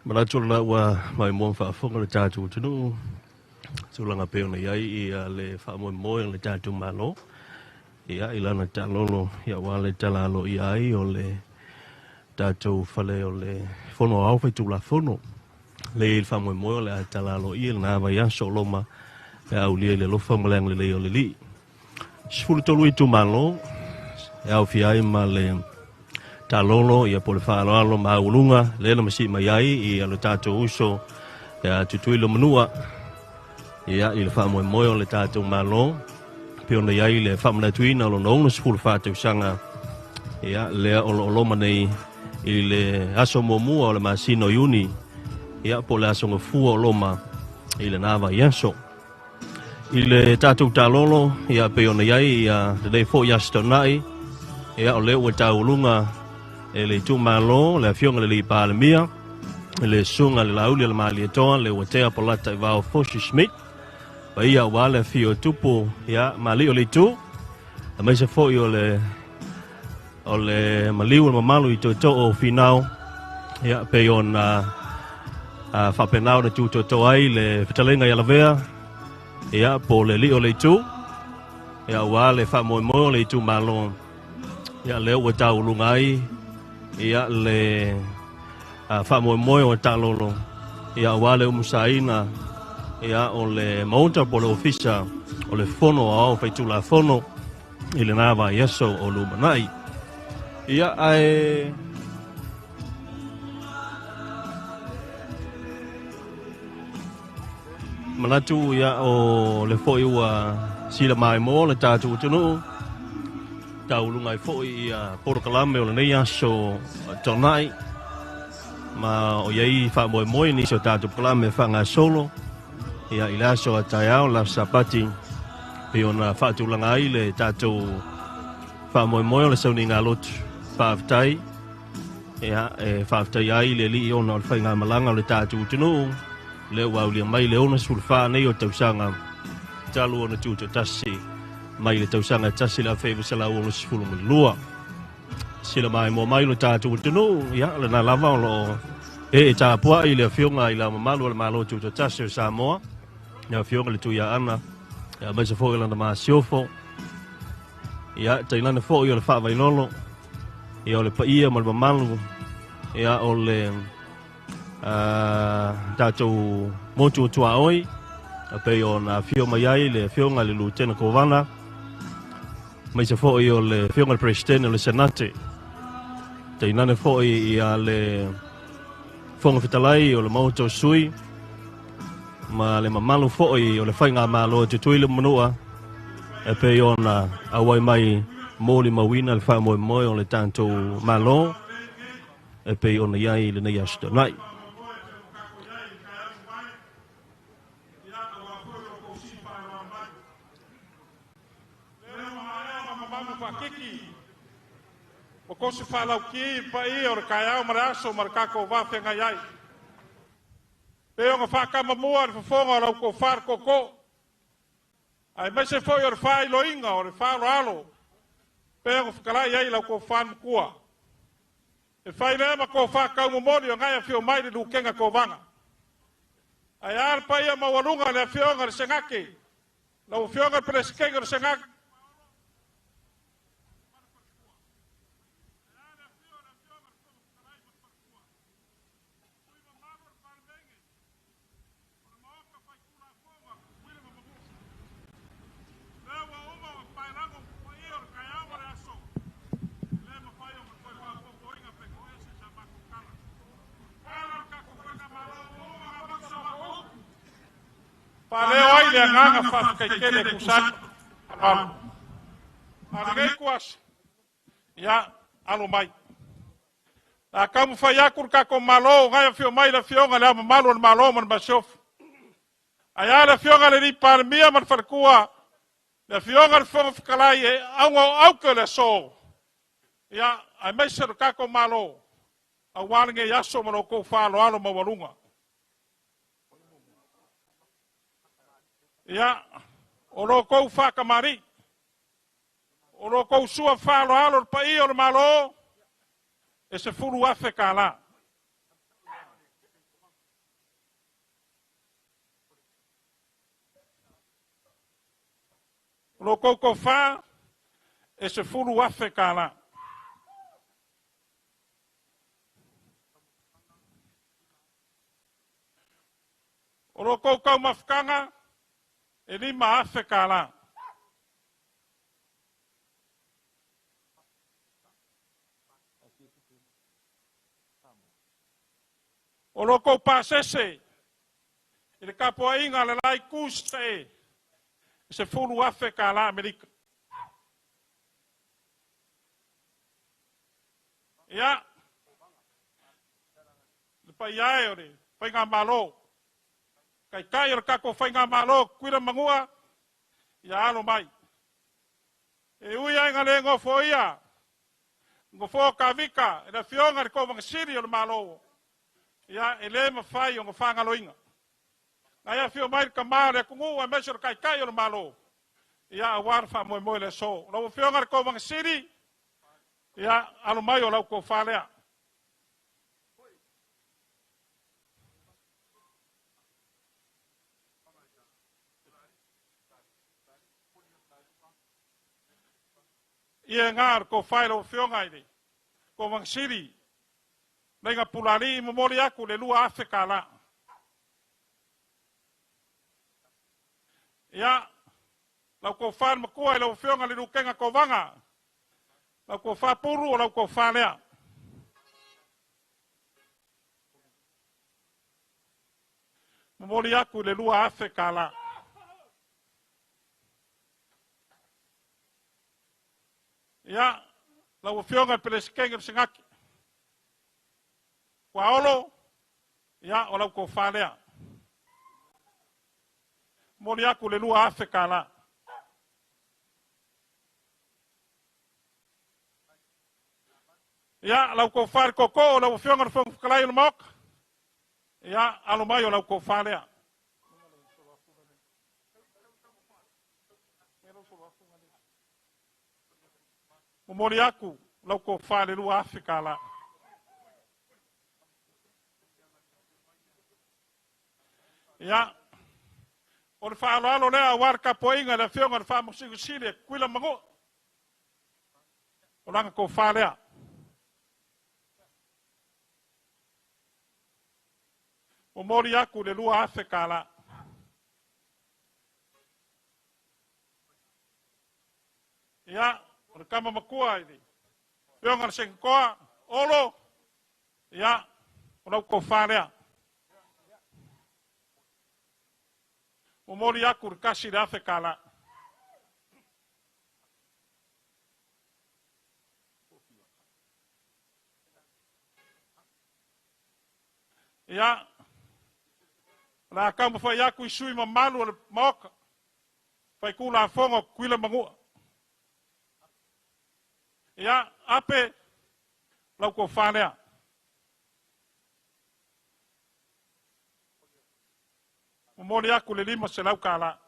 [SPEAKER 12] Manatu o lena ua maimoa ma faafofoga le tatou atunuu tulaga pei ona i ai ia le faamoemoe o le tatou Malo ia i lana taalolo ia aua le tala aloaia ai o le tatou fale o le Fono Aoao Faitulafono. Le i le faamoemoe o le a tala aloaia i lena vaiaso o loma pe a aulia i le alofa ma le agalelei o le Alii. 13 itumalo e aofia ai ma le taalolo ia po o le faaaloalo maualuga lea na masii mai ai ia lo tatou uso ia Tutuila Manua ia i le faamoemoe o le tatou Malo pei ona i ai le faamanatuina o lona 64 tausaga ia lea o lo o loma nei i le aso muamua o le masina o Iuni ia po o le aso Gafua o loma i lena vaiaso. I le tatou taalolo ia pei ona i ai ia lenei foi Aso Toonai, ia o lea ua taualuga e le itumalo le Afioga i le Alii Palemia, le Susuga i le Laauli a le Malietoa, le Uatea Polata Ivao Fosi Schmidt, paia aua le afio o Tupu ia ma alii o le itu, aemaise foi o le o le maliu o le mamalu i tootoo o Finao, ia pei ona faapena ona tutoto ai le fetalaiga i Alavea, ia po o le alii o le itu, ia aua le faamoemoe o le itumalo, ia lea ua taualuga ai ia le faamoemoe o taalolo, ia aua le umusaina ia o le maota po o le ofisa o le Fono Aoao Faitulafono i lena vaiaso o lumanai. Ia ae manatu ia o le foi ua sila maimoa le tatou atunuu tauluga ai foi ia polokalame o lenei aso Toonai ma o iai faamoemoe nisi o tatou polokalame faagasolo ia i le aso a taeao le aso Sapati pei ona faatulaga ai le tatou faamoemoe o le sauniga lotu. Faafetai ia e faafetai ai le Alii ona o le faigamalaga o le tatou atunuu lea ua aulia mai le 64 nei o tausaga talu ona tutoatasi mai le tausaga 1962. Sila maimoa mai lo tatou atunuu, ia lena lava o loo ee tapuai le Afioga i le Ao Mamalu o le Malo Tutoatasi o Samoa, le Afioga i le Tuiaana, ia aemaise foi o lana masiofo, ia tainane foi o le faavailolo, ia o le paia ma le mamalu, ia o le tatou motu o tuaoi, e pei ona afio mai ai le Afioga i le Lutena Kovana, aemaise foi o le Afioga i le Peresetene o le Senate, tainane foi ia le Fofoga Fetalai o le Maota o Sui, ma le mamalu foi o le Faigamalo e Tutuila ma Manua, e pei ona auai mai molimauina le faamoemoe o le tatou Malo e pei ona i ai lenei Aso Toonai.
[SPEAKER 3] Ua tosi faalauki paia o le taeao ma le aso ma le tatou va feagai ai. Pei ona faatamamua le fofoga o lau tofa le tootoo, aemaise foi o le faailoina o le faaaloalo, pei ona fetalai ai lau tofa le matua. E fai lea ma tofa taumomoli o nae afio mai le Lutena Kovana. Ae a le paia maualuga le Afioga i le Senate, lau Afioga i le Peresetene o le Senate, Faaleo ai le agaga faafetai tele e tusa ai. A lenei tuasa, ia, alo mai. A taumafai atu le tatou Malo, o afio mai le Afioga i le Ao Mamalu o le Malo ma le Masiofo. Ae a le Afioga i le Alii Palemia ma le Faletua, le Afioga i le Fofoga Fetalai e auga o aute o le aso, ia, aemaise o le tatou Malo, aua lenei aso ma lo outou faaaloalo maualuga. Ia, o lo outou faatamalii, O lo kou sua faaaloalo le paia o le Malo, e $10,000 kālā. O lo kou tofa, e $10,000 kālā. O lo kou taumafataga, e $5,000 kālā. O lo kou pasese i le tapuaiga a le la itu i Sasae, e $10,000 kālā Amerika. Ia, le paia e o le Faigamalo, taitai o le tatou Faigamalo Tutuila ma Manua, ia alo mai. E ui lava ina le nofoia nofoa o Tavita e le Afioga i le Kovana Sili o le Malo, ia e le mafai ona faagaloina. Na e afio mai le tama o le atunuu aemaise o le taitai o le Malo, ia aua le faamoemoe i le aso. Lau Afioga i le Kovana Sili, ia alo mai o lau tofa lea. Ia ngā o le tofa i lau Afioga i le Kovana Sili, Leiga Pulalii, momoli atu le $2,000 kālā. Ia, lau tofa le matua i lau Afioga i le Lutena Kovana, lau tofa Pulu o lau tofa lea. Momoli atu le $2,000 kālā. Ia, lau Afioga i le Peresetene o le Senate, Tuaolo, ia, o lau tofa lea. Momoli atu le $2,000 kālā. Ia, lau tofa i le tootoo, lau Afioga i le Fofoga Fetalai o le Maota, ia, alo mai o lau tofa lea. Momoli atu lau tofa i le $2,000 kālā. Ia, o le faaaloalo lea aua le tapuaiga i le Afioga i le Faamasino Sili e Tutuila ma Manua. O lana tofa lea. Momoli atu le $2,000 kālā. Ia, o le tama matua i le Afioga i le Senatoa, Olo, ia, o lau tofa lea. Momoli atu le $1,000 kālā. Ia, o le a taumafai atu i sui mamalu o le Maota, Faitulafono o Tutuila ma Manua. Ia, Ape, lau tofa lea. Momoli atu le $500 kālā.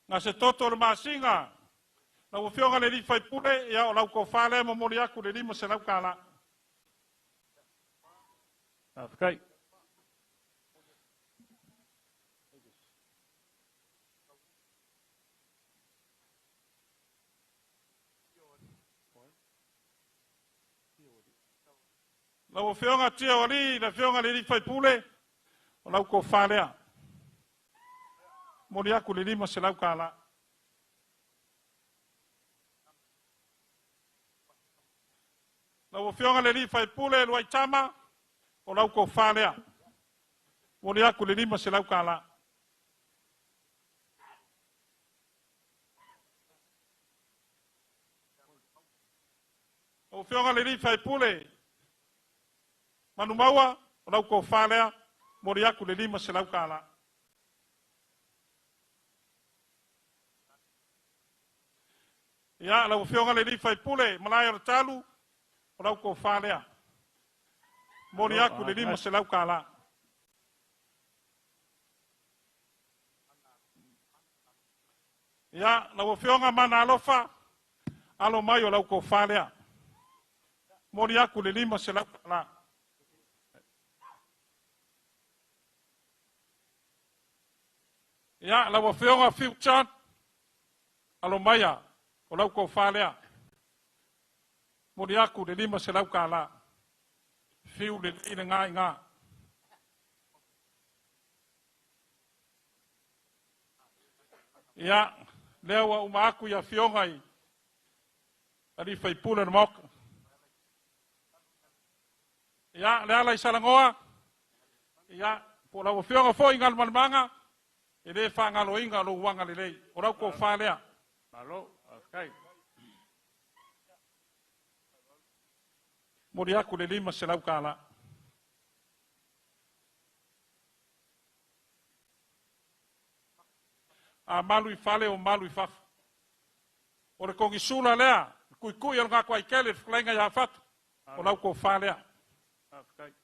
[SPEAKER 3] Na se toto o le masina, lau Afioga i le alii faipule, ia o lau tofa lea e momoli atu le $500 kālā. Faafetai. Lau Afioga Tia o Alii, le Afioga i le alii faipule, o lau tofa lea. Momoli atu le $500 kālā. Lau Afioga i le alii faipule Luaitama, o lau tofa lea. Momoli atu le $500 kālā. Lau Afioga i le alii faipule Manumaua, o lau tofa lea, momoli atu le $500. Ia, lau Afioga i le alii faipule, Malae o le Talu, o lau tofa lea, momoli atu le $500. Ia, lau Afioga Mana Alofa, alo mai o lau tofa lea, momoli atu le $500. Ia, lau Afioga Fiu John, alo maia o lau tofa lea, momoli atu le $500. Fiu lelei le gā i gā. Ia, lea ua uma atu i afioga i alii faipule o le Maota. Ia, le ala i Salanoa, ia, po o lau Afioga foi i Galumalemana, e le faagaloina lou agalelei, o lau tofa lea.
[SPEAKER 1] Malo, faafetai.
[SPEAKER 3] Momoli atu le $500. A malu i fale o malu i fafo. O le kogisula lea, le kuikui o le gato aikele, le fetalaiga ia Fatu, o lau tofa lea.
[SPEAKER 1] Faafetai.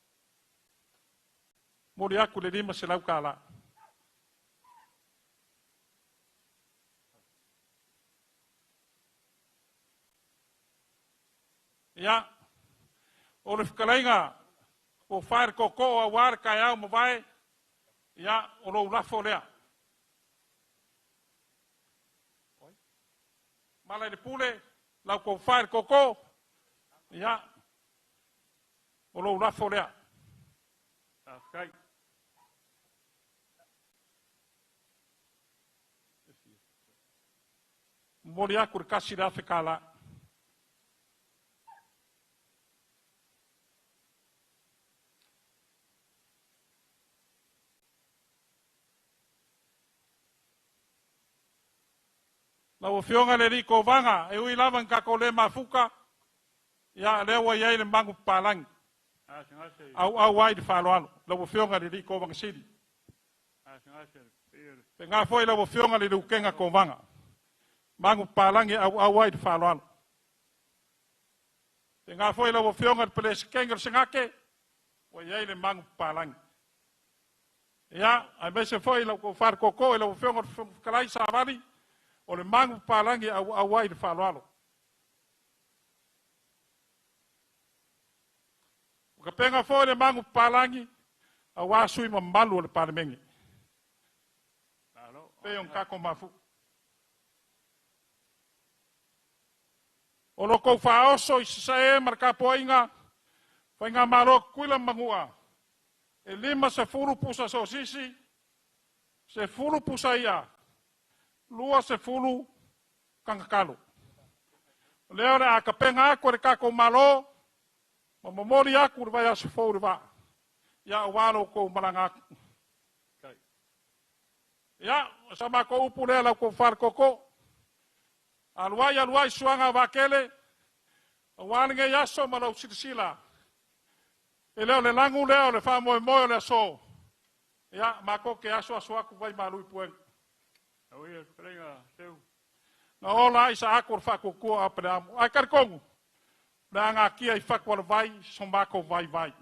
[SPEAKER 3] Momoli atu le $500. Ia, o le fetalaiga o fae le tootoo aua le taeao mavae, ia, o lou lafo lea. Mala i le pule, lau tofa i le tootoo, ia, o lou lafo lea.
[SPEAKER 1] Faafetai.
[SPEAKER 3] Momoli atu le $1,000. Lau Afioga i le alii Kovaga, e ui lava ina tatou le mafuta, ia lea ua i ai le magu papalagi, auau ai le faaaloalo, lau Afioga i le alii Kovaga Sili. Faapena foi lau Afioga i le Lutena Kovaga, magu papalagi e auau ai le faaaloalo. Faapena foi lau Afioga i le Peresetene o le Senate, ua i ai le magu papalagi. Ia, aemaise foi lau tofa i le tootoo i lau Afioga i le Fofoga Fetalai Savali, o le magu papalagi e auau ai le faaaloalo. Ua tapena foi le magu papalagi aua sui usufono mamalu o le Palemene, pei ona tatou mafuta. O lo outou faaoso i Sasae ma le tapuaiga, Faigamalo Tutuila ma Manua, e 50 pusa sosisi, 10 pusa i'a, 20 kagatalo. O lea o le a tapena atu e le tatou Malo ma momoli atu le vaiaso fou le vaa, ia aua lo outou malaga atu. Ia, o sa matou upu lea lau tofa le tootoo. Alu ai, alu ai suaga a Vaatele, aua lenei aso ma lou silasila. E le o le lagu lea o le faamoemoe o le aso. Ia, matou te aso atu vai malu i puega. Na ola ai sa aku o le faatuatua o Apeleamu. Ae talitonu, le agatia i fatu alavai so matou vaivai.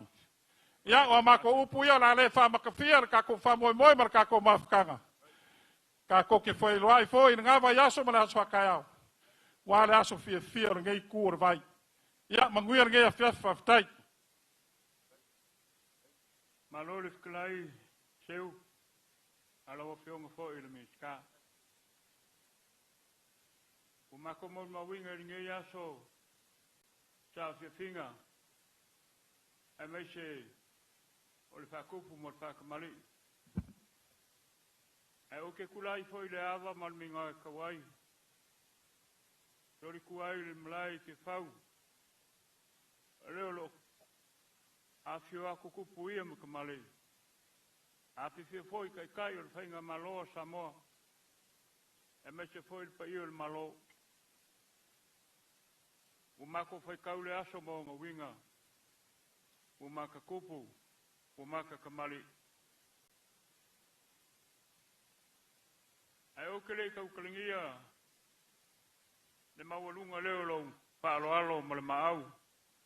[SPEAKER 3] Ia, o a matou upu ia o le a le faamakafia le tatou faamoemoe ma le tatou mafutaga. Tatou te feiloai foi i lena vaiaso ma le aso a taeao, ua le aso fiafia o lenei itu o le vai. Ia, manuia lenei afiafi, faafetai.
[SPEAKER 1] Malo le fetalai Seu, a lau Afioga foi i le Minisita. Ua matou molimauina i lenei aso saafiafiga aemaise o le faatupu ma le faatamalii. Ae ou te tulai foi i le ava ma le migao e tatau ai, solitua ai le malae i Tiafau, o lea o lo o afifio atu tupu ia ma tamalii, afifio foi taitai o le Faigamalo a Samoa, aemaise foi le paia o le Malo. Ua matou faitau le aso ma ona uiga,
[SPEAKER 13] Ua maka kupu, ua maka kamali'i. Ae ou te le i tautalagia le maualuga lea o lou faaaloalo ma le maau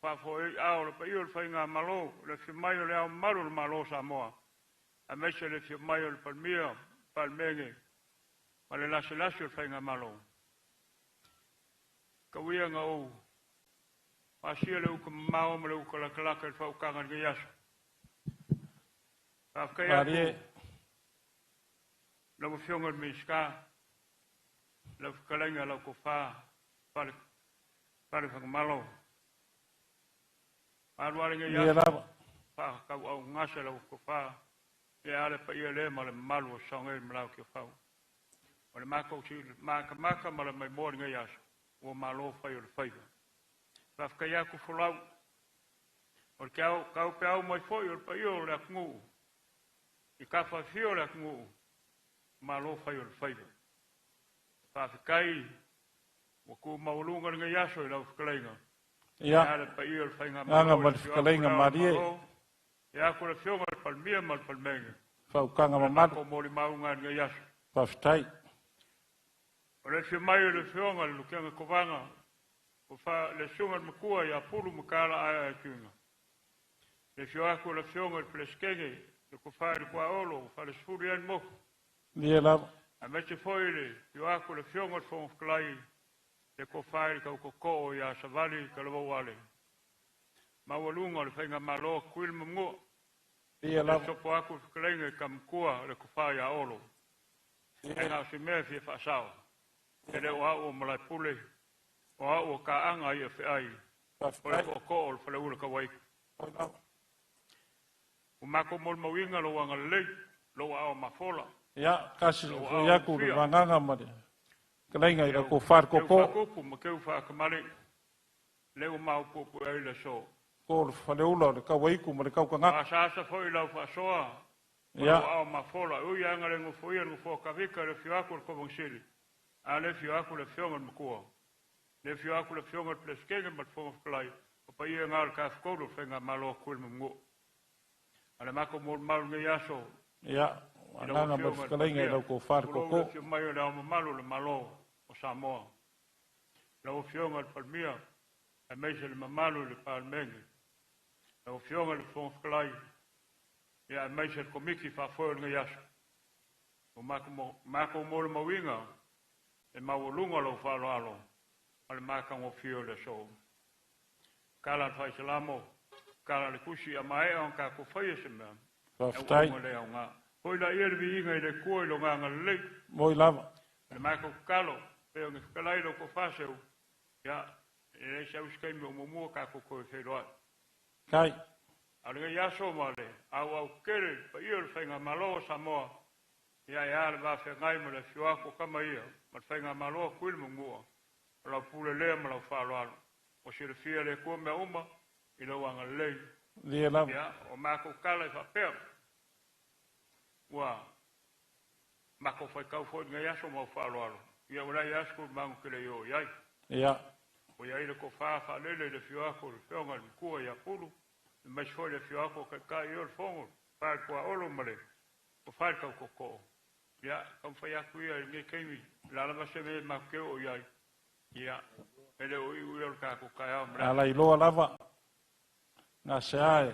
[SPEAKER 13] faafoe ai ao le paia o le Faigamalo, le afio mai o le Ao Mamalu o le Malo o Samoa, aemaise le afio mai o le Palemia, Palemene ma le lasilasi o le Faigamalo. Tau ia na ou pasia le uta mamao ma le uta latalata i le faautaga i lenei aso. Faafetai atu lau Afioga i le Minisita, lau fetalaiga lau tofa Fale Fagamalo. Malu lava lenei aso faatauaaugasa lau tofa, ia le paia lea ma le mamalu o Saogei ma lau Tiafau. O le matou matamata ma le maimoa i lenei aso, ua malo fai o le faiva. Faafetai atu folau, o le taupeau mai foi o le paia o le atunuu, i tafa e fia o le atunuu, malo fai o le faiva. Faafetai ua tu maualuga lenei aso i lau fetalaiga. Ia le paia o le Faigamalo,
[SPEAKER 3] Agaga ma le fetalaiga malie.
[SPEAKER 13] Ia aku le Afioga i le Palemia ma le Palemene.
[SPEAKER 3] Faautaga mamalu.
[SPEAKER 13] O molimauga i lenei aso.
[SPEAKER 3] Faafetai.
[SPEAKER 13] O le afio mai o le Afioga i le Lutena Kovana, o le Susuga i le Matua ia Pulu Mataala Aeae Tuiga. Le afio atu o le Afioga i le Peresetene, le Tofa i le Tuaolo, ua falesefulu i ai le motu.
[SPEAKER 3] Ia lava.
[SPEAKER 13] Aemaise foi le afio atu o le Afioga i le Fofoga Fetalai, le Tofa i le Tautotoo ia Savali Talavou Ale. Maualuga o le Faigamalo a Tutuila ma Manua.
[SPEAKER 3] Ia
[SPEAKER 13] Le
[SPEAKER 3] lava.
[SPEAKER 13] sopo atu le fetalaiga i Tamatua le Tofa ia Olo. E na o se mea e fia faasao. E le o au o Malaepule, o au o Kaaga ia feai, o le tootoo o le faleula tauaitu. Ua matou molimauina lou agalelei, lou aao mafola,
[SPEAKER 3] Ia, tasi
[SPEAKER 13] lou
[SPEAKER 3] foi
[SPEAKER 13] aao
[SPEAKER 3] atu le
[SPEAKER 13] ulufia,
[SPEAKER 3] vagaga ma le fetalaiga i lau tofa le
[SPEAKER 13] teu
[SPEAKER 3] tootoo.
[SPEAKER 13] faatupu ma teu faatamalii, lea ua maopuapue ai le aso.
[SPEAKER 3] Ko le faleula o le tauaitu ma le
[SPEAKER 13] Ua
[SPEAKER 3] tautagaga.
[SPEAKER 13] asaasa foi lau faasoa ma lou
[SPEAKER 3] Ia.
[SPEAKER 13] aao mafola, e ui lava ina le nofoia le nofoa Kavika i le afio atu o le Kovana Sili, a le afio atu le Afioga i le Matua, le afio atu le Afioga i le Peresetene ma le Fofoga Fetalai, o paia na o le Tafatolu o le Faigamalo a Tutuila ma Manua. A o le matou molimau i lenei aso
[SPEAKER 3] Ia,
[SPEAKER 13] i lau
[SPEAKER 3] agaga ma le
[SPEAKER 13] Afioga i le
[SPEAKER 3] fetalaiga i
[SPEAKER 13] Palemia,
[SPEAKER 3] lau tofa le
[SPEAKER 13] tulou le
[SPEAKER 3] tootoo.
[SPEAKER 13] afio mai o le Ao Mamalu o le Malo o Samoa, lau Afioga i le Palemia, aemaise le mamalu i le Palemene, lau Afioga i le Fofoga Fetalai, ia aemaise le Komiti Faafoe o lenei aso. Ua matou molimauina le maualuga o lau faaaloalo ma le matagofie o le aso. Tala a le Faisalamo, tala a le Tusi, a maea ona tatou faia se mea, e
[SPEAKER 3] Faafetai.
[SPEAKER 13] auauna le aoga. Foi laia le viiga i le Atua i lona agalelei.
[SPEAKER 3] Moi lava.
[SPEAKER 13] O le matou tatalo, pei ona fetalai lau tofa Seu, ia, e leai se isi taimi o muamua tatou toe feiloai.
[SPEAKER 3] Kai.
[SPEAKER 13] A o lenei aso ma le auau tele i le paia o le Faigamalo a Samoa, ia e a le vafeagai ma le afio atu o tama ia, ma le Faigamalo a Tutuila ma Manua, o lau pule lea ma lau faaaloalo. Ua silafia e le Atua mea uma i lou agalelei.
[SPEAKER 3] Ia lava.
[SPEAKER 13] Ia, o matou tala e faapea, ua matou faitau foi i lenei aso ma au faaaloalo, ia ua leai lava se tulaga ou te le i oo i ai.
[SPEAKER 3] Ia.
[SPEAKER 13] Ua i ai le tofa faalele i le afio atu o le Afioga i le Matua ia Pulu, aemaise foi le afio atu o Taitai o le Fono, le Tofa i le Tuaolo ma le Tofa i le Tautotoo. Ia, taumafai atu ia i lenei taimi, o le a lava se mea matou te oo i ai, ia, e le o iu ia o le tatou taeao ma le aso.
[SPEAKER 3] Alailoa lava. Gasea e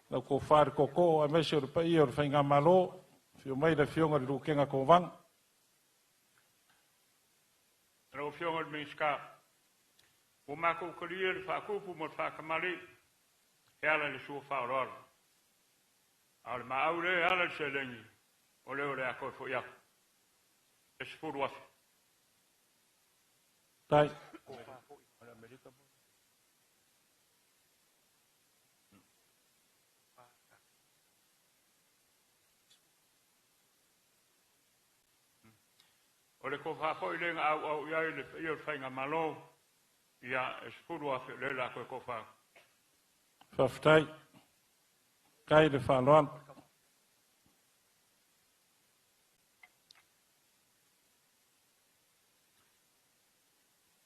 [SPEAKER 3] lau tofa le tootoo aemaise o le paia o le Faigamalo. Afio mai le Afioga i le Lutena Kovana.
[SPEAKER 13] Lau Afioga i le Minisita, ua matou talia le faatupu ma le faatamalii e ala i le sua faaaloalo. A o le maau lea e ala i le seleni, o lea o le a toe foi atu. E $10,000.
[SPEAKER 3] Tai.
[SPEAKER 13] O le tofa foi lea na auau i ai le paia o le Faigamalo, ia, e $10,000 o lea o le a toe tofa atu.
[SPEAKER 3] Faafetai. Kai le faaaloalo.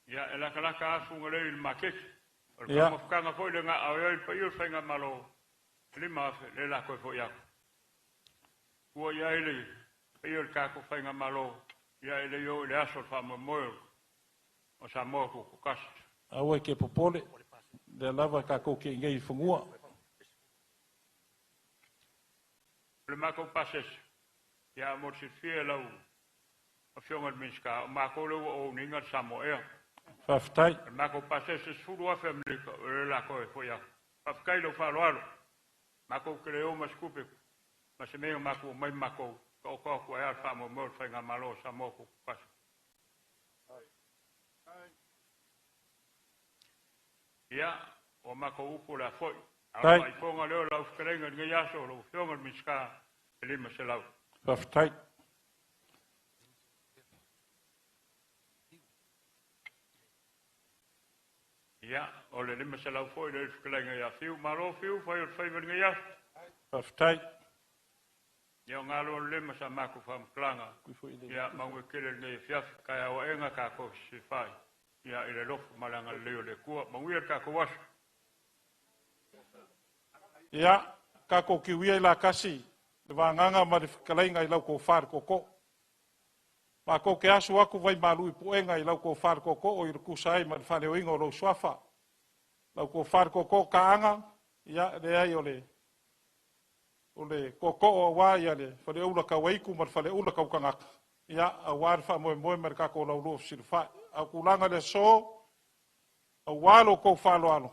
[SPEAKER 13] Ia, e latalata lava Fugalei i le maketi. O le taumafataga foi le gaao ai le paia o le faigamalo, e 5,000 lea o le a toe foi atu. Tua i ai le paia o le tatou faigamalo, ia e le i oo i le aso o le faamoemoe o Samoa Tutoatasi.
[SPEAKER 3] Aua e te popole, lea lava tatou te i inei i fanua.
[SPEAKER 13] O le matou pasese, ia mo le silafia e lau Afioga i le Minisita, o matou lea ua own ina le Samoa Air.
[SPEAKER 3] Faafetai.
[SPEAKER 13] O le matou pasese 10,000 Amerika, o lea o le a toe foi atu. Faafetai i lou faaaloalo. Matou te le o ma se tupe ma se mea na matou omai ma matou taoto atu ai lava le faamoemoe o le faigamalo o Samoa Tutoatasi. Ia, o matou upu o le a foi. A o le faaifoga lea o lau fetalaiga i lenei aso, lau Afioga i le Minisita, e 500.
[SPEAKER 3] Faafetai.
[SPEAKER 13] Ia, o le 500 foi lea i le fetalaiga ia Fiu. Malo Fiu, fai o le faiva i lenei aso.
[SPEAKER 3] Faafetai.
[SPEAKER 13] Ia, o galo o le lema sa matou faamatalaga. Ia, manuia tele lenei afiafi. Taeao aena tatou sisifai. Ia, i le alofa ma le agalelei o le Atua. Manuia le tatou aso.
[SPEAKER 3] Ia, tatou kiuia i lakasi le vagaga ma le fetalaiga i lau tofa le tootoo. Matou te asu atu vaimalu i puega i lau tofa le tootoo i le tusa ai ma le faaleoina o lou suafa. Lau tofa le tootoo Kaaga, ia leai o le tootoo aua ia le faleula tauaitu ma le faleula tautagata, ia aua le faamoemoe ma le tatou laulua fesilafai. A o tulaga i le aso, aua lo outou faaaloalo,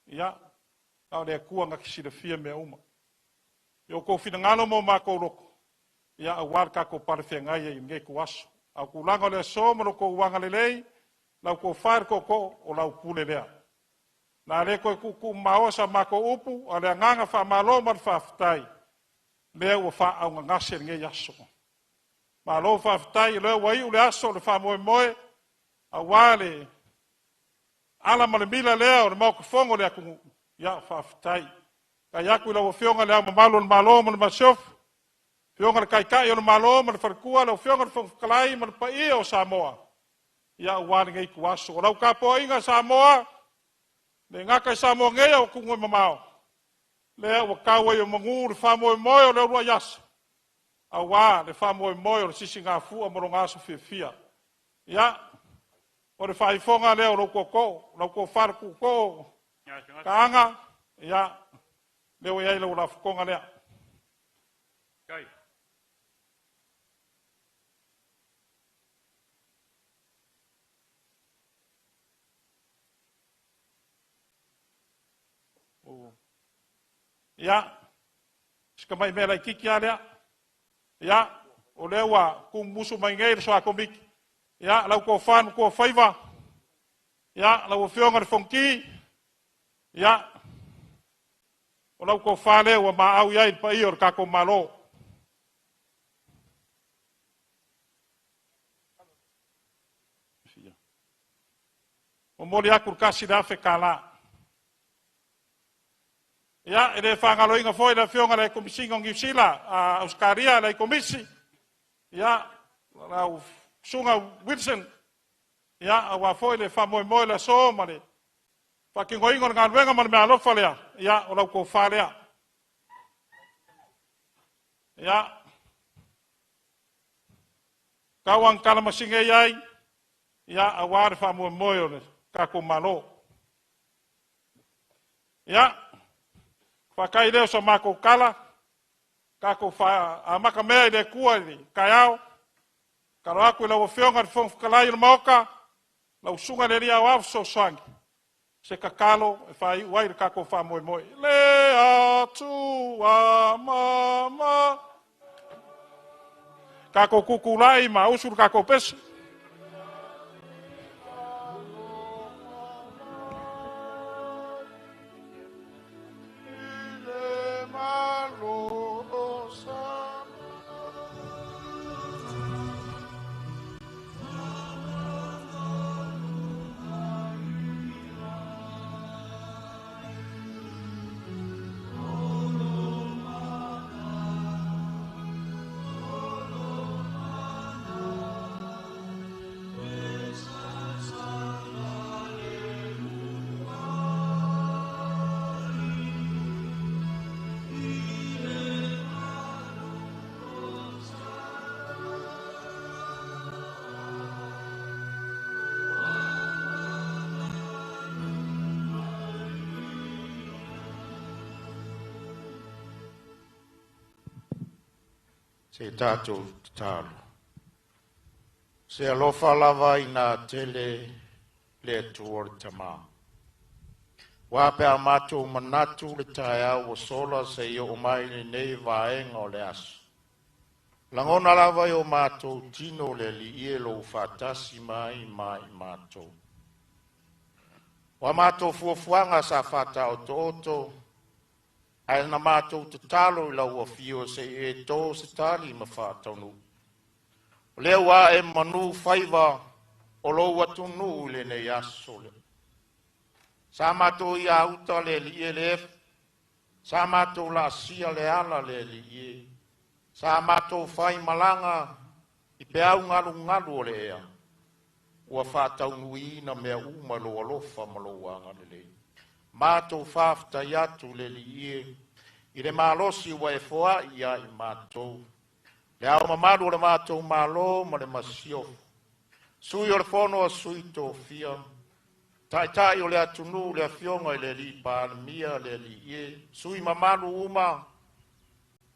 [SPEAKER 3] ia, a o le Atua na te silafia mea uma. I o outou finagalo ma o matou loto, ia aua le tatou palefeagai ai i lenei ituaso. A o tulaga o le aso ma lo outou agalelei, lau tofa i le tootoo, o lau pule lea. O le a le toe tuutuumamaoa sa matou upu, a o le agaga faamalo ma le faafetai, lea ua faaaaogagase lenei aso. Malo faafetai, o lea ua iu le aso o le faamoemoe, aua le ala ma le mila lea o le Maota Fono o le atunuu, ia faafetai. Faafetai atu i lau Afioga i Le Ao Mamalu o le Malo ma le Masiofo, Afioga i le Taitai o le Malo ma le Faletua, lau Afioga i le Fofoga Fetalai ma le paia o Samoa, ia aua lenei ituaso. O lau tapuaiga Samoa, le gata i Samoa nei a o atunuu e mamao, lea ua tau ai o manu le faamoemoe o le uluai aso, aua le faamoemoe o le Sisigafua ma lona aso fiafia. Ia, o le faaifoga lea o lou tootoo, lau tofa le tootoo Kaaga, ia, lea ua i ai lau lafotoga lea. Ia, si tamai mea laitiiti lava lea. Ia, o lea ua tumumusu mai nei le soa Komiti. Ia, lau tofa le Matuafaiva, ia, lau Afioga i le Fonoti, ia, o lau tofa lea ua maau i ai le paia o le tatou Malo. Momoli atu le $1,000. Ia, e le faagaloina foi le Afioga i le Komesina o Niu Sila, Ausetalia, le Komisi, ia, lau Susuga Wilson, ia, aua foi le faamoemoe o le aso ma le faatinoina o le galuega ma le meaalofa lea, ia, o lau tofa lea. Ia, tau lava ina talamasine i ai, ia, aua le faamoemoe o le tatou Malo. Ia, faafetai lea o sa matou tala, tatou amata mea i le Atua i le taeao, tatalo atu i lau Afioga i le Fofoga Fetalai o le Maota, lau Susuga i le Alii Aoao Fesoasoani, se tatalo e faaiu ai le tatou faamoemoe. Le Atua mama. Tatou tutulai ma usu le tatou pese.
[SPEAKER 2] Se tatou tatalo. Se alofa lava ina tele le Atua le Tamā. Ua pe a matou manatu le taeao ua sola seia oo mai lenei vaega o le aso. Lagona lava i o matou tino le Alii e lou faatasi mai ma i matou. O a matou fuafuaga sa faataotooto, ae na matou tatalo i lau afio se i e to se tali ma faataunuu. O lea ua ae manu faiva o lou atunuu i lenei aso. Sa matou ia uta le alii e le sa matou laasia le ala le Alii e. Sa matou faimalaga i peau galugalu o le ea, ua faataunuuina mea uma i lou alofa ma lou agalelei. Matou faafetai atu le Alii e i le malosi ua e foai ia i matou. Le Ao Mamalu o le matou Malo ma le Masiofo, Sui o le Fono a Sui Tofia, Taitai o le atunuu le Afioga i le Palemia le Alii e, sui mamalu uma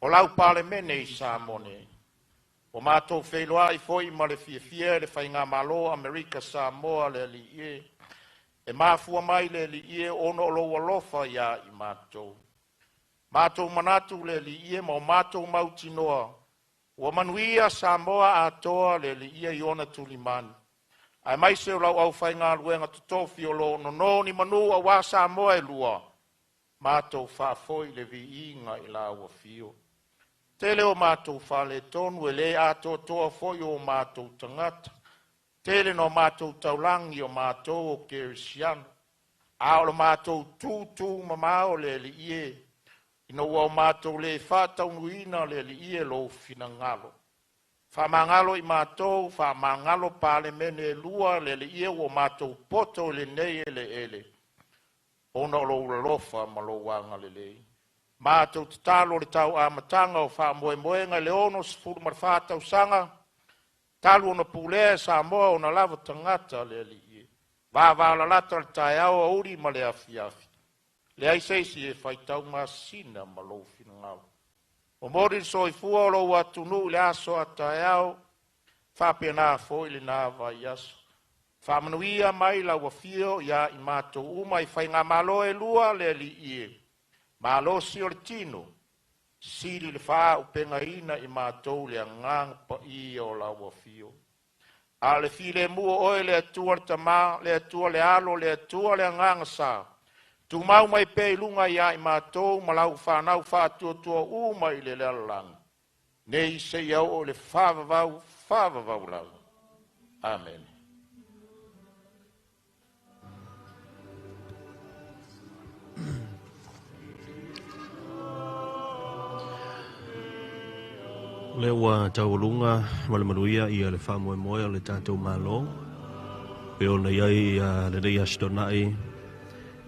[SPEAKER 2] o lau Palemene i Samoa nei. Ua matou feiloai foi ma le fiafia i le Faigamalo a Amerika Samoa le Alii e, e mafua mai le Alii e ona o lou alofa ia i matou. Matou manatu le Alii e ma o matou mautinoa ua manuia Samoa atoa le Alii e i ona tulimanu, aemaise o lau aufaigaluega totofi o lo o nono ni manu aua Samoa e lua, matou faafoi le viiga i lau afio. Tele o matou faaletonu e le atoatoa foi o matou tagata, tele na o matou taulagi o matou o kerisiano, a o le matou tutumamao le Alii e, ina ua o matou le faataunuuina le Alii e lou finagalo. Faamagalo i matou, faamagalo Palemene e lua le Alii e, ua matou poto i lenei eleele ona o lou alofa ma lou agalelei. Matou tatalo i le tau amataga o faamoemoega i le 64 tausaga talu ona pulea e Samoa ona lava tagata le Alii e. Vavalalata le taeao, aoauli ma le afiafi, leai se isi e faitau masina ma lou finagalo. Momoli le soifua o lou atunuu i le aso a taeao, faapena foi lena vaiaso. Faamanuia mai lau afio ia i matou uma i faigamalo e lua le Alii e, malosi o le tino, sili le faaauupegaina i matou le Agaga Paia o lau afio. A o le filemu o oe le Atua le Tama, le Atua le Alo, le Atua le Agaga Sa, tumau mai pea i luga ia i matou ma lau fanau faatuatua uma i le lalolagi, nei seia oo i le faavavau, faavavau lava. Amene.
[SPEAKER 12] O lea ua taualuga ma le manuia ia le faamoemoe o le tatou Malo pei ona i ai lenei Aso Toonai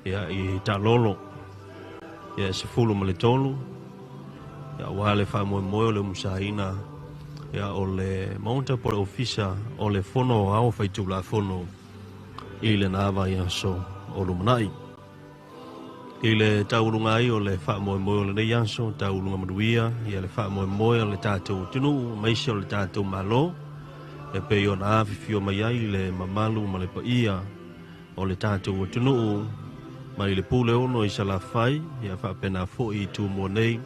[SPEAKER 12] ia, i Taalolo ia, e 13 ia, aua le faamoemoe o le umusaina ia, o le Maota po o le Ofisa o le Fono Aoao Faitulafono i lena vaiaso o lumanai. I le taualuga ai o le faamoemoe o lenei aso, taualuga manuia ia le faamoemoe o le tatou atunuu aemaise o le tatou Malo e pei ona afifio mai ai le mamalu ma le paia o le tatou atunuu mai le Puleono i Salafai ia faapena foi i Tumua nei.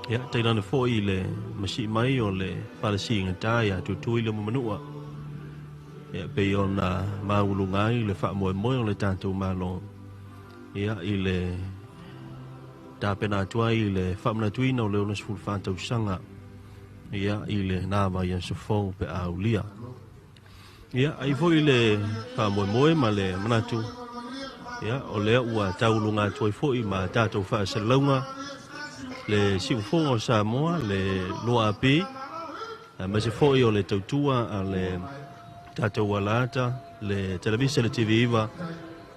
[SPEAKER 12] Ia tainane foi i le masii mai o le Falesigata ia Tutuila ma Manua ia pei ona maualuga ai le faamoemoe o le tatou Malo ia i le tapena atu ai i le faamanatuina o le 64 tausaga ia i le na vaiaso fou pe a aulia. Ia ai foi le faamoemoe ma le manatu ia o lea ua tauluga atu ai foi ma tatou faasalalauga le siufofoga o Samoa le 2AP aemaise foi o le tautua a le tatou alata le televisa le TV9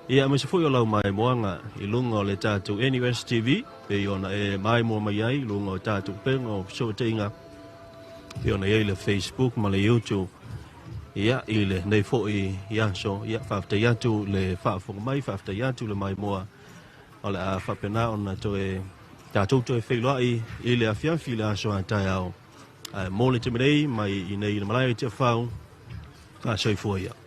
[SPEAKER 12] ia aemaise foi o lau maimoaga i luga o le tatou NUS TV pei ona e maimoa mai ai i luga o tatou upega o fesootaiga pei ona i ai le Facebook ma le YouTube ia i lenei foi aso. Ia faafetai atu le faafofoga mai, faafetai atu le maimoa. O le a faapena ona toe tatou toe feiloai i le afiafi i le aso a taeao. Ae mo le taimi nei mai i inei i le malae i Tiafau, faasoifua ia.